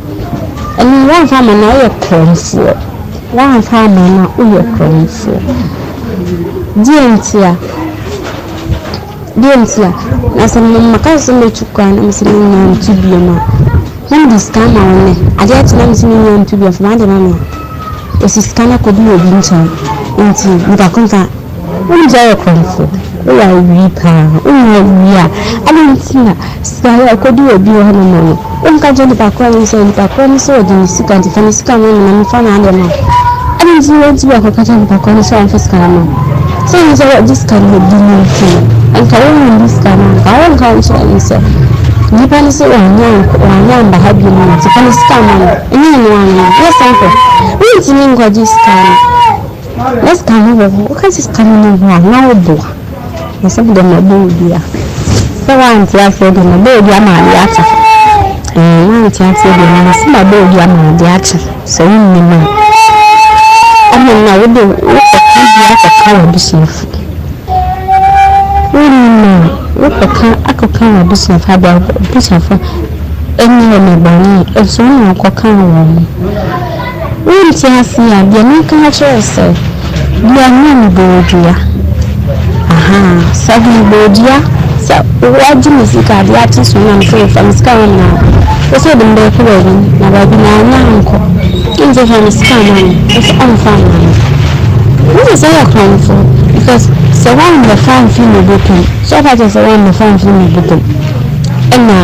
Ɛno woamfa amma no a woyɛ korɔmfoɔ. Woamfa amma no a woyɛ korɔmfoɔ. Deɛ ntia? Deɛ ntia? Na sɛ maka sɛ mɛtu kwan na mesɛ mennya ntu biom a, na mede sika ama wo nnɛ. Adeɛ kye na mesɛ mennya ntu biom a, fa m'adeɛ ma me a, ɔsi sika no akɔdi obi nkyɛn. Nti nipa ko mfa. Wonim sɛ woyɛ korɔmfoɔ, woyɛ awi paa, wonyɛ awi a, adɛn nti na sika yi akɔdi obi hɔ nom no, wonka nkyerɛ nipa korɔ no sɛ nipa korɔ no sɛ ɔgye ne sika nti fa ne sika ma me na memfa m'adeɛ ma wo. Adɛn nti na wontumi akɔka kyerɛ nipa korɔ no sɛ ɔmfa sika no ma wo? Sɛ wonim sɛ ɔgye sika no ɔdi no nti no, nka wonndi sika no anka wonka nkyerɛ no sɛ nipa no sɛ wanyɛ ankɔ wanyɛ amba ha bio nti fa ne sika ma no. Ɛnyɛ ɛno ano no, ɛyɛ simple. Wontumi nkɔgye sika no. Na sika no wɔ hɔ, woka sɛ sika no nni hɔ a, na woboa. Na sɛ mede mabɔ wo dua. Sɛ woante aseɛ deɛ, mabɔ wo dua ma adeɛ akye. Ɛɛ, woante aseɛ deɛ, mese mabɔ wo dua ma adeɛ akye. Sɛ wonnim a, ɛna na wode wokɔka bi akɔka w'abusuafo. Wonnim a, wokɔka akɔka w'abusuafo aba w'abusuafo nyɛ me bɔne a, nso wo na wokɔkaa wɔn ho. Wonte ase a, deɛ mereka akyerɛ wo sɛ, dua no a mebɔɔ dua. Ahaa, sɛ mebɔɔ dua sɛ woagye me sika adeɛ akye so na mesɛ fa me sika ma me a, wo sɛ wode me bɛkɔ baabi na baabi na anyɛ ankɔ. Ɛna sɛ fa me sika ma me, wo sɛ ɔmfa mma me. Wohu sɛ yɛ korɔmfo because sɛ woammɛfa amfiri me bɔtɔm, sɛ ɔka kyerɛ sɛ woammɛfa amfiri me bɔtɔm ɛna.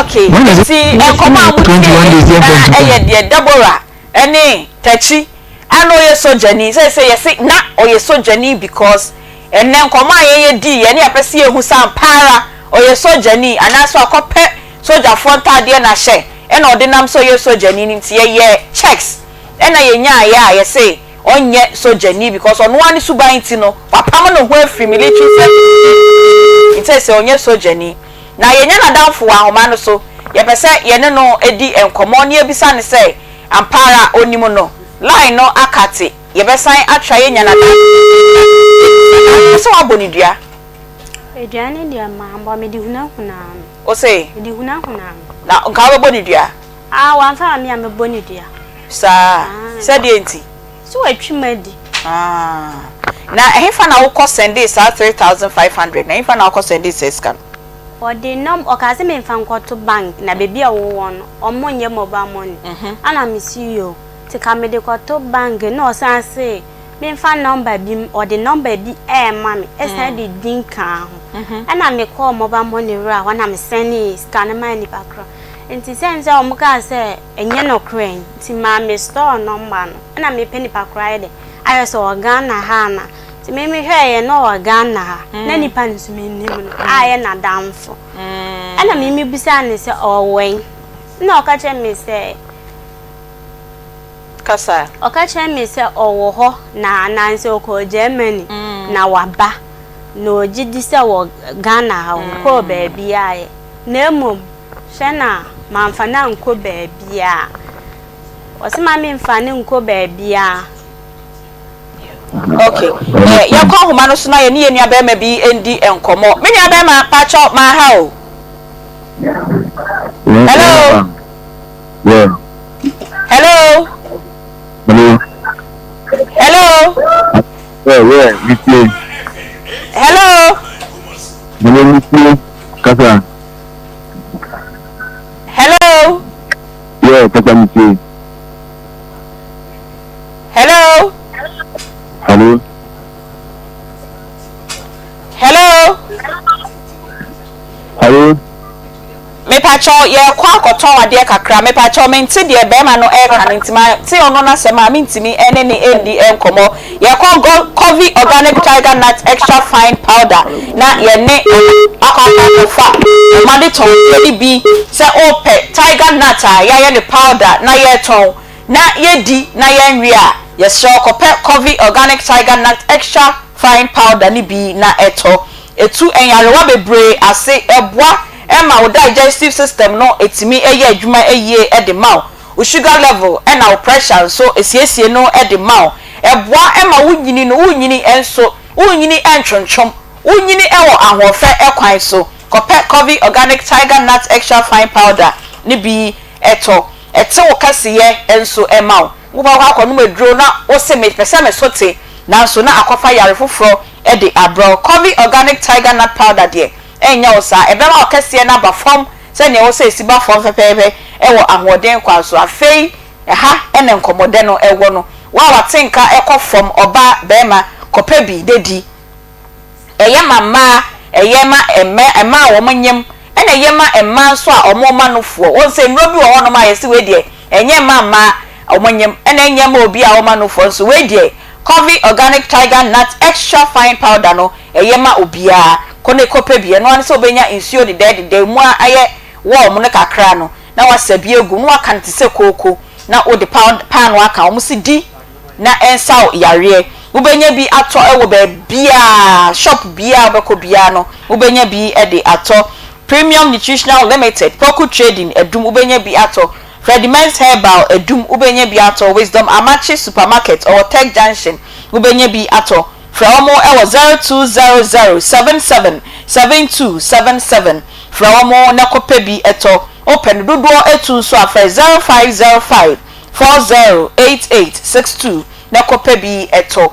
Ok, nti nkɔmmɔ a motieeɛ nyinaa yɛ deɛ Deborah ne Takyi a na ɔyɛ sogyani, seesei yɛse na ɔyɛ sogyani because ɛnnɛ nkɔmmɔ a yɛn yɛdiiɛ ne yɛpɛ sɛ yɛhu sɛ ampa ara ɔyɛ sogyani anaasɛ wakɔpɛ sogyafoɔ ntaadeɛ na ahyɛ ɛna ɔde nam sɛ ɔyɛ sogyani no nti yɛyɛɛ checks ɛna yɛnyaaeɛ a yɛse ɔnyɛ sogyani because ɔno ara ne suban nti no wapam ne ho afiri military service nti seesei ɔnyɛ sogyani. Na yɛnya n'adamfo wɔ ahoma no so. Yɛpɛ sɛ yɛne no di nkɔmmɔ na yɛbisa no sɛ ampa ara ɔnim no. Line no akate. Yɛbɛsan atra yɛanya n'adamfo no na yɛabisa no. Wopɛ sɛ woabɔ no dua? Dua no deɛ mambɔ, mede hunahunaa no. Wo se? Mede hunahunaa no. Na nka wobɛbɔ no dua? Ah, wamfa ama me a mɛbɔ no dua. Saa? Sɛdeɛ nti? So watwi m'adi? Ah. Na ɛhefa na wokɔ sɛndee saa 3500 no? Ɛhefa na wokɔ sɛndee saa sika no? Ɔde nɔm, ɔkaa sɛ memfa nkɔto bank na baabi a wɔwɔ no, ɔmo nyɛ mobile money. Ɛna mese yoo, nti ka mede kɔto bank na ɔsan se memfa nɔmba bi, ɔde nɔmba bi ɛɛma me, ɛsan de din kaa ho. Ɛna mekɔɔ mobile money wura hɔ na mesɛnee sika no maa nipa korɔ. Nti sɛn sɛ ɔmo kaa sɛ ɛnyɛ nɔkorɛ nti maa me store nɔmba no. Ɛna mepɛ nipa korɔ ayɛ dɛ ayɛ sɛ ɔwɔ Ghana ha ana nti me mehwɛɛyɛ na ɔwɔ Ghana ha na nipa no nso mennim no a ɛyɛ n'adamfo ɛna me mebisaa no sɛ ɔwɔ wɛn ɛna ɔka kyerɛ me sɛ Kasa. Ɔka kyerɛ me sɛ ɔwɔ hɔ na anaasɛ ɔkɔɔ Germany na waba na ɔgye di sɛ wɔ Ghana ha ɔnkɔɔ baabiara yɛ na mmom hwɛ na mamfa no ankɔ baabiara. Ɔse ma me nfa no nkɔ baabiaa. Ok eh, yɛnkɔ ahoma no so na yɛne yɛn nua bɛrima bi ndi nkɔmmɔ. Me nua bɛrima, pakyɛw, maha o. Hello. Yeah. Hello. Hello. Hello. Yeah, yeah, me tie. Hello. Hello, me tie. Kasa. Hello. Yeah, kasa mi tie. Hello. Hello. Hello. Hello. Mepakyɛw yɛkɔ akɔtɔn adeɛ kakra mepakyɛw mente deɛ bɛrima no ɛreka no nti mante ɔno n'asɛm a mentumi ɛne ne ɛndi nkɔmmɔ yɛkɔ Covey Organic Tiger Nut Extra Fine Powder na yɛne akɔ akɔfa ɔma de tɔn adeɛ no bi sɛ wopɛ tiger nut a yɛayɛ no powder na yɛtɔn na yɛdi na yɛnwe a yɛsrɛ wo kɔpɛ Covey Organic Tiger Nut Extra Fine Powder no bi na tɔ. Ɛtu nyarewa bebree ase, ɛboa ma wo digestive system no tumi yɛ adwuma yie de ma wo, wo sugar level na wo pressure nso ɛsiesie no de ma wo, ɛboa ma wo nyini no, wonyini nso, wonyini ntwontwom. Wonyini wɔ ahoɔfɛ kwan so. Kɔpɛ Covey Organic Tiger Nut Extra Fine Powder no bi tɔ. Ɛte wo kɛseyɛ nso ma wo. Wobɛkɔ akɔnom aduro na wose mepɛ sɛ me so te, nanso na akɔfa yare foforɔ de abrɛ wo. Covey Organic Tiger Nut Powder deɛ, ɛnyɛ wo saa. Ɛbɛma wo kɛseɛ no aba fam sɛdeɛ ɛwɔ sɛ ɛsi ba fam fɛfɛɛfɛ wɔ ahoɔden kwan so. Afei, ɛha na nkɔmmɔdɛ no wɔ no. Wo a w'atenka kɔ fam, ɔbaa, barima, kɔpɛ bi na di. Ɛyɛ ma mmaa, ɛyɛ ma mmɛ mmaa a wɔnyem, ɛna ɛyɛ ma mmaa nso a wɔma nufoɔ. Wohu sɛ nnuro bi wɔ hɔnom a yɛse wei deɛ ɛnyɛ mma mmaa a wɔnyem, ɛna ɛnyɛ mma obi a ɔma nufoɔ nso. Wei deɛ Covey Organic Tiger Nut Extra Fine Powder no ɛyɛ ma obiara. Kɔ na kɔpɛ bi. Ɛno ara ne sɛ wobɛnya nsuo dedɛɛdedɛ, emu ayɛ warm no kakra no na woasa bi agu mu na woaka no te sɛ kooko na wode powder paanoo aka. Wɔse di. na ɛnsa wo yareɛ. Wobɛnya bi atɔ wɔ baabiara, shop biara a wobɛkɔ biara no, wobɛnya bi de atɔ. Premium Nutritional Limited, Poku Trading, Adum, wobɛnya bi atɔ. Fredimens Herbal, Adum, wobɛnya bi atɔ. Wisdom Amakye Supermarket, ɔwɔ Tech Junction, wobɛnya bi atɔ. Frɛ wɔn wɔ 0200 77 72 77. Frɛ wɔn na kɔpɛ bi tɔ. Wopɛ no dodoɔ tu nso a, frɛ 0505 408862 na kɔpɛ bi tɔ.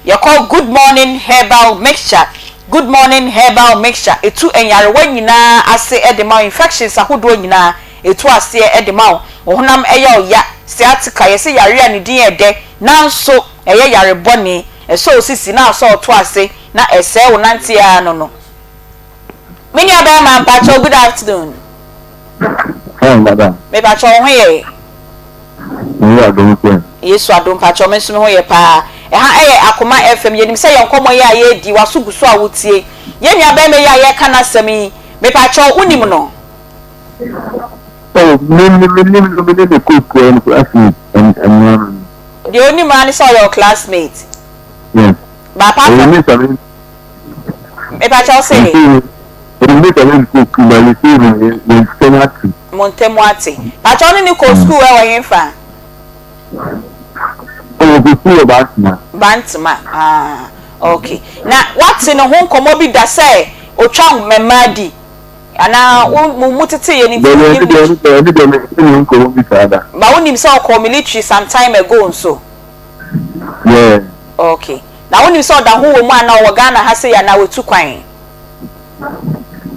Yɛkɔ Good Morning Herbal Mixture, Good Morning Herbal Mixture, ɛtu nyarewa nyinaa ase de ma wo, infections ahodoɔ nyinaa, ɛtu aseɛ de ma wo. Wo honam yɛ wo ya, sciatica, yɛse yareɛ a ne din yɛ dɛ nanso ɛyɛ yare bɔne, ɛsɔ wo sisi na asɔ wo to ase na ɛsɛe wo nanteɛ ara no no. Me nua bɛɛma mpakyɛw good afternoon. Fine madam. Mepakyɛw wo ho yɛ? Me ho adom sɛ. Yesu adom mpakyɛw me nso me ho yɛ paa. Ɛha ɛyɛ Akoma FM yɛnim sɛ yɛn nkɔmmɔ yi a yɛredi waso gu so a wotie. Yɛn nua bɛɛma yi a yɛreka n'asɛm yi mepakyɛw wonim no? Oh me me me nim no me ne no kɔ sukuu ɛne classmate ɛne ɛnoa no no. Deɛ onim ara ne sɛ ɔyɛ wo classmate. Yes. But apart from. Ɛyɛ me sɛ me. Mepakyɛw se. Mo ntamu ate. Pakyɛw wo ne no kɔɔ sukuu ɛwɔ henfa? Bantama. Ah ok. Na woate ne ho nkɔmmɔ bi da sɛ otwa mmaa di? Anaa wo mo mu teteyɛ no nti wonnim ne. But wonim sɛ ɔkɔɔ military some time ago nso? Yeah. Ok. Na wonim sɛ ɔda ho wɔ mu anaa ɔwɔ Ghana ha sei anaa watu kwan?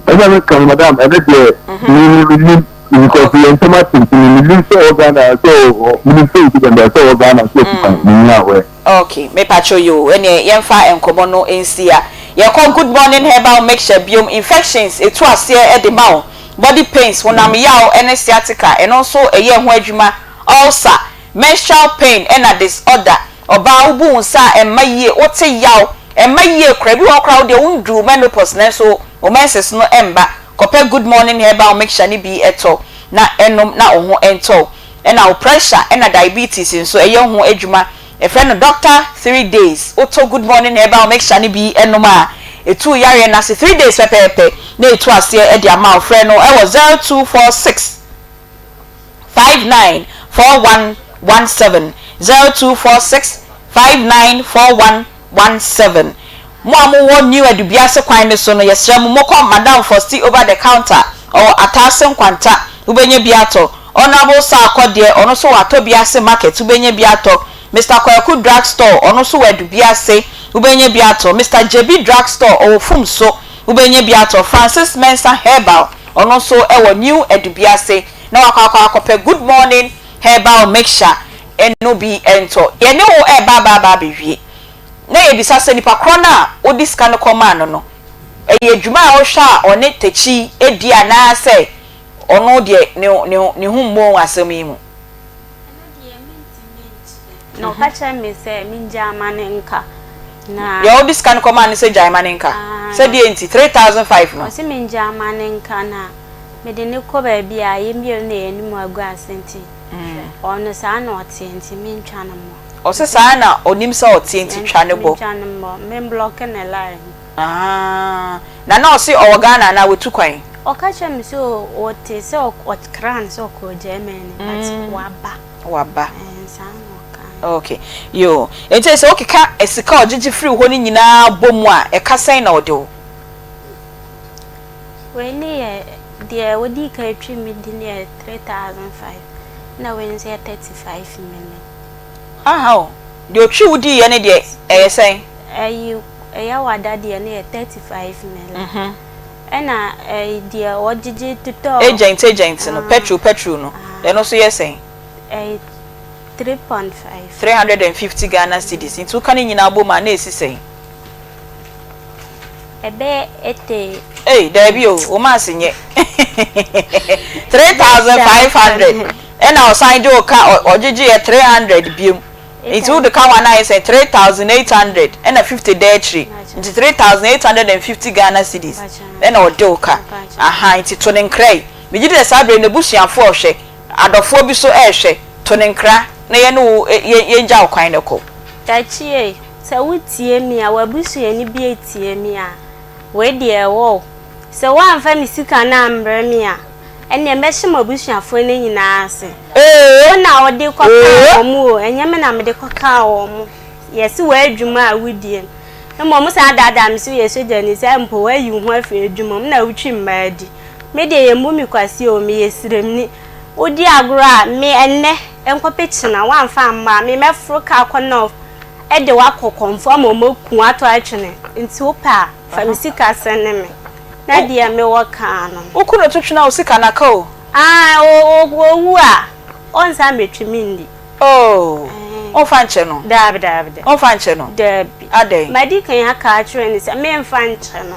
Ɛna me ka no madam ɛno deɛ me me nim because yɛn ntɛm ate nti me nim sɛ ɔwɔ Ghana sɛ ɔwɔ me nim sɛ ɔwɔ Ghana sɛ ɔwɔ Ghana sɛ ɔtu kwan me nyɛ aware. Ok mepakyɛw yoo ɛneɛ yɛnfa nkɔmɔ no nsi ha. Yɛkɔ good morning herbal mixture biom infections ɛtu aseɛ de ma wo, body pains, honam yaw ɛne sciatica ɛno nso ɛyɛ ho adwuma, ulcer, Menstrual pain ɛna disorder, ɔbaa wo bu wo nsa a ɛmma yie, wo te yaw, ɛmma yie koraa, ebi wɔ hɔ koraa wo deɛ wo nduu menopause nanso wo menses no ɛmba, kɔpɛ good morning herbal mixture no bi tɔ na nom na wo ho ntɔ wo. Ɛna wo pressure ɛna diabetes nso ɛyɛ ho adwuma, yɛfrɛ no doctor 3 days, wo tɔ good morning herbal mixture no bi nom a ɛtu wo yareɛ no ase 3 days pɛpɛɛpɛ na ɛtu aseɛ de ama wo, frɛ no ɛwɔ 0246. 59 4117 0246 59 4117 Mo a mowɔ New Adubiase kwan no so no, yɛsrɛ mo mokɔ Madam Fosti Over the Counter, ɔwɔ Ataase Nkwanta, wobɛnya bi atɔ. Honourable Sarkor deɛ, ɔno nso wɔ Atɔbiase Market, wobɛnya bi atɔ. Mister Kwaku Drug Store, ɔno nso wɔ Adubiase, wobɛnya bi atɔ. Mister Gyebi Drug Store, ɔwɔ Fumso, wobɛnya bi atɔ. Francis Mensah Herbal, Ɔno nso wɔ New Adubiase na wakɔ akɔ akɔpɛ Good Morning Herbal Mixture no bi ntɔ. Yɛne wo reba aba aba abɛwie na yɛbisa sɛ nipa korɔ no a wode sika no kɔmaa no no, ɛyɛ adwuma a wohwɛ a ɔne Takyi di anaasɛ ɔno deɛ ne ne ne ho mmɔ asɛm yi mu? Na ɔka kyerɛɛ me sɛ mengyaa ma no nka. Na. Deɛ wode sika no kɔmaa no sɛ gyae ma no nka? Sɛ deɛ nti? 3,005 no. Ɔse mengyaa ma no nka na mede no kɔ baabi a yɛn mmienu na yɛn anim agu ase nti ɔno saa na ɔteɛ nti mentwa no mmɔ. Ɔse saa na ɔnim sɛ ɔteɛ nti twa no bɔ. Mentwa no mmɔ, memblɔke ne line. Ahaa, na na ɔse ɔwɔ Ghana anaa watu kwan? Ɔka kyerɛɛ me sɛ ɔte sɛ ɔkra no sɛ ɔkɔɔ Germany but waba. Waba. Ɛɛ saa na ɔkae. Ok, yoo. Nti sɛ wokeka sika a ɔgyegye firi hɔ no nyinaa bɔ mu a, ɛka sɛn na ɔde wo? Wei ne yɛ deɛ wɔdii kan twi me di no yɛ 3,500 na wei nso yɛ 35 million. Aha o, deɛ ɔtwi wo diiɛ no deɛ ɛyɛ sɛn? Ɛyi ɛyɛ wada deɛ no yɛ 35 million. Ɛna ɛyi deɛ wɔgyegye totɔ. Agent agent no, petrol petrol no, ɛno nso yɛ sɛn? Ɛyɛ 3.5. 350 Ghana cedis, nti woka ne nyinaa bom a na ɛsi sɛn? Ɛbɛyɛ ete. Ei daabi o, wo maths nyɛ. 3500 ɛna ɔsan gye wo ka ɔgyegye yɛ 300 biom. Nti wode ka ho a na ayɛ sɛn? 3800 ɛna 50 da akyire. Nti 3850 Ghana cedis ɛna ɔde wo ka. Aha nti to ne nkra yi. Megye di sɛ saa berɛ yi n'abusuafoɔ rehwɛ, adɔfoɔ bi nso rehwɛ. To ne nkra na yɛne wo yɛngya wo kwan na kɔ. Dakyie. Sɛ wotie me a, w'abusuani bi retie me a, wei deɛ ɛwɔ wo. Sɛ woamfa me sika no ammrɛ me a, ɛnneɛ mɛhye m'abusuafoɔ no nyinaa ase. Wo na wode kɔkaa wɔn o, ɛnyɛ me na mede kɔkaa wɔn. Yɛse w'adwuma a wodie no, mmom wosan daadaa me sɛ woyɛ sogyani sɛ mpo woayi wo ho afiri adwuma mu na wotwi mmaa di. Me deɛ yɛmmu me kwasea o, meyɛ sremni. Wodi agorɔ a, me ɛnnɛ nkɔpɛ kyena, woamfa amma a, me mɛforo kaa akɔ North. de wo akɔ kɔmfo ama ɔmo aku wo ato atwene nti wo pɛ a fa me sika sɛne me na deɛ me wɔ kaa no. Wo kunu to twene a wo sika no aka o. Aah owu a ɔnsan mɛtwi me nni. Oh wonfa nkyɛ no. Daabi daabi daabi. Wonfa nkyɛ no. Daabi. Adɛn. Madi kan aka akyerɛ no sɛ menfa nkyɛ no.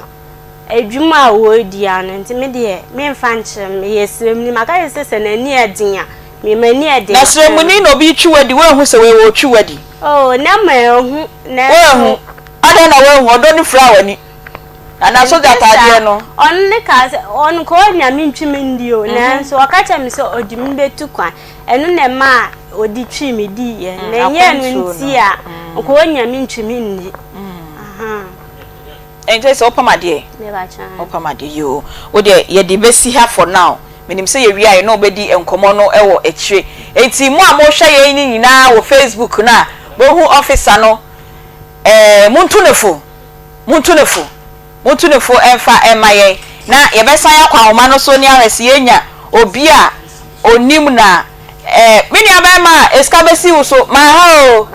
Adwuma a wɔredi ara no nti me deɛ memfa nkyerɛ no, meyɛ sremuni. Maka kyerɛ sɛ sɛ n'ani yɛ den a, me m'ani yɛ den Na akyerɛ no. sremuni na obi retwi wo adi, woanhu sɛ wei ɔretwi wo adi? Oh, na manhu, nanso. Woanhu? Adɛn na woanhu? Ɔdɔ no firaa w'ani? Anaa sogya Ɛnte saa. ataadeɛ no? Ɔno ne kaa sɛ, ɔno nka ɔnya me ntwi me ndi o, nanso ɔka kyerɛ me sɛ ɔde me bɛtu kwan. Ɛno na ɛmaa ɔde twii me diiɛ. Na ɛnyɛ ɛno Akwantuo nti no. a, nka ɔnya me ntwi me nni. Ahaa. Ɛnkyɛ sɛ wopam adeɛ? Wopam adeɛ yoo. Wo deɛ yɛde bɛsi ha for now. Menim sɛ yɛwie a yɛne wo bɛdi nkɔmmɔ no wɔ akyire. Enti mo a mohwɛ yɛn no nyinaa wɔ Facebook no a mohu officer no, eh, montu no fo. Montu no fo. Montu no fo mfa mma yɛn. Na yɛbɛsan akɔ ahoma no so ne ahwɛ sɛ yɛnya obi a ɔnim no a. Eh, me nua bɛrima a, esika bɛsi wo so. Maha o.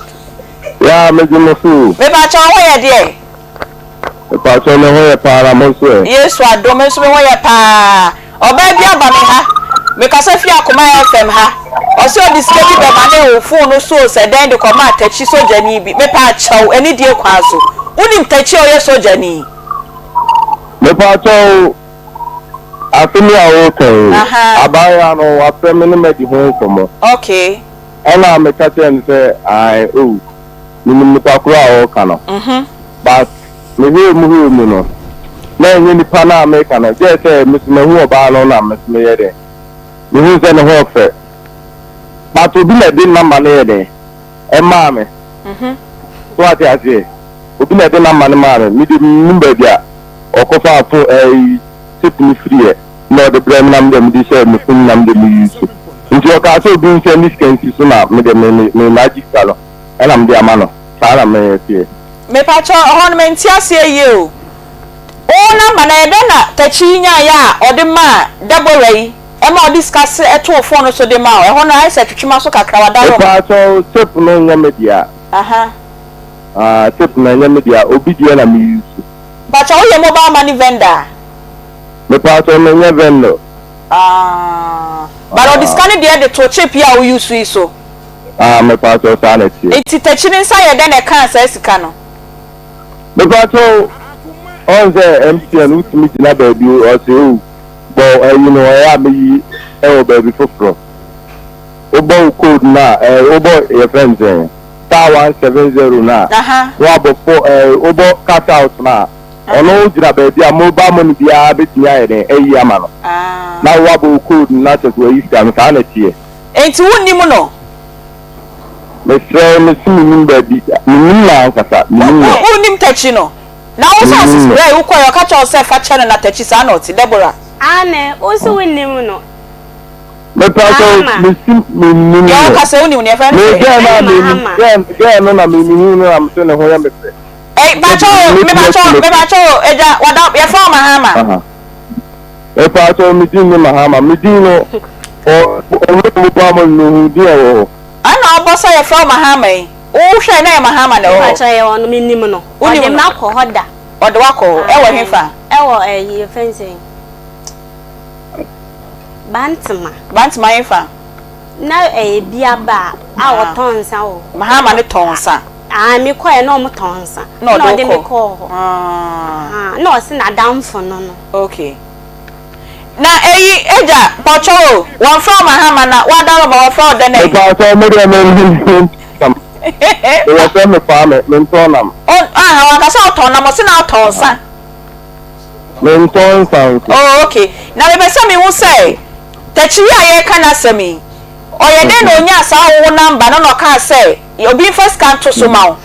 Yeah, megye mo so o. Mepakyɛ wo ho yɛ deɛ? Mepakyɛw me ho yɛ paa na mo nso ɛ? Yesu adom me nso me ho yɛ paa. Ɔbaa bi aba me ha, me kasa fi Akoma FM ha, ɔse ɔde sika bi bɛma ne wo phone no so sɛ dɛn de kɔmaa Takyi sogyani bi, mepaakyɛw anidie kwan so, wonim Takyi a ɔyɛ sogyani? Mepakyɛw asem yi a woreka yi, abaayewa no wafrɛ me ne madi ho nkɔmmɔ. Okay. Ɛna meka kyerɛɛ no sɛ ae oh. Menim nipa koro a ɔreka no but mehwɛɛ mu hwɛɛ mu no na ɛnyɛ nipa no a meka no gyɛɛ sɛ me so mahu ɔbaa no na me so meyɛ dɛn mehu sɛ ne ho ɔfɛ but obi na ɛde number no yɛ dɛn ɛmaa me so ate aseɛ obi na ɛde number no maa me me de menim baabi a ɔkɔfa fo ɛyi tip no firiɛ na ɔde brɛ me na me de mede hyɛ me fon na me de me use nti ɔkaa sɛ obi nsɛn ne sika nsi so na me de me me me magye sika no ɛna mede ama no saa na me teɛ. Mepakyɛw ɛhɔ no mente aseɛ yie o. Wo number no ɛyɛ dɛn na Takyi yi nyaeɛ a ɔde maa Deborah yi ɛma ɔde sika se too phone no so de maa wo? Ɛhɔ no ayɛ sɛ twetwe m'aso kakra w'adaroma. Mepakyɛw tape no nyɛ me dea. Aha. Ah tape no ɛnyɛ me dea obi deɛ na me use. Mpakyɛw woyɛ mobile money vendor a? Mepakyɛw menyɛ vendor. Ah but ɔde sika no deɛ de too chip yi a wo use yi so? Ah mepakyɛw saa na ɛteɛ. Nti takyi ne nsa yɛ dɛn na ɛkaa saa sika no? Mepakyɛw ɔn sɛ MTN wotumi gyina baabi ɔse oh bɔ ayi no ɛyɛ a meyi ɛwɔ baabi foforɔ wobɔ wo code no a ɛɛ wobɔ yɛfrɛ no sɛn star 170 no a na wabɔ fo ɛɛ wobɔ cash out no a ɔno gyina baabi a mobile money biara bɛtumi ayɛ dɛn ayi ama no na wabɔ wo code no na kyerɛ sɛ wayi sika no saa na ɛteɛ. Enti wonnim no? Mesrɛ wo, mese mennim baabi, mennim no ankasa, mennim no. Wonnim Takyi no? Na wo nso Mennim no. berɛ a wokɔeɛ ɔka kyerɛɛ wo sɛ fa kyɛ no na Takyi saa na ɔte, Deborah. Aane, wo nso wonnim no? Mepakyɛw, Mahama. mese mennim Deɛ no. woka sɛ wonim no, yɛfrɛ no Me sɛn? girl no a Ɛne menim, Mahama. girl, girl no na me mehu no na mese ne ho yɛ me fɛ. Ei, Sɛdeɛ pakyɛw, mɛtumi mepakyɛw, asi no so. mepakyɛw, agya, wada, yɛfrɛ wo Mahama. Aha. Mepakyɛw me din ne Mahama. Me din no ɔ ɔmo mo ba mo no mehu din a ɛwɔ hɔ. Ɛna ɔbɔ sɛ yɛfrɛ wo Mahama yi. Wo hwɛe na ɛyɛ Mahama na ɛwɔ hɔ? Mepakyɛw ɛyɛ ɔno menim no. Wonim Ɔde no? makɔ hɔ da. Ɔde wo akɔ hɔ? Ɛwɔ hefa? Ɛwɔ ɛyi yɛfrɛ no sɛn? Bantama. Bantama hefa? Na ɛyɛ bi aba a ɔtɔn nsa wɔ hɔ. Mahama no tɔn nsa? Ae me kɔɛ na ɔmo tɔn nsa. Na ɔde ɔde me wo kɔɔ hɔ. Ah. Na ɔse n'adamfo no no. Okay. Na eyi agya mpakyɛw o, wɔnfrɛ wo Mahama na w'adaworo ma wɔfrɛ wo dɛn ayi? Mepakyɛw me deɛ me me nam. Me wɔfrɛ me Kwame, me ntɔn nam. O aha wankasa ɔtɔn nam ɔse na ɔtɔn nsa. Me ntɔn nsa nso. Oh okay. Na mepɛ sɛ mehu sɛ Takyiri a yɛreka n'asɛm yi, ɔyɛ dɛn na onyaa saa wo number no na ɔkaa sɛ obi mfa sika nto so ma wo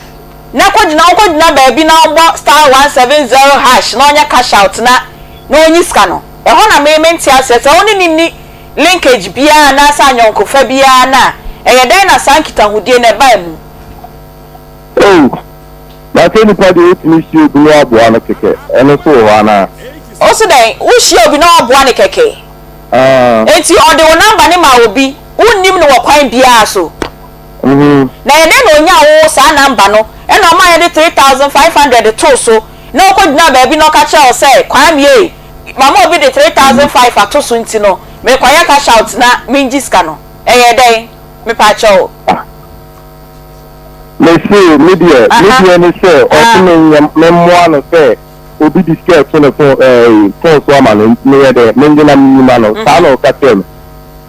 na kɔgyina ɔnkɔgyina baabi na ɔmbɔ star 170 hash na ɔnyɛ cash out na na ɔnyi sika no. Ɛhɔ na me mente aseɛ sɛ wo ne no nni linkage biara anaasɛ ayɔnkofa biara no a, ɛyɛ dɛn na saa nkitahodie no ɛbaa mu? Oh, na sɛ nipa deɛ wotumi hyia obi na waboa no kɛkɛ, ɛno nso wɔ hɔ anaa? Wo se dɛn? Wohyia obi na waboa no kɛkɛ? Ah. Enti ɔde wo number no maa obi, wonnim no wɔ kwan biara so? Na ɛyɛ dɛn na onyaa wo saa number no ɛna ɔmaa yɛde 3500 too so na ɔkɔgyinaa baabi na ɔka kyerɛɛ wo sɛ Kwame ei, mama obi de 3500 ato so nti no merekɔyɛ cash out na mengye sika no. Ɛyɛɛ dɛn? Mepaakyɛw. Ah. Mese me deɛ, me deɛ ne sɛ ɔse menyɛ, memmoa no sɛ obi de sika ɛto ne phone, ɛɛ, phone so ama no nti meyɛ dɛ, mengye na menyi ma no. Saa na ɔka kyerɛɛ me.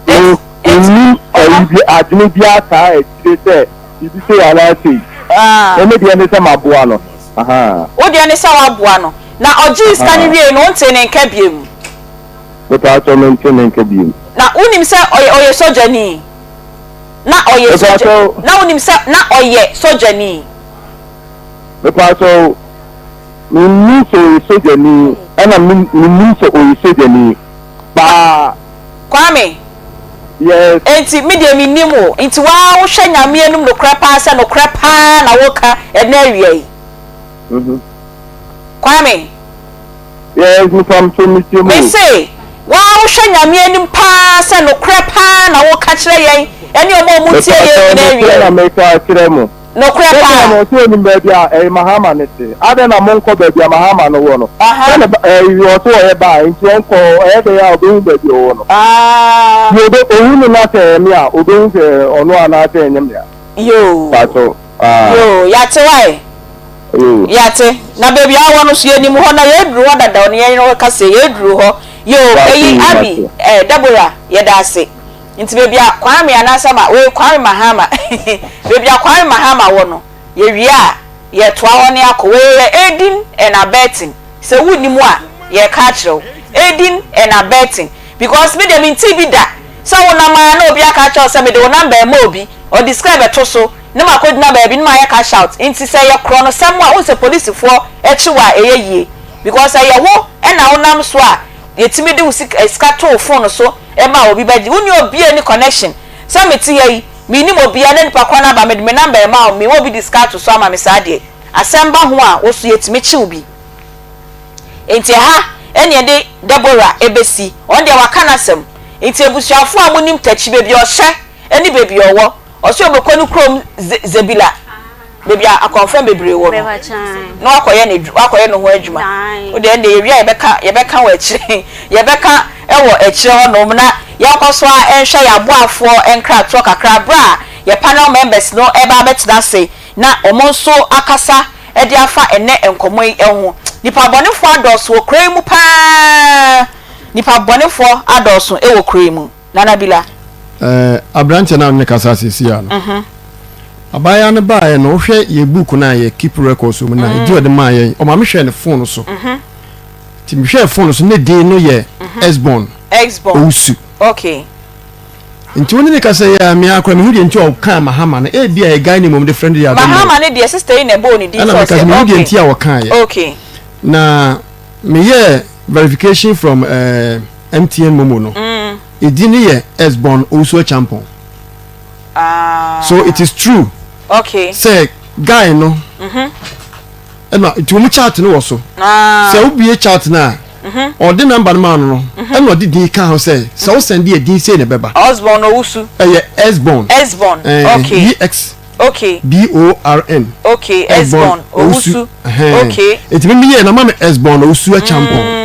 Me, mennim ayi bi, adwene biara saa akyire sɛ biribi sei anaa sei. Me me deɛ ne sɛ maboa no. Ahaa. Wo deɛ ne sɛ woaboa no. Na ɔgyee sika no wiei no, wontee ne nka biom? Mepaakyɛw mente ne nka biom. Na wonim sɛ ɔyɛ, ɔyɛ sogyani? Na ɔyɛ sogya, Mepaakyɛw. na wonim sɛ na ɔyɛ sogyani? Mepaakyɛw, mennim sɛ ɔyɛ sogyani, ɛna me, mennim sɛ ɔyɛ sogyani. Baa. Kwame. Yes. Enti me deɛ mennim wo, nti wo ara wohwɛ Nyame anim nokorɛ paa sɛ nokorɛ paa na woka ɛnɛ awia yi? Kwame. Yes, mepamkyɛw metie mu o. Mese, wo ara wohwɛ Nyame anim paa sɛ nokorɛ paa na woka kyerɛ yɛn ɛne ɔmo a ɔmo tie yɛn Mepaakyɛw nyinaa nokorɛ awia na yi? meka akyerɛ mo. Nokorɛ Sɛdeɛ paa. na ɔsɛ onim baabi a ɛyi Mahama no te. Adɛn na monkɔ baabi a Mahama no wɔ no? Aha. Sɛ ne ba ɛyi ɔsɛ ɔyɛ baa nti ɔnkɔ hɔ ɛyɛ dɛn a ɔbɛhu baabi a ɔwɔ no. Ah. Deɛ ɔbɛ ɔhu no na sɛ ɛyɛ me a ɔbɛhu sɛ ɛyɛ ɔno anaasɛ ɛnyɛ me a. Yoo. Paatwɔ ah. Yoo, yɛate wae. Yoo. Yɛate. Na baabi a ɔwɔ no so yɛnim hɔ na yɛaduru hɔ dada ɔne yɛn yere kasa yi yɛaduru hɔ. Yoo, Paatwɔ ɛyi yoo Abby mate. eh, Deborah yɛda ase. Nti baabi a Kwame anaasɛ ma wei Kwame Mahama baabi a Kwame Mahama wɔ no yɛwie a yɛtoa hɔ ne akɔ. Wei yɛ aiding and abetting sɛ wonnim a yɛreka akyerɛ wo. Aiding and abetting because me deɛ mentee bi da sɛ wonam ara na obi aka akyerɛ wo sɛ mede wo number rema obi ɔde sika rebɛto so na makɔgyina baabi na mayɛ cash out. Nti sɛ ɛyɛ korɔnosɛm a wohu sɛ polisifoɔ kye wo a ɛyɛ yie because ɛyɛ wo na wonam so a yɛtumi de wo sika sika to wo phone so ma obi bɛgye. Wonni obiara nni connection. Sɛ mete ha yi, mennim obiara na nipa korɔ no aba mede me number rema wo, mewɔ obi de sika ato so ama me saa deɛ, asɛm ba ho a wo so yɛtumi kye wo bi. Enti ɛha ɛne yɛde Deborah ɛbɛsi. Ɔno deɛ waka n'asɛm. Nti abusuafoɔ a monim Takyi baabi a ɔhyɛ ne baabi a ɔwɔ, ɔse ɔbɛkɔ ne kurom Zebila. baabi a akɔmfɛm bebree wɔ no na wakɔyɛ ne wakɔyɛ ne ho adwuma. Wo deɛ ɛnde yɛwie a yɛbɛka yɛbɛka wɔ akyire yɛbɛka wɔ akyire hɔnom na yɛnkɔ so ara nhwɛ yɛn aboafoɔ nkratoɔ kakra berɛ a yɛn panel members no reba abɛtena ase na wɔn nso akasa de afa ɛnnɛ nkɔmmɔ yi ho. Nnipa bɔnefoɔ adɔɔso wɔ kuro yi mu pa ara. Nnipa bɔnefoɔ adɔɔso wɔ kuro yi mu. Nana Bila. Ɛɛ aberanteɛ no a ne kasa seesei a no. Mhm. Abaayewa no baeɛ no wohwɛ yɛ book no a yɛ keep records wɔ mu no a ɛdi ɔde maa yɛn ɔma mehwɛɛ ne phone so. Mhm. Nti mehwɛɛ phone so ne din no yɛ Esbon. Esbon. Owusu. Okay. Nti wo ne ne kasa yi a me ara koraa mehu deɛ nti a ɔkaa Mahama no ebi a ɛyɛ guy name a wɔde frɛ no deɛ I don't know. Mahama no deɛ sister yi na ɛbɔɔ ne din Ɛna sɛ meka ɔsɛ sɛ mehu deɛ okay. nti a ɔkaeɛ. Okay. Na meyɛɛ verification from uh, MTN Momo no, edin no yɛ Esbon Owusu Acheampong. Ah. So it is true. Okay. Sɛ guy no. Mhm. Ɛna nti wɔn chat no wɔ so. Ah. Sɛ wobie chat no a. Ɔde number no maa no no, ɛna ɔde din kaa ho sɛ, sɛ wo sɛnde a din sei na ɛbɛba. Osborn Owusu. Ɛyɛ Esborn. Esborn, okay. E X. Okay. B O R N. Okay, Esborn Owusu. Okay. Nti mi mi yɛ na ma mi Esborn Owusu Acheampong.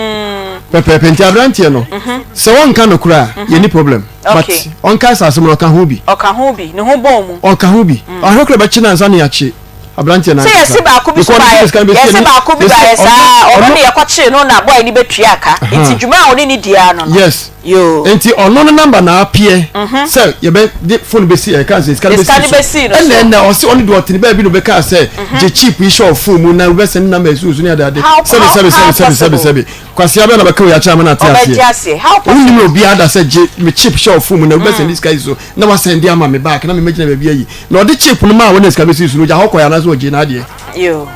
Pɛpɛɛpɛ nti aberanteɛ no, sɛ wɔnka no koraa, yɛ ni problem. But ɔnka asase mu no ɔka ho bi. Ɔka ho bi, ne ho bɔn mu. Ɔka ho bi. Ahwɛ koraa bɛkye no ansa na yɛakye. Aberanteɛ no Sɛ ankasa. yɛse baako bi so Because ɔno baeɛ, sika no bɛsi yɛse ani. baako bi Yɛse baeɛ ɔno saa, ɔno ɔno ne yɛkɔkyee no na boy no bɛtuaa ka. Nti dwuma a ɔne no di ara no no. Yes. Yoo. Nti ɔno ne number na apeɛ sɛ yɛbɛ de phone bɛsi ɛka sɛ sika no Sika no bɛsi bɛsii so. no so. Ɛna ɛna ɔse ɔno deɛ ɔte ne baabi na ɔbɛkaa sɛ gye chip yi hyɛ ɔphone mu na wobɛsɛne number ɛsi wo so ne ade ade. How Sɛbi how sɛbi how sɛbi sɛbi sɛbi possible? sɛbi. Kwasea bɛn na bɛka wei akyerɛ ama no ate Ɔbɛte aseɛ? aseɛ. How Wonnim possible? obiara da sɛ gye me chip hyɛ ɔphone mu na wobɛsɛnde sika yi so na wasɛnde ama me back na me mɛgyina baabi ayi. Na ɔde chip no maa wo na sika bɛsii so no ogya hɔ kɔe anaasɛ ɔgyee n'adeɛ? Yoo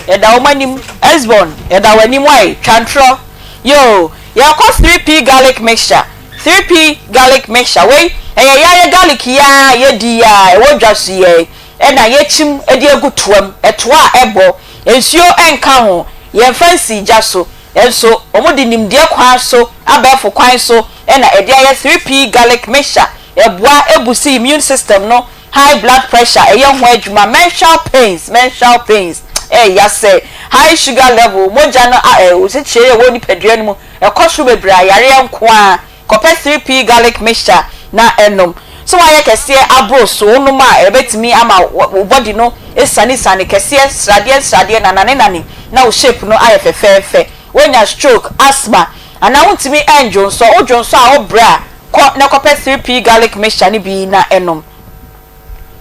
yɛda wɔn anim Esbon yɛda w'anim wai twa ntorɔ yoo yɛkɔ 3P garlic mixture 3P garlic mixture wei ɛyɛ yayɛ garlic yi ara a yɛdi yi ara ɛwɔ dwa so yi ara ɛna yɛkyim de agu toa mu ɛtoa a ɛbɔ nsuo nka ho yɛnfa nsii gya so nso wɔde nimdeɛ kwan so abɛɛfo kwan so na ɛde ayɛ 3P garlic mixture Ɛboa ɛbusi immune system no, high blood pressure ɛyɛ ho adwuma, menstrual pains, menstrual pains ɛya sɛ, high sugar level, mogya no a ɛ osikyire a ɛwɔ nipadua no mu ɛkɔ soro bebree a yareɛ nko ara, kɔpɛ 3P garlic mixture na ɛnom. Sɛ woayɛ kɛseɛ aboro so wonom a ɛbɛtumi ama wo body no asiane siane kɛseɛ, sradeɛ sradeɛ nanane nane na wo shape no ayɛ fɛfɛɛfɛ. Woanya stroke, asthma anaa wontumi ɛndwonsɔ, wodwonsɔ a wobrɛ a Kɔ na kɔpɛ 3P garlic mixture no bi na nom.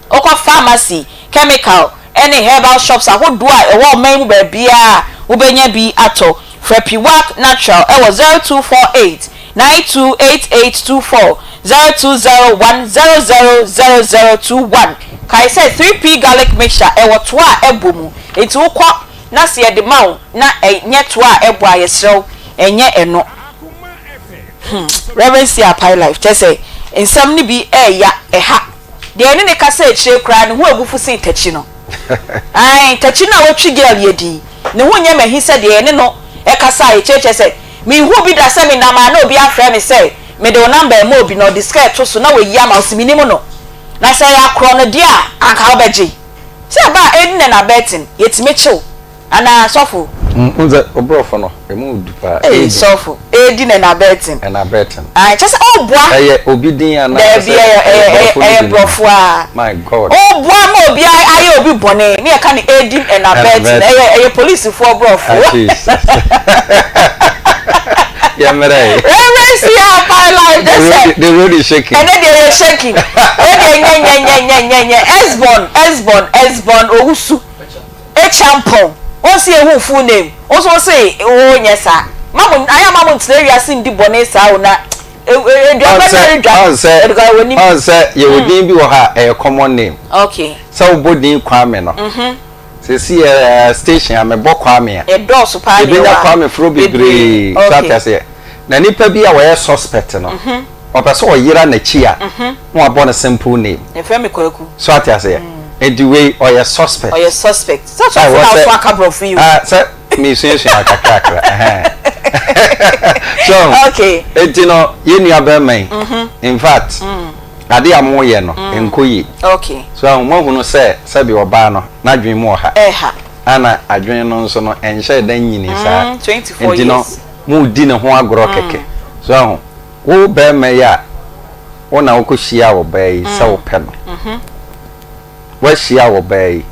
Wokɔ pharmacy, chemical ne herbal shops ahodoɔ a ɛwɔ ɔman yi mu baabiara a, wobɛnya bi atɔ. Frɛ Piwak Natural wɔ 0248 928824, 0201 000021. Kae sɛ 3P garlic mixture ɛwɔ toa a ɛbɔ mu, enti wokɔ na sɛ yɛde ma wo na ɛnyɛ toa a ɛbɔ a, yɛsrɛ wo, ɛnyɛ ɛno. Hmm Rev Sia Apae Life kyerɛ sɛ nsɛm no bi ɛɛya ɛha deɛ yɛne no kasa akyire koraa ne ho abufu sen takyi no ae takyi no a watwi girl yɛ din ne ho nyɛ mahi sɛ deɛ yɛne no ɛkasa a yɛkyerɛ kyerɛ sɛ menhuu bi da sɛ menam a na obi afrɛ me sɛ mede wo number ɛma obi na ɔde sika ɛto so na wayi ama wo se menim no na sɛ ɛyɛ akorɔ no deɛ a anka wobɛgye sɛ ɛba a aiding and abetting yɛtumi kyew Anaa sɔfo. Wohu sɛ wo borɔfo no, emu du paa. Ee, sɔfo. Edi na ɛnabɛten. Ɛnabɛten. Ae, kyerɛ sɛ ɔreboa. Ɛyɛ obi din anaa sɛ Daabi, ɛyɛ, ɛyɛ ɛyɛ, borɔfo no ɛyɛ bi no? borɔfo ara. My God. Ɔreboa ma obi ayɛ obi bɔne, ne yɛka no aiding and abetting. Ɛnabɛten. Ɛyɛ, ɛyɛ polisifoɔ borɔfo. Ah, Jesus. Yɛmmrɛ yi. Reverend Sia Apae Life, The kyerɛ sɛ. road, the road is shaking. Ɛnɛ deɛ ɛyɛ shaking. Wei deɛ nyɛ, nyɛ, nyɛ, nyɛ, nyɛ, nyɛ. Esbon, Esbon, Esbon Owusu. Acheampong wo nso yɛ hu full name wo nso wo se wo nyɛ saa ma mo ayɛ ama mo ntena wiase ndi bɔne saa o na aduaba na redwa ɛdukɔ wɔ nim. Ɔn sɛ yɛ wɔ din bi wɔ hɔ a ɛyɛ common name. Okay. Sɛ wo bɔ din Kwame no. Sɛsi yɛ station a me bɔ Kwame a. Ɛdɔɔso paa deɛ wa. Yɛbɛnya Kwame foro bebree. So ate aseɛ. Na nipa bi a wɔyɛ suspect no. Ɔpɛ sɛ ɔyera n'akyi a na wabɔ no simple name. Yɛfrɛ me Kwaku. So ate aseɛ? Nti wei ɔyɛ suspect. Ɔyɛ suspect. Sɛ sɔfo na ɔso aka borɔfo yi o. Ah, sɛ mesuasua kakrakra. Ɛhɛn. So, okay. Nti no, yɛn nua bɛrima yi, in fact, ade a moyɛ no, nkɔ yie. Okay. So ahu, moahunu sɛ sɛbi ɔbaa no, n'adwene mu ɔha. Ɛha. Ana adwene no nso no, ɛnhyɛɛ da nyini saa. 24 Nti no, years. moredi ne ho agorɔ kɛkɛ. So ahu, Wo barima yi a wo na wokɔhyiaa ɔbaa yi sɛ wopɛ no, woahyia ɔbaa yi,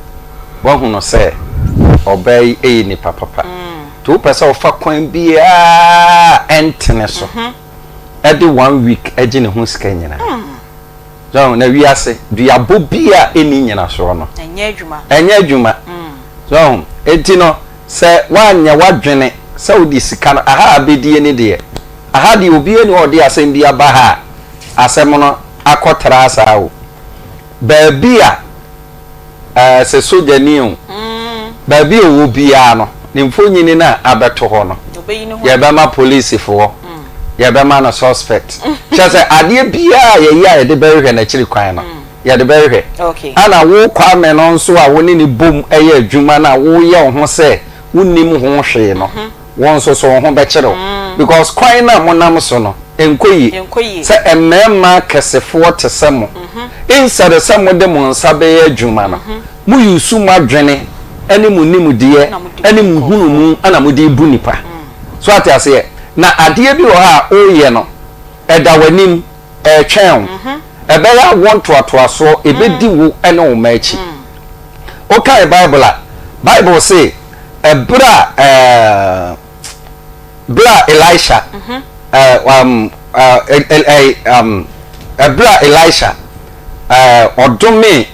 woahu no sɛ ɔbaa yi yɛ nipa papa, nti wopɛ sɛ wofa kwan biara a ɛntene so de one week gye ne ho sika nyinaa. So na wiase duabɔ bi a ɛnni nyinasoɔ no, ɛnyɛ adwuma. So enti no sɛ woanyɛ w'adwene sɛ wode sika no aha abɛdie ne deɛ, Aha deɛ obiara nni hɔ a ɔde asɛm bi aba ha a asɛm no akɔ traa saa o. Baabi a ɛɛ sɛ sogyani o, baabi a ɔwɔ biara no, ne mfonini no a abɛto hɔ no, yɛbɛma polisifoɔ, yɛbɛma no suspect. Kyerɛ sɛ adeɛ biara a yɛyɛ a yɛde bɛhwehwɛ n'akyiri kwan no, yɛde bɛhwehwɛ. Ɛna wo Kwame no nso a wo ne no bom yɛ adwuma no a woyɛ wo ho sɛ wonnim ho hwee no, wo nso so wo ho bɛkyere wo. Because kwan no a monam so no, ɛnkɔ yie. Sɛ mmarima akɛsefoɔ te sɛ mo, instead sɛ mode mo nsa bɛyɛ adwuma no, mo use mo adwene ne mo nimdeɛ ne mo nhunumu na mode rebu nnipa. So ate aseɛ? Na adeɛ bi wɔ hɔ a woreyɛ no, ɛda w'anim, ɛretwɛn wo. Ɛbɛyɛ awoɔ ntoatoasoɔ, ɛbɛdi wo ne wo mma akyi. Wokae Bible a, Bible se ɛberɛ a ɛɛ berɛ a Elisha ɛɛ um, ɛɛ um, ɛberɛ a Elisha ɛɛ ɔdomee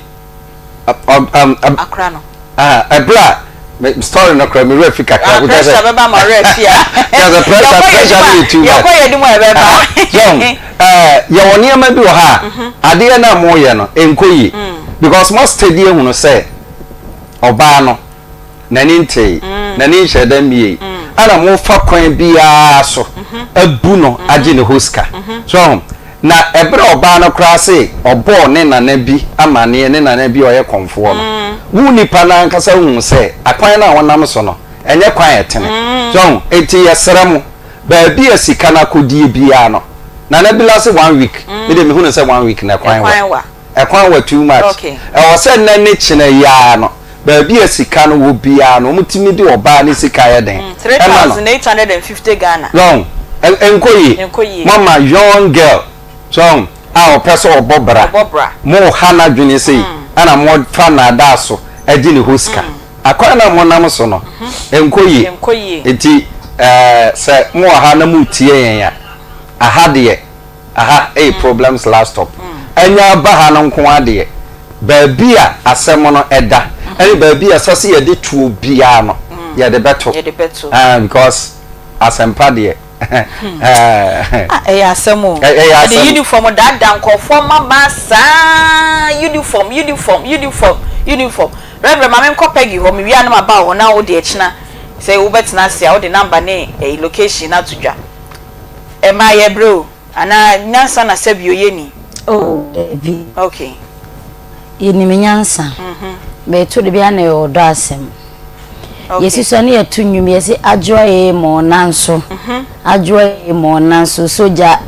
um, akora no ɛberɛ a me story no kora me werɛ fi kakra. Ah, pressure bɛba ma werɛ fi a. Kyerɛ pressure pressure no yɛ too much. Yɛkɔ yɛ anim a ɛbɛba. Yɛn ɛɛ yɛwɔ nneɛma bi wɔ ha a adeɛ no a moyɛ no nkɔ yie because mo steady ehunu sɛ ɔbaa no n'ani ntee n'ani nhyɛ da mmiei ɛna mofa kwan biara so abu no agye ne hɔ sika so ɔho. Na ɛberɛ a ɔbaa no koraa se ɔbɔɔ ne nana bi amaneɛ, ne nana bi a ɔyɛ kɔmfoɔ no, wo nipa no ankasa huu sɛ akwan no a wonam so no, ɛnyɛ kwan a ɛtene. So ahu? Enti yɛsrɛ mo, baabi a sika no akɔdie biara no, Nana Bila se one week, me deɛ mehu no sɛ one week no ɛkwan wa. Ɛkwan wa too much. Ɛwɔ sɛ nnɛ ne kyena yi ara no, baabi a sika no wɔ biara no, wɔtumi de ɔbaa no sika yɛ dɛn? Ɛma no. 3,850 Ghana. So ahu? Ɛnkɔ yie. Moama young girl, so ahu, a ɔpɛ sɛ ɔbɔ bra. Moreha n'adwene sei, ɛna mofa nnaadaa so gye ne hɔ sika. Akwan no a monam so no, ɛnkɔ yie. Enti ɛɛ sɛ mowɔ ha na moretie yɛn a, aha deɛ, Aha ɛyɛ problems last stop. Anya aba ha no nko ara deɛ, baabi a asɛm no ɛda ɛne baabi a ɛsɛ sɛ yɛde toɔ biara no, yɛde bɛto. Yɛde bɛto. Ah, because asɛmpa deɛ. Ah, ɛyɛ asɛm o. Ɛyɛ asɛm. Yɛde uniform daadaa nkurɔfoɔ mmabaa saa, uniform, uniform, uniform, uniform. Reverend, ma menkɔ Peggy hɔ, mewie a na maba wo hɔ na wo deɛ kyena sɛ wobɛtena ase a wode number ne ɛyi location no ato dwa. Ɛmaa yɛ brɛ o. Anaa nyansa na sɛbi o yɛ ni. Oh dabi. Okay. Yɛnim nyansa. But ɛto de bi a na ɛyɛ ɔdɔ asɛm. Okay. Yɛsusua ne yɛto nnwom yɛse adwoa ee mɔ nanso. Adwoa ee mɔ nanso sogya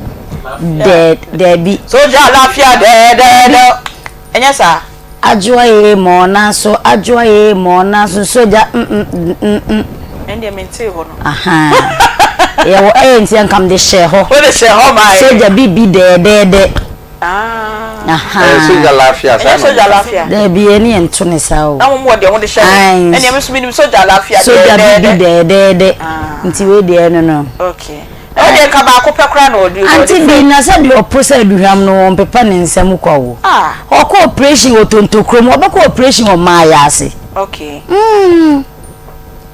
dɛ daabi. Sogya alafia dɛɛdɛɛdɛ. Ɛnyɛ saa? Adwoa ee mɔɔ nanso adwoa ee mɔɔ nanso sogya mm mm mm. Ɛndeɛ mentee hɔ no. Ahaa yɛwɔ ee nti anka mede hyɛɛ hɔ. Wode hyɛɛ hɔ maa yɛn. Sogya bibi dɛɛdɛɛdɛ. Ah. Ahaa. Ɛyɛ sogya lafia saa na. Ɛnyɛ sogya lafia. Daabi yɛne yɛn nto ne saa o. Na mo wɔ deɛ mode hyɛ hɔ. Ɛndeɛ me nso menim sogya lafia dɛɛdɛɛdɛ. Sogya bibi dɛɛdɛɛdɛ. Nti wei deɛ ɛno no. Okay. Ɛno deɛ nka baako pɛ koraa na ɔde ɔde Ante bi na sɛ deɛ ɔpo sɛ aduhwam no ɔmpepa ne nsam kwa o. Ah. Ɔkɔ operation wɔ Tontokrom, ɔbɛkɔ operation wɔ Maayɛ ase. Okay. Mm.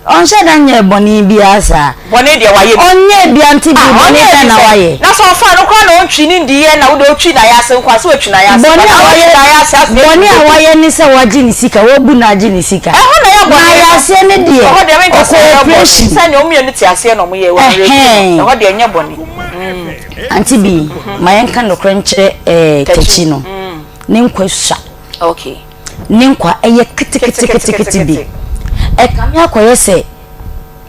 Ɔnhyɛ da nyɛɛ bɔne biara saa. Bɔne deɛ wayɛ bi. Ɔnyɛɛ bi ante bi, Ah, bɔne ɔnyɛɛ bɛn bi na sɛ. wayɛ? Na sɛ ɔfaa no koraa na ɔntwi ne ndiiɛ na wode ɔtwi n'ayaase nko a, sɛ watwi n'ayaase. Bɔne But a na wayɛ, watwi n'ayaase ase bɔne atwi a dodo. wayɛ ne sɛ wagye ne sika, wabu no agye ne sika. Ɛhɔ na ɛyɛ bɔne no. N'ayaseɛ ne deɛ, Ɛhɔ deɛ menka sɛ ɔkɔ ɛyɛ bɔne. operation. Sɛdeɛ wɔn mmienu te aseɛ na wɔyɛ, wɔn rape no. Ɛhɛn. Ɛhɔ deɛ ɛnyɛ bɔne. Mm. Auntie Bi, ma yɛnka nokorɛ nkyerɛ eh, Takyi. Takyi no. Ne nkwa sua. Okay. Ne nkwa ɛyɛ keteketekete bi. Ɛkame akɔyɛ sɛ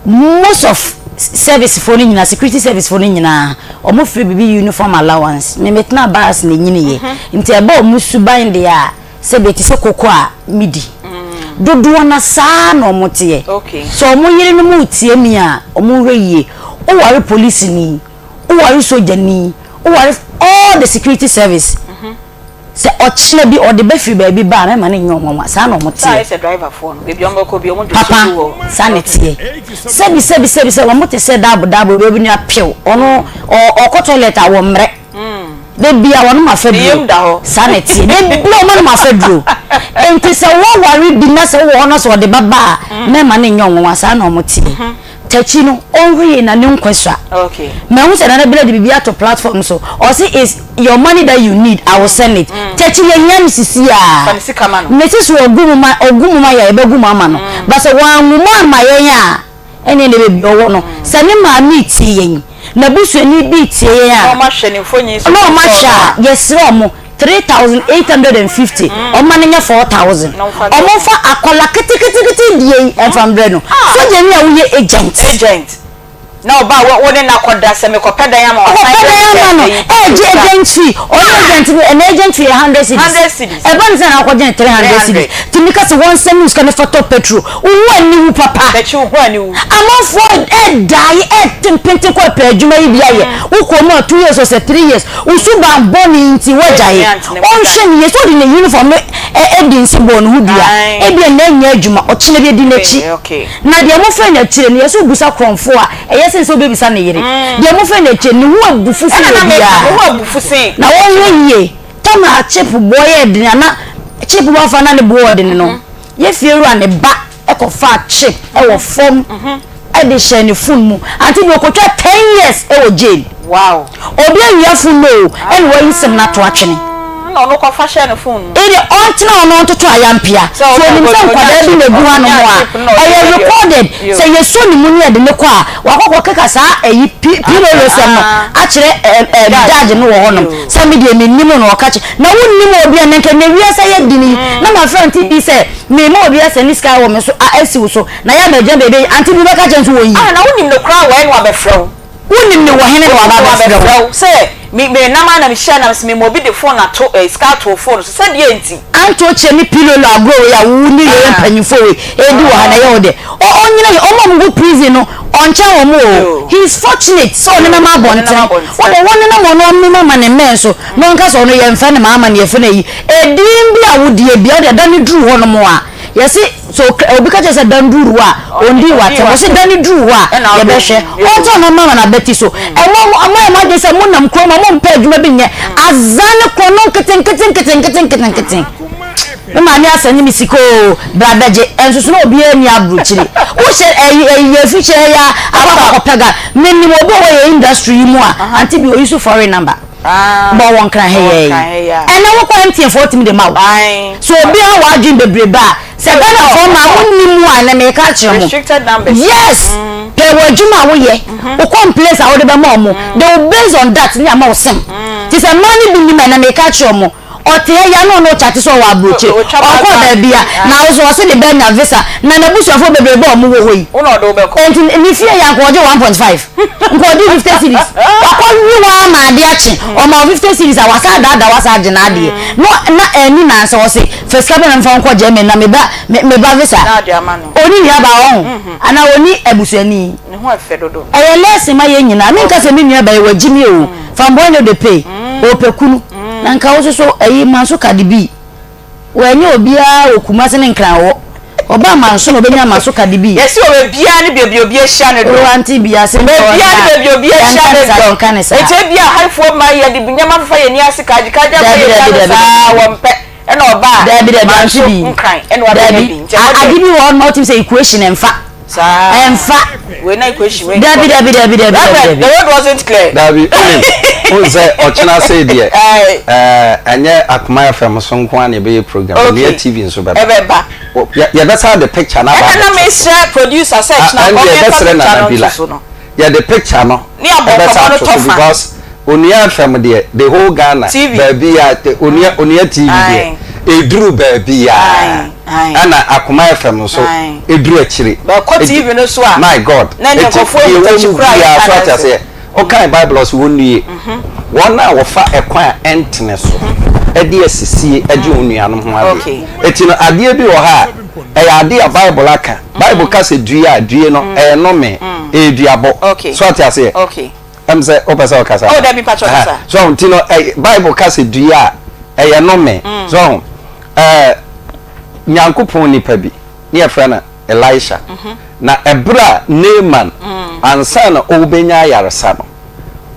most of service foɔ no nyinaa, security service foɔ no nyinaa, wɔn firi biribi uniform allowance. Me metena barracks na ɛnyiniiɛ. Nti ɛba wɔn suban deɛ a, sɛbi ɛte sɛ koko a medi. Dodoɔ no saa na wɔn teɛ. Sɛ wɔn yerenom retie me a, wɔn nhwɛ yie. Woware polisini, woware sogyani, woware all the security service. Sɛ ɔkyena bi ɔde ba firi baabi ba a, mɛma no nyɛ nwanwa. Saa na wɔn teɛ. Papa, saa na ɛteɛ. Sɛbi sɛbi sɛbi sɛ wɔn te sɛ daabo daabo baabi no apew. Ɔno ɔkɔ toilet a wɔmmrɛ. Da bi a wɔnom afaduro. Saa na ɛteɛ. Da bi a wɔnom afaduro. Nti sɛ wɔware bi na sɛ wowɔ hɔ na sɛ ɔde ba ba a, mɛma no nyɛ nwanwa. Saa na wɔn teɛ. Takyi no ɔnhwɛ yie na ne nkwa sua. Mahu sɛ Nana Bella de biribi ato platform so ɔse is your money that you need I will send it. Takyi yɛhia no sisi a. Mese so ɔgu mu ma ɔgu mu ma yɛ a yɛbɛgu mu ama no but sɛ wangu mu amma yɛn a ɛneɛ na baabi ɔwɔ no sɛ ne maame retie yɛn n'abusuani bi retie yɛn a Na wɔahwɛ ne mfonyin so na wɔahwɛ a yɛsrɛ wɔn. 3850 ɔma no nyɛ 4000 ɔmo nfa akɔla keteketekete die yi ɛnfa mbrɛ no sogyani a woyɛ agent agent. Na ɔba a wo ne no akɔda sɛ mekɔpɛ dan ama wo Ɔkɔpɛ dan ama no ɛgye agent fee ɔne agent no ɛna agent fee yɛ 100 cedis 100 cedis ɛba no sɛ na akɔgye no 300 cedis tumi ka sɛ wɔn nsɛm ne sika no fa tɔ petrol wo ho aniwu papa Bɛkye wo ho aniwu. Amanfoɔ ɛdae ɛte mpenten kɔ ɛpɛ adwuma yi bi ayɛ wokɔ mu a 2 years ɔsɛ 3 years wo suban bɔne nti woagyae ɔnhwɛ ne yie sɛ ɔde ne uniform no ɛdi nse bɔɔ ne ho dua ebia nnɛ nyɛ adwuma ɔkyena bi adi n'akyi Na deɛ mofrɛ no akyire no, yɛ sɛ wobisa korɔmfoɔ a, ɛyɛ sen sɛ wobɛbisa ne yere. Deɛ mofrɛ no akyire no, ne ho abufu sen obiara. Na wɔnhwɛ yie, tam a chip boɔ yɛɛ dene a na chip boɔ afa na ne boɔ ɔdene no, yɛ fiewura ne ba kɔfaa chip wɔ fam de hyɛɛ ne phone mu. Ante bi ɔkɔtwa 10 years wɔ jail. Wow. Obi awia phone no o, ɛna wayi sim no ato atwene. Na ɔno kɔfa hyɛ ne phone mu. Ɛde ɔntena hɔ na ɔntoto ayampea. Sɛ onim sɛ nkwadaa bi na egu hanom a, ɛyɛ recorded. Sɛ yɛsɔ ne mu ne yɛde no kɔ a, wakɔ kɔkeka saa ɛyi pilolosɛm no akyerɛ judge no wɔ hɔnom. Sɛ me deɛ mennim no ɔka kyerɛ. Na wonnim obi a na nka nnɛ wiase ayɛ den yi na mafrɛ auntie bi sɛ mema obi asɛne sika wɔ me so asi wo so na yɛ a magyina baabi auntie bi bɛka kyerɛ no sɛ wɔnyi. Ah na wonim no koraa wɔ ɛna wabɛfrɛ wo. Wonim me wɔ hene na waba abɛfrɛ wo? Sɛ me me nam ara na mehyia nam sɛ mema obi de phone ato eh, sika ato wo phone so sɛ deɛ nti. Anto kyerɛ ne pilolo agorɔ wei a wo ne yɛyɛ mpanyinfoɔ wei ɛredi wɔ ha na ɛyɛ wo dɛ. Ɔ ɔnyina yɛ ɔmo a ɔmo gu prison no ɔnkyɛn wɔn o. He is fortunate sɛ ɔnenam abɔntene. Wo deɛ wɔnenam ɔno ɔnenam ma ne mmɛn so na ɔnka sɛ ɔno yɛmfrɛ no maama no yɛfrɛ no ayi. Edin bi a wodeɛ bia wo deɛ da no duru hɔ nom a yɛse So obi ka kyerɛ sɛ dan duru hɔ a ɔndii w'atɛm? Ɔse dan no duru hɔ a yɛbɛhwɛ. Ɔntɔ no mma no abati so. Ɛmɔ mo ayɛ mo adwene sɛ monam kurom a mompɛ adwuma bi nyɛ. Azan ne korɔno nketenkete nketenkete nketenkete. Me maame asɛne me sika oo, bra bɛgye. Ɛnso so na obiara nni aburokyire. Wohyɛ ɛyi ɛyi afikyire ha yi ara akɔ akɔpɛ ga. Menim obi a ɔwɔ yɛn industry yi mu a, ante bi ɔyi so foreign number. Bɔ wɔ nkran ha yi. Ɛnɛ wokɔ MTN foɔ tumi de ma wo. So obiara wɔ adwene bebrebe a sɛ Ghana foɔ maa mo nni mu a ɛnɛ meka akyerɛ mo. Yes pɛ wɔ adwuma a woyɛ wo complaints a wode bɛma ɔmo they will base on that ne ama wo sim. Te sɛ mmaa no bi nim ɛnɛ meka akyerɛ ɔmo. Ɔte ha yi a na ɔne wo kyate sɛ ɔwɔ aburokyire. Ɔnkɔɔ baabi a, na wo so ɔse ne ba anya visa. Na n'abusuafoɔ bebrebe a ɔmo wɔ hɔ yi. Enti ne fie yi a nka ɔgye 1.5. Nka ɔgye 50 cedis. Wakɔ we wo ara ma adeɛ akye. Ɔma wo 50 cedis a wasan adaadaa wo asan agye n'adeɛ. Na na anni nansa ɔse fa sika bra na memfa wo nkɔ Germany na me ba me ba visa. Ɔnni nuabaa ɔho anaa ɔnni abusuani. Ɛyɛ lesson ma yɛn nyinaa. Menka sɛ me nuabaa yi wagye me oo. Famboy no de pay. Ɔpɛ kunu. Na nka wo soso ɛyi manso Cardi B wanyɛ obiara wɔ Kumasi ne Nkran hɔ ɔbaa manso na ɔbɛnya manso Cardi B. Yɛsi wɔ baabiara ne baabi obi ahyia ne dɔ. Oh auntie bi ase ntɔ Baabiara ne baabi obi ahyia ne dɔ. Yɛnka ne saa. Eti ebia aharefoɔ mmaa yi yɛde nneɛma fefa yɛn ani ase kaagye kaagye afa yɛn ani ano saa wɔmpɛ ɛna ɔbaa Dabi dabi manso auntie bi. Nkran ɛna wabɛnya Dabi bi nti ɛhɔ deɛ. ade bi wɔ hɔ nom a wotumi sɛ equation ɛmfa. Saa. Ɛnfa. Wei na equation wei. Dabi dabi dabi dabi dabi. The road wasn't clear. Dabi onim wohu sɛ ɔkyena sei deɛ ɛɛ ɛnyɛ Akoma FM so nko ara na yɛbɛyɛ program okay. Onua TV nso bɛba. Ɛbɛba. Yɛbɛsan de picture no aba. Ɛna na mesrɛ producer sɛ kyena nkɔ yɛmfa picture no nto so no. Yɛde picture no ɛbɛsan ato so because Onua FM deɛ the whole Ghana baabi a Onua Onua TV deɛ ɛduru baabi a ɛna Akoma FM nso ɛduru akyire. Bɛkɔ TV no so a my God na ne nkurɔfoɔ ahu takyi koro a yɛka no ase. Aseɛ wokan Bible ɔse wɔnnue wɔn a wɔfa ɛkwan a ɛntene so ɛde asisie ɛgye wɔn nuanom ho adeɛ. Eti no adeɛ bi wɔ hɔ a ɛyɛ adeɛ a Bible aka. Bible ka sɛ due a due no ɛyɛ nnome ɛyɛ duabɔ. So ate aseɛ? Ɛm sɛ wopɛ sɛ ɔkasa. Oh, dabi mpakyɛ ɔkasa. So nti no Bible ka sɛ dua a ɛyɛ nome. Mm. So ɛɛ Nyankopɔn nipa bi ne yɛfrɛ no Elisha. Mm -hmm. Na ɛberɛ a Naaman mm. ansa na ɔrebɛnya ayaresa no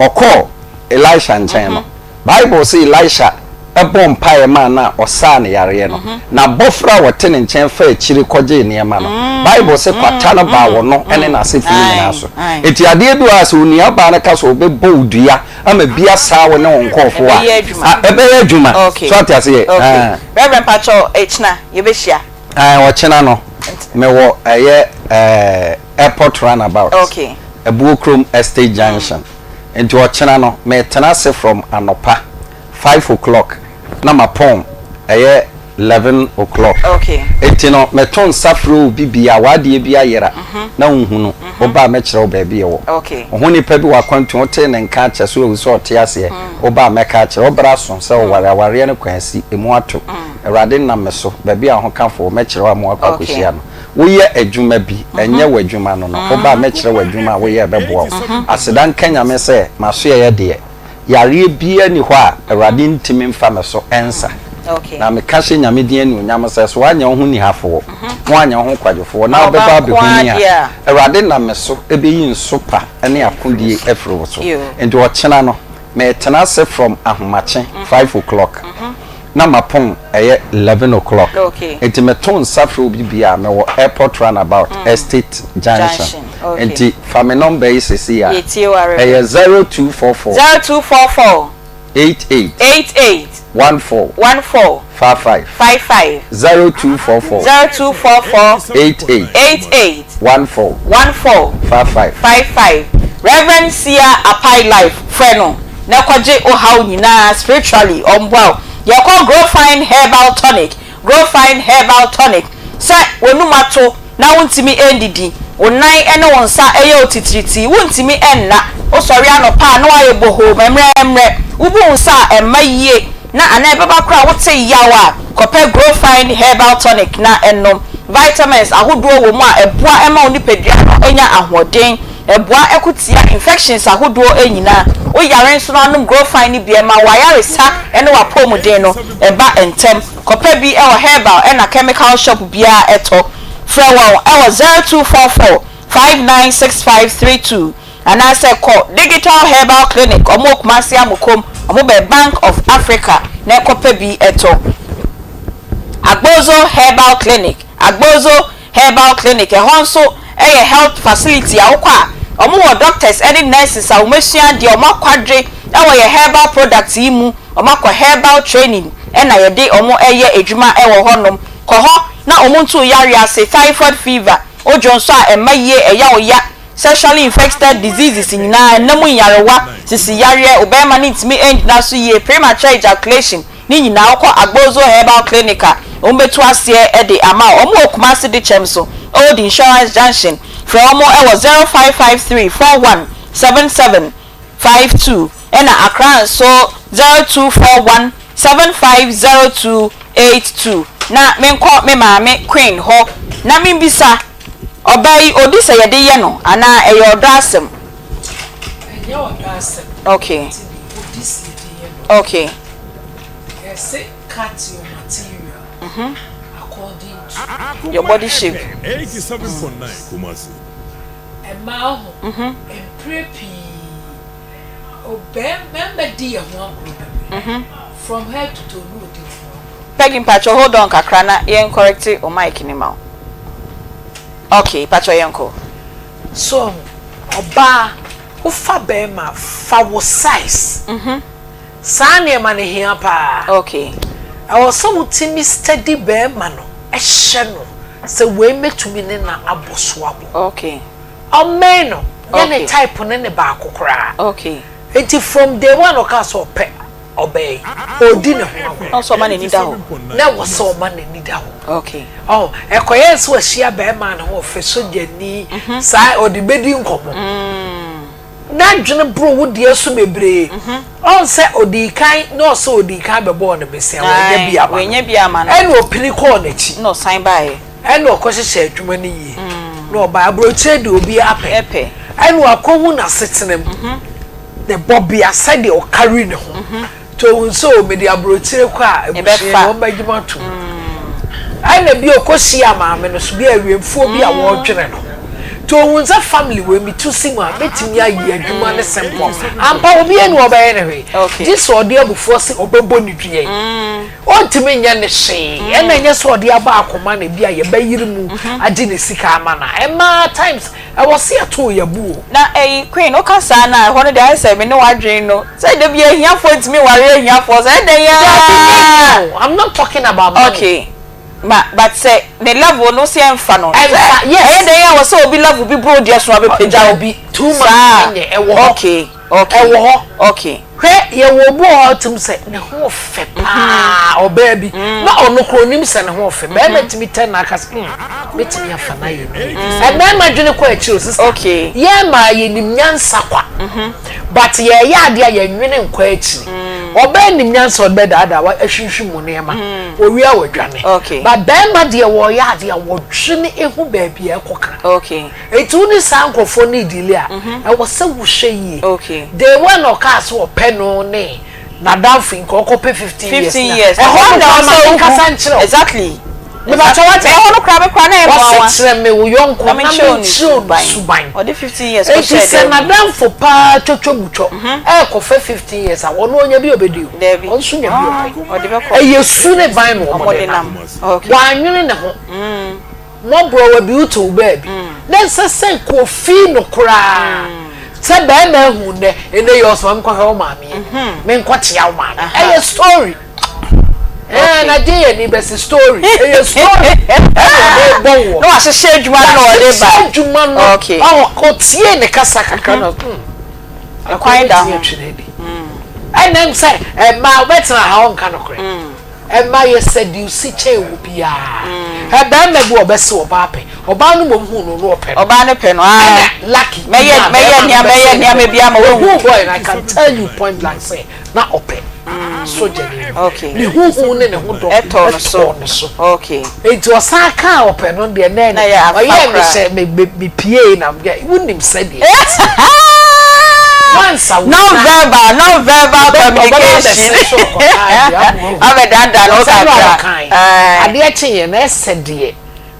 ɔkɔɔ Elisha nkyɛn no. Mm -hmm. Bible se Elisha bɔɔ mpaeɛ maa no a ɔsaa no yareɛ no, na abɔfra a wɔte ne nkyɛn faa akyire kɔgyee nneɛma no. Bible se kwata no baa ɔno ne n'asefoɔ nyinaa so. Enti adeɛ bi wɔ hɔ a sɛ onuabaa no ka sɛ ɔbɛbɔ wo dua ama bi asaa wo ne wo nkurɔfoɔ a, ɛbɛyɛ adwuma. So ate aseɛ? Okay. Reverend mpakyɛw, ɛkyena yɛbɛhyia. Ae, ɔkyena no mewɔ ɛyɛ ɛɛ airport runabout, Okay. Abuokrom Estate Junction. Nti ɔkyena no metena ase from anɔpa 5 o'clock na mapɔn ɛyɛ. 11 o'clock. Okay. Enti no, meto nsa frɛ obi bia, w'adeɛ bi ayera na wonhunu, woba a mɛkyerɛ wo baabi ɛwɔ. Okay. Wo ho nipa bi wɔ akwantu, wotee ne nka akyɛ so wahu sɛ ɔte aseɛ, woba a mɛka akyerɛ wo. Bra so sɛ woware, awareɛ no kwan asi, ɛmu ato. Awurade nam me so, baabi a ɔhokafoɔ, mɛkyerɛ wo ama woakɔ akɔhyia no. Woyɛ adwuma bi, ɛnyɛ w'adwuma no no, woba a mɛkyerɛ wo adwuma a woyɛ a ɛbɛboa wo. Aseda nka Nyame sɛ m'asoɛeɛ deɛ, Yareɛ biara nni hɔ a Awurade ntumi mfa me so nsa. Na meka hyɛ Nyame din anuonyam sɛ, sɛ woanyɛ wo ho nihafoɔ, na woanyɛ wo ho kwadwofoɔ, na wobɛba abɛhu me a, Awurade nam me so bɛyi nsopa ne akodie afiri wo so. Enti ɔkyena no, meretena ase from ahomakye five o'clock. Na mapɔn ɛyɛ 11 o'clock. Nti meto nsa frɛ obi biara, mewɔ airport roundabout, estate junction. Nti fa me number yi sesei a, ɛyɛ 0244. 0244. 88. 88. 14. 14. 55. 55. 0244. 0244. 88. 88. 14. 14. 55. 55. Rev. Sia Apai Life, frɛ no. na kɔgye wo haw nyinaa spiritually ɔmboa wo. Yɛkɔ Growfine herbal tonic, Growfine herbal tonic, sɛ w'anum ato na wontumi ndidi, wo nan ne wo nsa yɛ wo titiritii, wontumi nna, wosɔre anɔpa a na woayɛ bohoo mɛmrɛmrɛ, wobu wo nsa a ɛmma yie na anaa ɛbɛba koraa a wote yaw a, kɔpɛ Growfine herbal tonic na nom. Vitamins ahodoɔ wɔ mu a ɛboa ma wo nipadua no nya ahoɔden. Ɛboa ko tia infections ahodoɔ nyinaa. Wo yare nso no anom Growfine no bi ɛma w'ayaresa ne w'apɔmuden no ba ntɛm. Kɔpɛ bi wɔ herbal ɛna chemical shop biara tɔ. Frɛ wɔn wɔ 0244 596532 anaasɛ kɔ Digital Herbal Clinic wɔn wɔ Kumasi Amokom, wɔn bɛn Bank of Africa na kɔpɛ bi tɔ. Agbozo Herbal Clinic, Agbozo Herbal clinic, ɛhɔ nso yɛ health facility a wokɔ a wɔn wɔ doctors ne nurses a wɔn asua adeɛ, wɔn akwadre wɔ yɛ herbal products yi mu, wɔn akɔ herbal training na yɛde wɔn yɛ adwuma wɔ hɔ nom. Kɔ hɔ na wɔn ntu wo yareɛ ase, typhoid fever, wo dwonsɔ a ɛmma yie, ɛyɛ wo ya, sexually infected diseases nyinaa, nna mu nyarewa, sisi yareɛ, wo bɛɛma no ntumi ngyina so yie, premature ejaculation, Ne nyinaa wokɔ Agbozo Herbal Clinic a, wɔbɛtu aseɛ de ama wo. Wɔn wɔ Kumasi Dekyɛm so, Old Insurance Junction. Frɛ wɔn wɔ 0553 41 77 52 ɛna Accra nso 0241 75 02 82. Na menkɔ me maame Queen hɔ na membisa, ɔbaa yi ɔdi sɛ yɛde yɛ no anaa ɛyɛ ɔdɔ asɛm? Ɛnyɛ ɔdɔ asɛm. Okay. Nti ɔdi sɛ yɛde yɛ no. Okay. Yɛse cut your material according to. Your body shape. Mmaa ho mpere pii bɛrima di yɛn ho agorɔ bebree from head to toe na ɔdi wo ho agorɔ. Peggy mpakyɛw hold on kakra na yɛn correct wo mic no ma wo. Okay mpakyɛw yɛnkɔ. So ɔbaa wofa bɛrima fa wo size. Saa nneɛma no hia paa. Okay. Ɛwɔ sɛ wotumi steady bɛrima no hyɛ no sɛ wei mɛtumi ne no abɔ so abɔ. Okay. Ɔmmɛn no, nyɛ ne type ne ne baako koraa. Okay. Nti from day one ɔkaa sɛ ɔpɛ ɔbaa yi, ɔredi ne ho agorɔ. Na ɔsɛ ɔma n'ani da hɔ. Na ɛwɔ sɛ ɔma n'ani da hɔ. Okay. Ɔho, ɛkɔyɛɛ sɛ wahyia bɛrima a ne ho ɔfɛ, sogyani, saa ɔde bɛdi nkɔmmɔ. N'adwene boro wo deɛ so bebree. Ɔn sɛ odii kan na ɔsɛ odii kan bɛbɔɔ no bosea, wannya bi ama no. Wannya bi ama no. Ɛna ɔpini kɔɔ n'akyi. Ɛna ɔsan baeɛ. Ɛna ɔkɔhyehyɛɛ adwuma no yie. Na ɔbaeɛ. Aburokyire deɛ obiara pɛ. Pɛ. Ɛna wakɔhu n'asetena mu, ne bɔbea, sɛdeɛ ɔkari ne ho. Nti ohun sɛ o mede aburokyire kɔ a abusua yi wɔn bɛgye me atom. Ɛna bi ɔkɔhyiaa maame no so bi a awiemfoɔ bi a wɔredwene no ho. Nti ohun sɛ family wei metu si mu a mɛtumi ayɛ adwuma no simple. Ampa obiara nni hɔ a ɔbɛyɛ no hwee. Gye sɛ ɔde abufuo se ɔbɛbɔ ne dua yi. Ɔntumi nyɛ no hwee. Ɛna ɛnyɛ sɛ ɔde aba akoma na bi a yɛbɛyere mu agye ne sika ama no a. Ɛmaa times Ɛwɔ se yɛtoo yɛ bo o. Na ɛyi Queen woka saa no a ɛhɔ no deɛ ayɛ sɛ me ne w'adwene no sɛ da biara ahiafoɔ ntumi nware ahiafoɔ sɛ ɛdɛn Dabi aa. nyɛ hia o I'm not talking about money. Okay ma but sɛ ne level no wose ɛnfa no sɛ Ɛnfa yes. ɛyɛ dɛn a wɔ sɛ obi level bi boro wo deɛ so abɛpagya wo Dabi too much saa nyɛ ɛwɔ hɔ. okay. Ɛwɔ hɔ. Okay. Hwɛ, yɛwɔ obi wɔ hɔ a ɔtem sɛ ne ho ɔfɛ paa, ɔbaa bi, na ɔno koraa onim sɛ ne ho ɔfɛ. Bɛrima tumi tɛn na aka sɛ, hmm, mɛtumi afa no ayɛ bi. Mmarima dwene kɔ akyiri o, sista. Yɛn mmaa yɛnim nyansa kwa, but yɛyɛ adeɛ a yɛnnwene nkɔ akyiri. Ɔbaa nim nyansa a ɔde bɛdaadaa wo, ahwimhwim wo nneɛma, owie a wadwane. But barima deɛ wɔyɛ adeɛ a wɔdwene hu baabi a ɛkɔka. Enti wo ne saa nkurɔfoɔ no redili a, ɛwɔ sɛ wohwɛ yie. Day one a ɔkaa sɛ ɔpɛ no ne n'adamfo yi, nka ɔkɔpɛ 15 years no a, ɛhɔ no koraa ma menkasa nkyerɛ wo. Exactly. Mepakyɛ woate? Ɛhɔ no koraa me koraa na ɛyɛ mmoawa. Ɔse kyerɛ me wo yɔnko na menkyerɛ wo ne suban. Ɔde 15 years kɔhyɛɛ Enti sɛ dɛm. n'adamfo paa twotwomutwɔ ɛrekɔfa 15 years a, ɔno ɔnya bi a ɔbɛdi o. Dabi. Ɔno nso nya bi a ɔpɛ. Ɔde bɛkɔ. Ɛyɛ su ne ban na wɔde nam. Wannwene ne ho. Mmɔborɔwa bi woto wo baabi na ɛnsɛ sɛ nka ofii no koraa sɛ bɛrima ahu nnɛ ɛnɛ yɛ ɔsoma menkɔhwɛ wo maame yi menkɔkyea wo maame ɛyɛ story ɛɛ na gye yɛ ni bɛsi story ɛyɛ story ɛna ɔde bɔ wɔ na wahyehyɛ adwuma no na ɔde ba wahyehyɛ adwuma no ɔho ɔtie ne kasa kakra na ɛkwan da ho ɛnam sɛ ɛmaa wobɛtena ha ɔnka nokorɛ Ɛma yɛ seduce kyɛn obiara. Hwɛ barima bi ɔbɛse ɔbaa pɛ. Ɔbaa no mmom huu no no ɔpɛ no. Ɔbaa no pɛ no aa. Ɛna lucky Mɛyɛ nyaa mɛyɛ barima nea no mɛyɛ bɛsee no nneɛma pɛ. bi ama wahu. Ohuu boy no I can tell you point blank sɛ na ɔpɛ sogyani no. Okay. Ne ho hu ne ne ho dɔ Ɛtɔɔ no so. ɛtɔɔ ne so. Okay. Enti ɔsan kaa ɔpɛ no deɛ na Na ɛyɛ afa ɔyɛɛ me koraa. sɛ me me me piee na wonim sɛdeɛ ɛteɛ. Once a wo Non verbal non verbal communication. Abɛdaadaa no kakra. Adeɛ kyeeɛ na ɛsɛ deɛ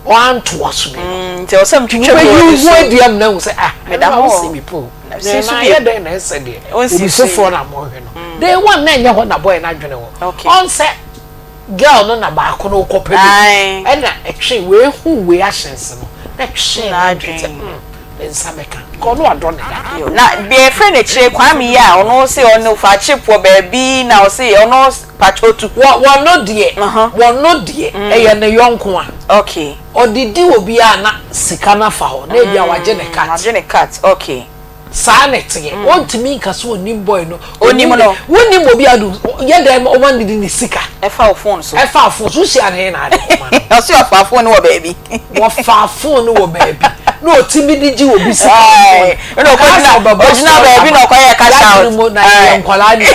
wantoa so bi no. Nti ɛwɔ sɛ metwitwa mu wɔ ne so. Wobɛyi wo adi am na ahu sɛ ah meda hɔ si me po. Na ayɛ dɛn na ɛsɛ deɛ obi foforɔ na mohwɛ no. Day one na ɛnyɛ hɔ na boy no adwene wɔ. Ɔnsɛ girl no na baako no wokɔpɛ bi ɛna ɛtwe wei hu wei ahyɛnse no na ɛtwe n'adwene sɛ hmm ne nsa bɛka nka ɔno adɔ ne dada. Na deɛ yɛfrɛ no akyire Kwame yi a ɔno se ɔno fa chip wɔ baabi na ɔse ɔno patwɔ tu. Wɔ wɔno deɛ wɔno deɛ ɛyɛ ne yɔnko a. Okay. Ɔde di obi a na sika no afa hɔ na ebi a wagye ne cut. Wagye ne cut okay. Saa na ɛteɛ. Ɔntumi nka sɛ ɔnim boy no. Ɔnim no. Wonim obi a yɛ dɛn ma ɔma no de ne sika. Ɛfa wo phone so. Ɛfa wo phone so. Wohyia no he na ade kɔma no. Ɔse ɔfaa phone no wɔ baabi. Wɔfaa phone no wɔ baabi. Na ɔtumi de gye obi sika wɔ phone. Ɛna ɔkɔgyina ɔgyina baabi na ɔkɔyɛ cash out. Yɛadwene mu na yɛyɛ nkwadaa ne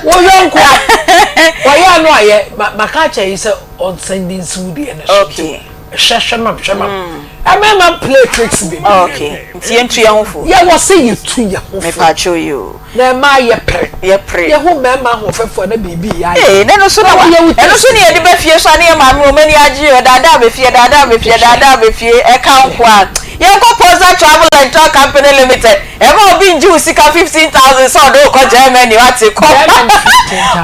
wo yɔnko a wɔyɛ ano ayɛ maka akyerɛ yi sɛ ɔnsɛn de nsi wo deɛ no so. Okay. Hwɛ hwɛ mam hwɛ mam. Mmarima play tricks bebree. Oh, okay. Nti yɛntu yɛn ho fo. Yɛwɔ sɛ yɛtu yɛn ho fo. Mepaakyɛw yi o. Na mmaa yɛ pere. Yɛ pere. Yɛhu mmarima ahoɔfɛfoɔ na biribi yɛ ayɛ. Ee, na ɛno so na wa ɛno so na yɛde ba fie so a ne yɛ maame wɔn ani agye o daadaa bɛ fie daadaa bɛ fie daadaa bɛ fie ɛka nko a. Yɛnkɔ Poza Travel and Tour Company Limited. Ɛma obi ngye wo sika 15,000 sɛ ɔde wo kɔ Germany wate kɔ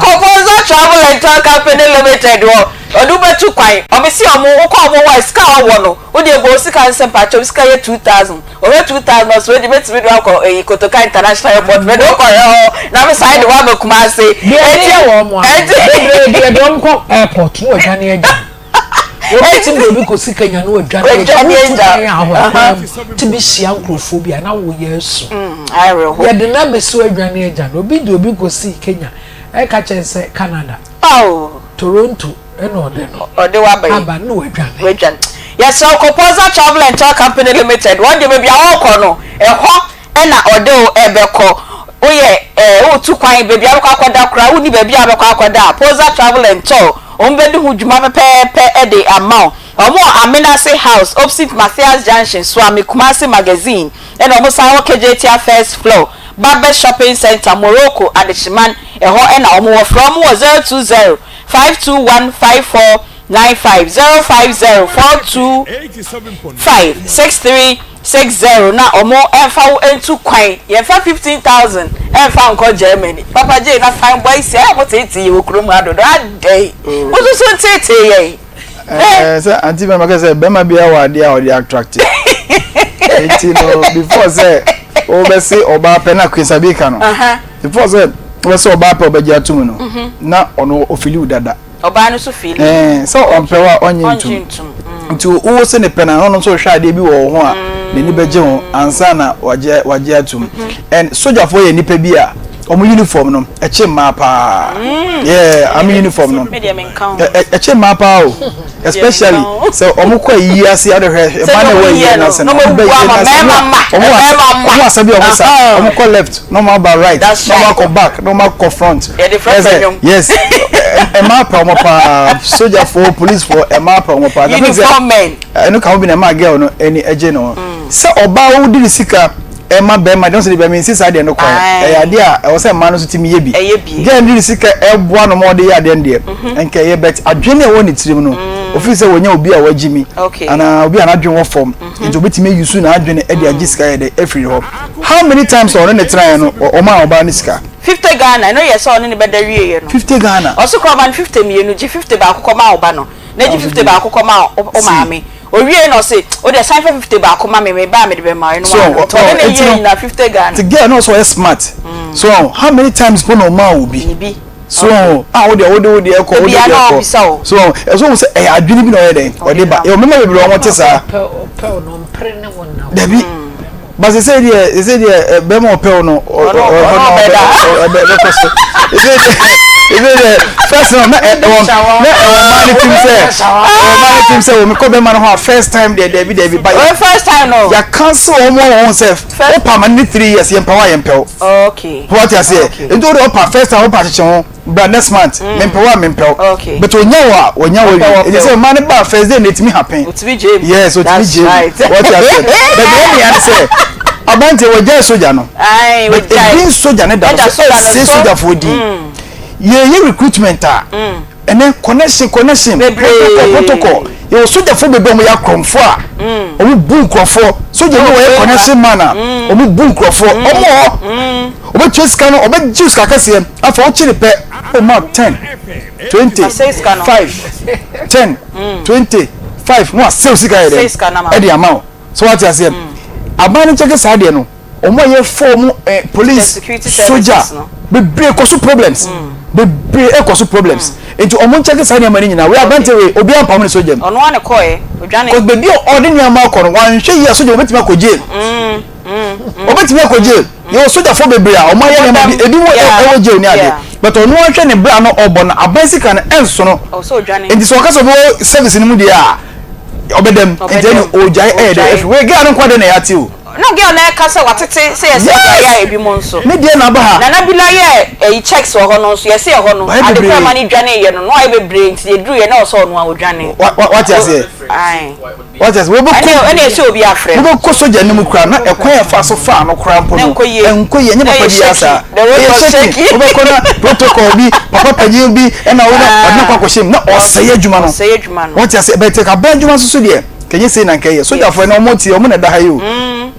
kɔ Poza Travel and Tour Company Limited wɔ Ɔde wo bɛtu kwan. Ɔmo se ɔmo wokɔ ɔmo hɔ a sika a ɔwɔ no wo deɛ bɔ wo sika no sɛ mpakyɛw me sika yɛ 2000 ɔhwɛ 2000 ɔse wei deɛ mɛtumi de wo akɔ eyi Kotoka international airport mede wo kɔhwɛ hɔ na me san de wo aba Kumasi Deɛ enti ɛyɛ wɔn a enti bebree deɛ de wɔn kɔ airport na wɔadwane agya wo. Wɔbɛtumi de obi kɔsi Kenya na wɔadwane agya wo. Wɔadwane Wotu agya kwan a ahɔ kwan mu tumi hyia nkurɔfoɔ bi a na woyɛ asu. Awerɛho. Yɛde no abɛsi wɔadwane agya no. Obi de obi kɔsii Kenya ɛka kyerɛ no sɛ Canada. Ao. Toronto na ɔde no. Ɔde wo aba yi. Aba na wadwane. Wadwane. Yɛsrɛ wo kɔ Poza Travel and Tour Company Limited, wɔn deɛ baabi a wɔrekɔ no, ɛhɔ na ɔde wo bɛkɔ. Woyɛ ɛɛ woretu kwan, baabi a wobɛkɔ akɔda koraa, wonni baabi a wobɛkɔ akɔda a, Poza Travel and Tour, wɔbɛdi ho dwuma pɛpɛɛpɛ de ama wo. Wɔn wɔ Amenase House, opposite Mathias Junction, Suame, Kumasi Magazine, ɛna wɔsan wɔ Kejetia First Floor, Babet Shopping Centre, Morocco, Adehyeman, ɛhɔ na wɔn wɔ. Frɛ wɔn wɔ 020 521 5495, 050 425 6360 na wɔn mfa wo ntu kwan. Yɛmfa 15,000 mfa nkɔ Germany. Papa Jay na fine boys yi a wɔteetee yɛn wɔ kurom ha dodo, adɛn? Mo nso so nteetee yɛn. Ɛɛ sɛ anti bɛma kɛ sɛ bɛma biara wɔ adeɛ a ɔde attract nti no before sɛ wobɛse ɔbaa pɛ na Queen Sabi ka no before sɛ wobɛsɛ ɔbaa pɛ ɔbɛgye atum no mhm. na ɔno ɔfili wo dada ɔbaa no so fili ɛɛ sɛ ɔmpɛ wa ɔnye ntum nti wowɔ sɛ ne pɛ na ɔno nso hwɛ adeɛ bi wɔ wo ho a mm. N'ani bɛgye ho ansa na wagye wagye atum. And sogyafoɔ yɛ nnipa bi a wɔn uniform no ɛkye mmaa paa. Yeah, army uniform no. Ɛkye mmaa paa o. Especially sɛ wɔn kɔ ayi ase a wɔde hwɛ mmaa na ɛwɔ ayi no ase no. Wɔn bɛ ayi no ase no wɔn wɔ wɔn asa bi a wɔn sa wɔn kɔ left na wɔn aba right na wɔn akɔ back na wɔn akɔ front. Yes, mmaa pɛ wɔn paa sogyafoɔ policefoɔ mmaa pɛ wɔn paa. Uniform men. Ɛno ka ho bi na ɛma girl no ani gye ne ho. Sɛ ɔbaa wodi ne sika ɛma bɛrima deɛ ɔsɛ deɛ mensi saa deɛ no kwan. Ɛyɛ adeɛ a ɛwɔ sɛ mmaa no nso tumi yɛ bi. Girl no de ne sika ɛboa no ma ɔde yɛ adeɛ no deɛ nka ɛyɛ but adwene a ɛwɔ ne tirim no ofiri sɛ wɔnya obi a wagye mi anaa obi a n'adwene wɔ fam nti obetumi ayi su n'adwene de agye sika yɛ dɛ afiri hɔ. How many times a ɔne ne tenaeɛ no ɔmaa ɔbaa no sika? 50 Ghana ɛno yɛ sɛ ɔne ne bɛda wieɛ no. 50 Ghana. Ɔse kora ɔma no 50 mmienu gye 50 baako kɔma wo ba no. Na gye 50 baako kɔma wo maame. Owiei na ɔse, wo deɛ san fa 50 baako ma me, meba a mede bɛma wo. Ɛno ara no. Nti ɔne ne yɛɛ nyinaa 50 Ghana. Nti girl no ɔsɛ ɔyɛ smart. So how many times po na ɔmaa wo bi? So a wo deɛ wode wo deɛ kɔ, wode wo deɛ kɔ. So ɛsɛ ohun sɛ ɛyɛ adwene bi na ɔyɛ dɛn ɔde ba. Yɛwɔ mmarima bebree a wɔte saa. Dabi. Ba sese deɛ sese deɛ bɛrima ɔpɛ wo no ɔno ɔbɛda ɛbɛkɔ so sese deɛ sese deɛ first no na ɛwɔ na ɛwɔ mmaa ne tim sɛ ɛwɔ mmaa ne tim sɛ wɔn kɔ bɛrima no hɔ a first time deɛ dɛbi dɛbi ba yɛ first time no yɛ cancel wɔn wɔn wɔn sɛ ɔpa ma ne 3 years yɛn pa wa yɛn pɛw okay wɔte aseɛ nti o de ɔpa first time ɔpa kyekyɛ ho. Bra next month mm. mempɛ wo a mempɛ wo okay. but onya wo a onya wo wie ɛnyɛ sɛ mmaa no ba first day na etumi happen otumi gye mu yes otumi gye mu wɔte ase but deɛ ɛmi yan sɛ aberanteɛ wɔgyae soja no but edin soja ne da no so ɛsɛ sogyafoɔ din mm. yɛyɛ recruitment a mm. ɛnɛ connection connection protocol protocol yɛwɔ sogyafoɔ bebree a wɔyɛ akorɔmfoɔ a wɔn bu nkurɔfoɔ sogya ni wɔyɛ connection man a wɔn bu nkurɔfoɔ wɔn wɔ hɔ. Ɔbɛtua sika no, ɔbɛgye sika kɛseɛ. Afei wokye no pɛ, ɔma wo 10, 20, 5, 10, 20, 5 na wasɛw sika yɛ dɛ ɛde ama wo. So wate aseɛ? Aban no nkyɛke saa deɛ no, wɔn a yɛfa wɔn eh, police, soja, bebree kɔ so problems. Bebree ɛkɔ so problems. Nti wɔn nkyɛke saa nneɛma no nyinaa. Wei aberanteɛ wei, obiara mpam ne soja mu. Ɔno ara na ɛkɔɛ, odwane. Cause baabi a ɔde nneɛma akɔ no, wanhwɛ yie a soja wɔbɛtumi akɔ jail. Wɔbɛtumi akɔ jail. Yɛwɔ sogyafoɔ bebree a wɔn ayɛ nneɛma bi ebi wɔ ɛwɔ jail ne adeɛ but ɔno ahwɛ ne bra no ɔbɔ no aban sika no ɛnsono nti sɛ ɔka sɛ ɔbɛwɔ service no mu deɛ a ɔbɛdam nti ɛne ɔgyae ɛyɛ dɛ ɛfi wei girl no nko adeɛ na ɛyɛ ate o. No girl na ɛka sɛ watete sɛ yɛsɛ ɛyɛ a ebi mo nso. Ne deɛ na aba ha. Nana bi na yɛ ɛyi checks wɔ hɔ no nso yɛsɛ ɛhɔ no ade koro ɛma ne dwane yɛ no na wayɛ bebree nti yɛduru yɛ na ɔsɛ ɔno a ɔdwane. Wate aseɛ. Ae. Wate ase? Wobɛkɔ Ɛne ɛne ɛsɛ obi afrɛ no. Wobɛkɔ sogya no mu koraa na ɛkwan a ɛfa so faa no koraa mpo no Ɛnkɔ yie. ɛnkɔ yie, ɛnyɛ Na papa ɛyɛ biara shaky. saa. The road Ɛyɛ was shaky. shaky. Wobɛkɔ na protocol bi, papa panyin bi ɛna wo na ɔde no akɔ akɔhyɛ mu na ɔsɛe adwuma no. Ɔsɛe adwuma no. Wate ase? But aban adwuma nso so deɛ, kɛnyɛ sei na nka ɛyɛ. Sogyafoɔ ɛnɛ wɔn te, wɔn na ɛda ha yi o.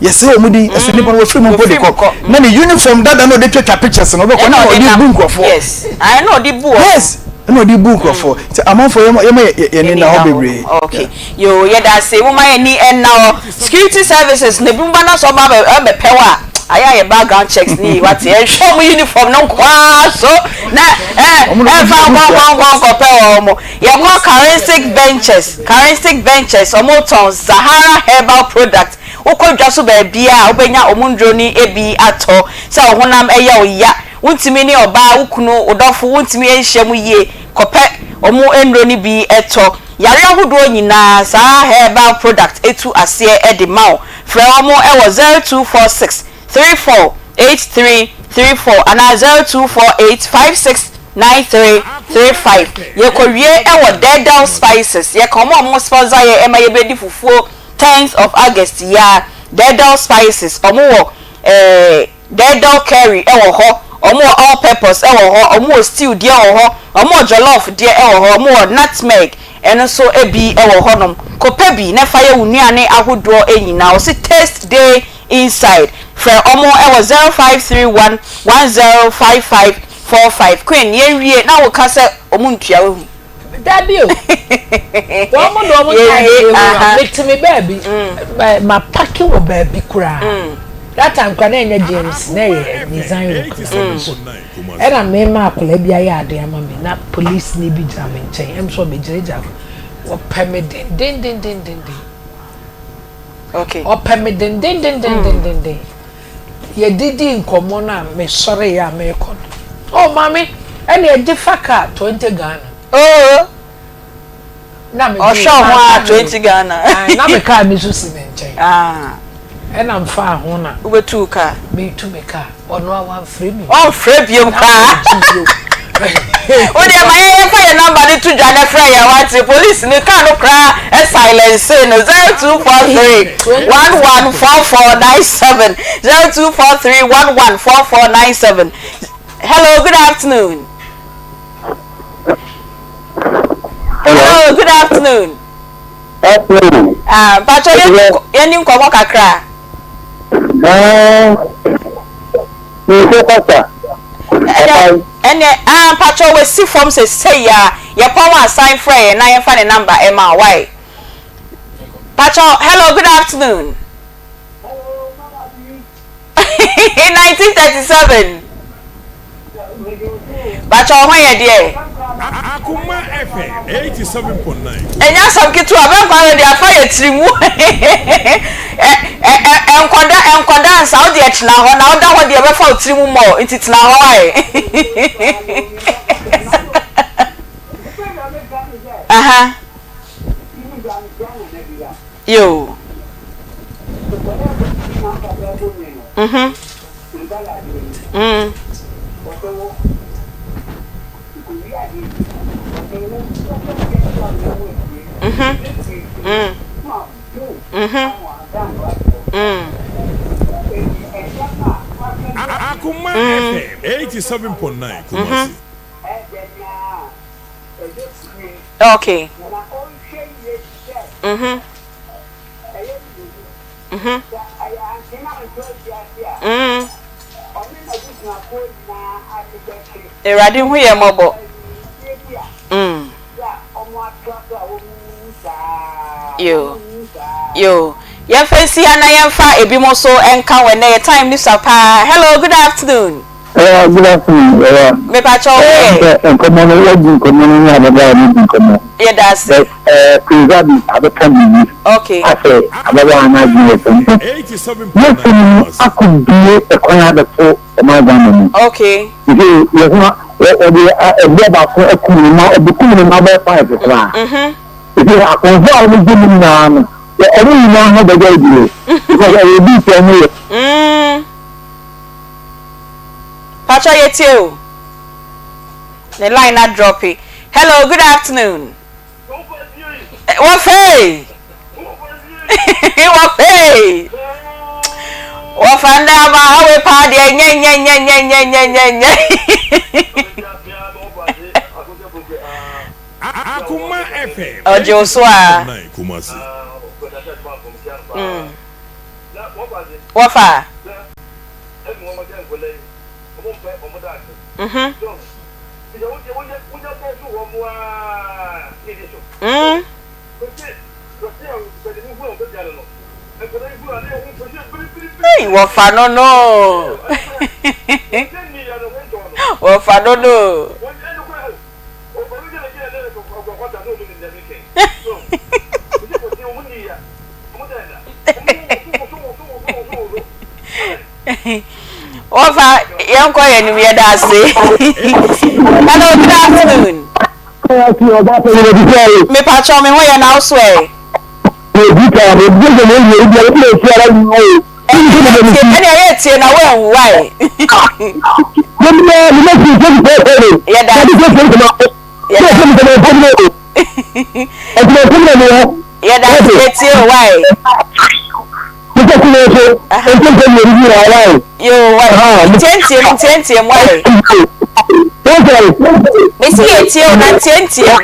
Yɛsɛe wɔn din, ɛso nnipa no wɔfiri mu mpo de Wɔfiri mu kɔ. kɔ. Na ne uniform dada na ɔde twatwa pictures no, wobɛkɔ Ɛna na ɔde ɔde nam. bu nkurɔfoɔ. Yes. Ae, ɛna ɔde bu wɔn. Yes. Ɛna ɔde bu nkurɔfoɔ. Nti amanfoɔ yɛma yɛma yɛn ani nna hɔ bebree. Okay. Yoo, yɛda ase. Momma yɛn ani nna hɔ. Security services no, ebinom ba na sɛ wɔba abɛ abɛpɛ wo a, ayɛ a yɛ background checks no yie, wate? Yɛnhwɛ wɔn uniform no nko ara so na ɛ ɛmfa nkɔ nkɔ nkɔ nkɔpɛ wɔn. Yɛkɔ Karensic Ventures, Karensic Ventures, wɔtɔn Zahara Herbal Product. Wokɔ dwa so baabiara a, wobɛnya wɔn nnuro no bi atɔ. Sɛ wo honam yɛ wo ya, Wontumi ne ɔbaa, wo kunu, wo dɔfo, wontumi nhyia mu yie, kɔpɛ wɔn nnuro no bi tɔ. Yareɛ ahodoɔ nyinaa, saa herbal product tu aseɛ de ma wo. Frɛ wɔn wɔ 0246 34 83 34 anaa 0248 56 93 35. Yɛkɔwie wɔ Dɛɛdɛw Spices, yɛka wɔn a wɔn sponsor yɛn ma yɛbɛdi fufuo 10th of August yi ara. Dɛɛdɛw Spices, wɔn wɔ eh, Dɛɛdɛw curry wɔ hɔ, wɔn wɔ all purpose wɔ hɔ, wɔn wɔ stew deɛ wɔ hɔ, wɔn wɔ jollof deɛ wɔ hɔ, wɔn wɔ nutmeg ɛno nso bi wɔ hɔ nom. Kɔpɛ bi na fa yɛ wo nnuane ahodoɔ nyinaa. Wɔse taste day inside. Frɛ wɔn wɔ 0531 1055 45. Queen yɛnwie na woka sɛ wɔn ntua wahu. Dabi o. Wɔn mo de wɔn ntaade ewura. Mete me baabi. Ma paki wɔ baabi koraa. That time koraa na ɛnyɛ James na ɛyɛ Nizan Rock na so. Ɛna me ma akwadaa bi ayɛ ade ama me na police ni bi gyina me nkyɛn. Ɛm sɛ ɔbɛgyinagyina. Wɔpɛ me dendendendenden. Ɔpɛ me dendendendendenden. Yɛdidii nkɔmmɔ no a mesɔreeɛ a merekɔ no, oh maame, ɛnneɛ gye fa kaa 20 Ghana. Oh! Na me Ɔhwɛ wo ho a 20 Ghana. Ae, na me kaa no nso si me nkyɛn. Ah. Ɛna mfaa ho na. Wobɛtu wo kaa? Metu me kaa. Ɔno a wamfrɛ me. Ɔmfrɛ biom koraa. Wo deɛ ma yɛn yɛmfa yɛn number no to dwa na frɛ yɛn wate. Police no car no koraa silence no 0243 114497 0243 114497. Hello, good afternoon. Hello, good afternoon. Afternoon. Ah, mpatsɔ yɛn ni nkɔmɔ kakra. Ah, nso kasa. Ɛnɛ ɛnɛ ah mpatsɔ wasi fam sɛ sɛyi a yɛpɔn asan frɛ yɛn na yɛnfa ne number ɛma why. Mpatsɔ hello good afternoon. 1937. Bakyɛ wo ho yɛ deɛ. Akoma FM 87.9. Ɛnyɛ asɛm ketewa bɛnkwa no deɛ afa yɛ tiri mu nkɔda nkɔda nsa wo deɛ tena hɔ na woda hɔ deɛ bɛfa wo tiri mu mɔ nti tena hɔ ae aha yoo mhm Mm. Mhm. Mm. Mhm. Mm. Akoma FM 87.9 Kumasi. Okay. Mhm. Mhm. Mm. Awurade hu yɛn mmɔbɔ. Mm. Yo. Yo. Yɛmfa nsi ha na yɛmfa ebinom nso nka ho ɛnɛ yɛ time ni sua paa. Hello, good afternoon. Eh, good afternoon. Eh, Mepakyɛ wo eh, yɛ. Nkɔmɔ no yɛ di nkɔmɔ no ne ababaawa no di nkɔmɔ. Yɛ da ase. But eh, Prince Abi abɛka biribi. Okay. Asɛ ababaawa no adwene yɛ fam. Yɛsi no akɔbie ɛkwan abɛto ɔman Ghana mu. Okay. Nti yɛ ho wɔde ɛboɔ baako akum ne ma ɔbɛkum ne ma bɛyɛ five koraa. Mhm. Nti akɔnfo a wɔn gye mu nyinaa no wɔn nyinaa ho bɛgya adie because ɛyɛ bi sɛ wɔn yɛ. Mm. Pacho yɛtie o. Ne line na droppe. Hello, good afternoon. Wɔfei. Wɔfei. Wɔfa ndɛ ama hawe paa deɛ nyɛ nyɛ nyɛ nyɛ nyɛ nyɛ nyɛ nyɛ. Akoma FM. Ɔgye wo so a. Kumasi. Mm. Wɔfa. Mhm. Mm. Ei, wɔfa no no. Wɔfa no no. Wɔfa yɛnkɔ yɛn anim yɛda ase. Hello, good afternoon. Mepakyɛw me ho yɛ na wo so ɛ? Ɛnna ɛyɛ tie na woanwu wae. Yɛda Yɛda ase yɛtie o wae. Yo wae. Ntiantiam ntiantiam wae. Mesi yɛtie o na ntiantiam.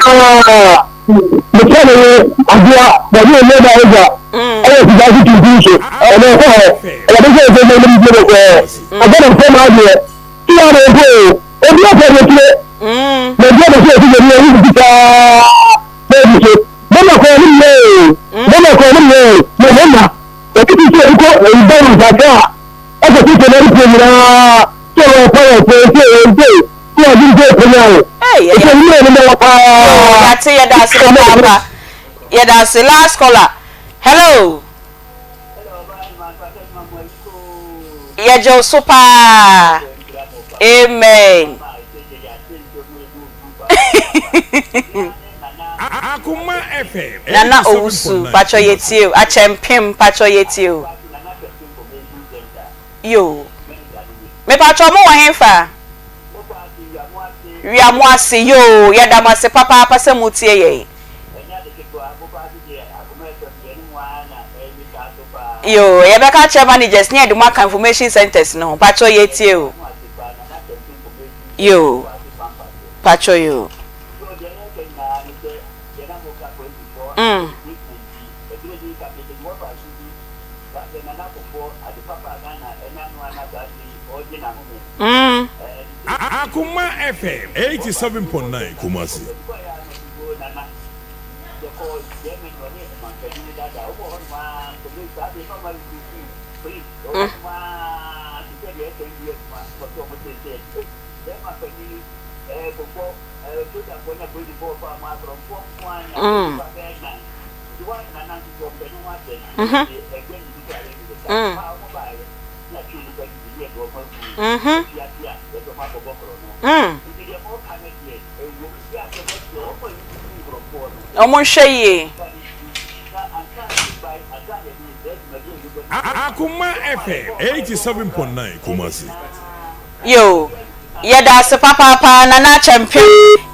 Yɛate yɛda ase papaapa. Yɛda ase last caller. Hello. Yɛgye wo so paa. Amen. Nana Owusu, mpakyɛ yɛtie o. Akyɛmpem, mpakyɛ yɛtie o. Yoo. Mepakyɛ mo wɔ henfa? Wia mo ase yoo, yɛda mo ase papaapa sɛ motie yɛn. Yoo, yɛbɛka akyerɛ managers ne yɛde mo aka information centers no ho. Pakyɛ yɛtie o. Yoo, pakyɛ yoo. Mm. Mm. Akoma FM 87.9 Kumasi. Mm. Mm. Mhm. Mm. Mhm. Mm. Ɔmo nhwɛ yie. Akoma FM 87.9 Kumasi. Yoo yɛda ase papaapa Nana Akyɛmpem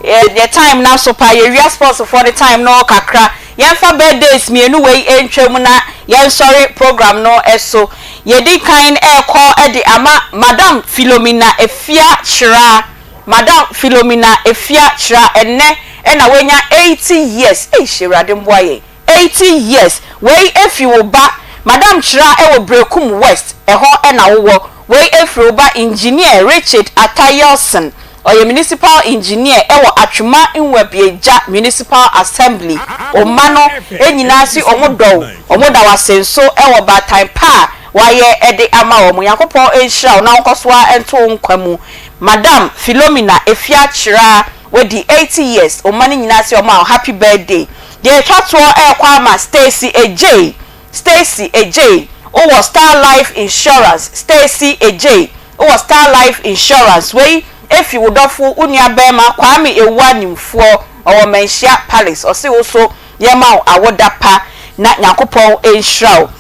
yɛ time no aso paa yɛwia sports foɔ no time no kakra yɛnfa birthdays mienu wei ntwa mu na yɛnsɔre program no so yɛdi kan ɛrekɔ de ama Madam Philomena Afia Kyerah Madam Philomena Afia Kyerah ɛnnɛ na wanya 80 years eish Awurade mboa yɛn. 80 years wei efi wo ba Madam Kyerah ɛwɔ Berekum West ɛhɔ na wowɔ wei efiri wo ba Engineer Richard Atta Yelson ɔyɛ Municipal Engineer ɛwɔ Atwema Nwabiagya Municipal Assembly wo mma no nyinaa se ɔmo dɔ wo ɔmo da wo ase nso ɛwɔ baatan pa a wayɛ ɛde ama wɔn Nyankopɔn nhyira wo na ɔnkɔ so ara nto wo nkwa mu Madam Philomena Afia Kyerah wadi 80 years wo mma no nyinaa se ɔmo a wo happy birthday Deɛ ɛtwa toɔ rekɔ ama Stacey Adjei, Stacey Adjei, wowɔ Star Life Insurance, Stacey Adjei, wowɔ Star Life Insurance, wei efi wo dɔfo, wo nua barima Kwame Awuah Nimfoɔ, ɔwɔ Manhyia Palace, ɔse wo so yɛma wo awoda pa na Nyankopɔn nhyira wo.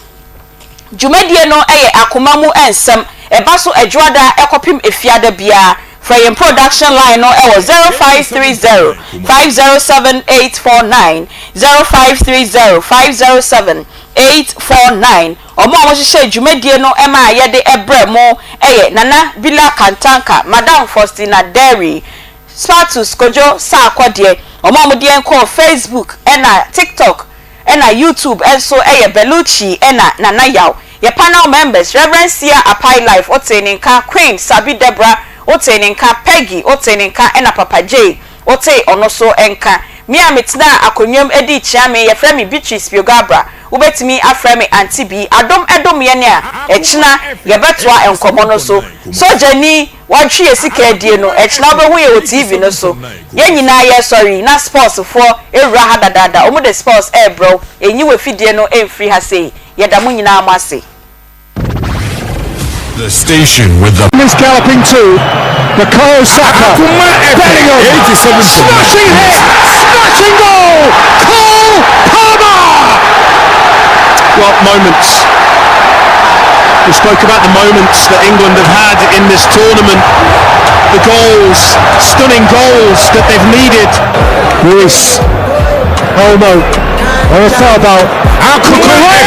Dwumadie no yɛ akoma mu nsɛm. Ɛba so Adwoada kɔpem Efiada biara. Frɛ yɛn production line no wɔ 0530 507 849, 0530 507 849. Wɔn a wɔhyehyɛɛ dwumadie no maa yɛde brɛ mo yɛ Nana Bila Kantanka, Madam Faustina Derry, Spatus Kojo Sarkodie. Wɔn a wɔde yɛn kɔɔ Facebook ɛna TikTok Ɛna YouTube nso yɛ Bellucci ɛna Nana Yaw. Yɛ panel members, Rev Sia Apai Life wotee ne nka, Queen Sabi Deborah wotee ne nka, Peggy wotee ne nka ɛna Papa Jay wotee ɔno so nka. Me a metenaa akonnwam dii kyea me, yɛfrɛ me Beatrice Piogabra, wobɛtumi afrɛ me Auntie Bee. Adom dom yɛn a, ɛkyena yɛbɛtoa nkɔmmɔ no so. Sogyani! Wɔatwe yɛ sika adie no, ɛkyena wobɛhu yɛ wɔ TV no so. Yɛn nyinaa yɛresɔre yi, na sports foɔ awura ha dadaada, wɔn de sports rebrɛ wo, ɛnyi w'afidie no mfiri ha sei. Yɛda mo nyinaa mo ase. The station with the. Is galloping too. Bukayo Saka. Bellingham. Smashing hit. Smashing goal. Cole Palmer. Well, moments. We spoke about the moments that England have had in this tournament. The goals, stunning goals that they've needed. Luis, Olmo, Oyarzabal, Cucurella!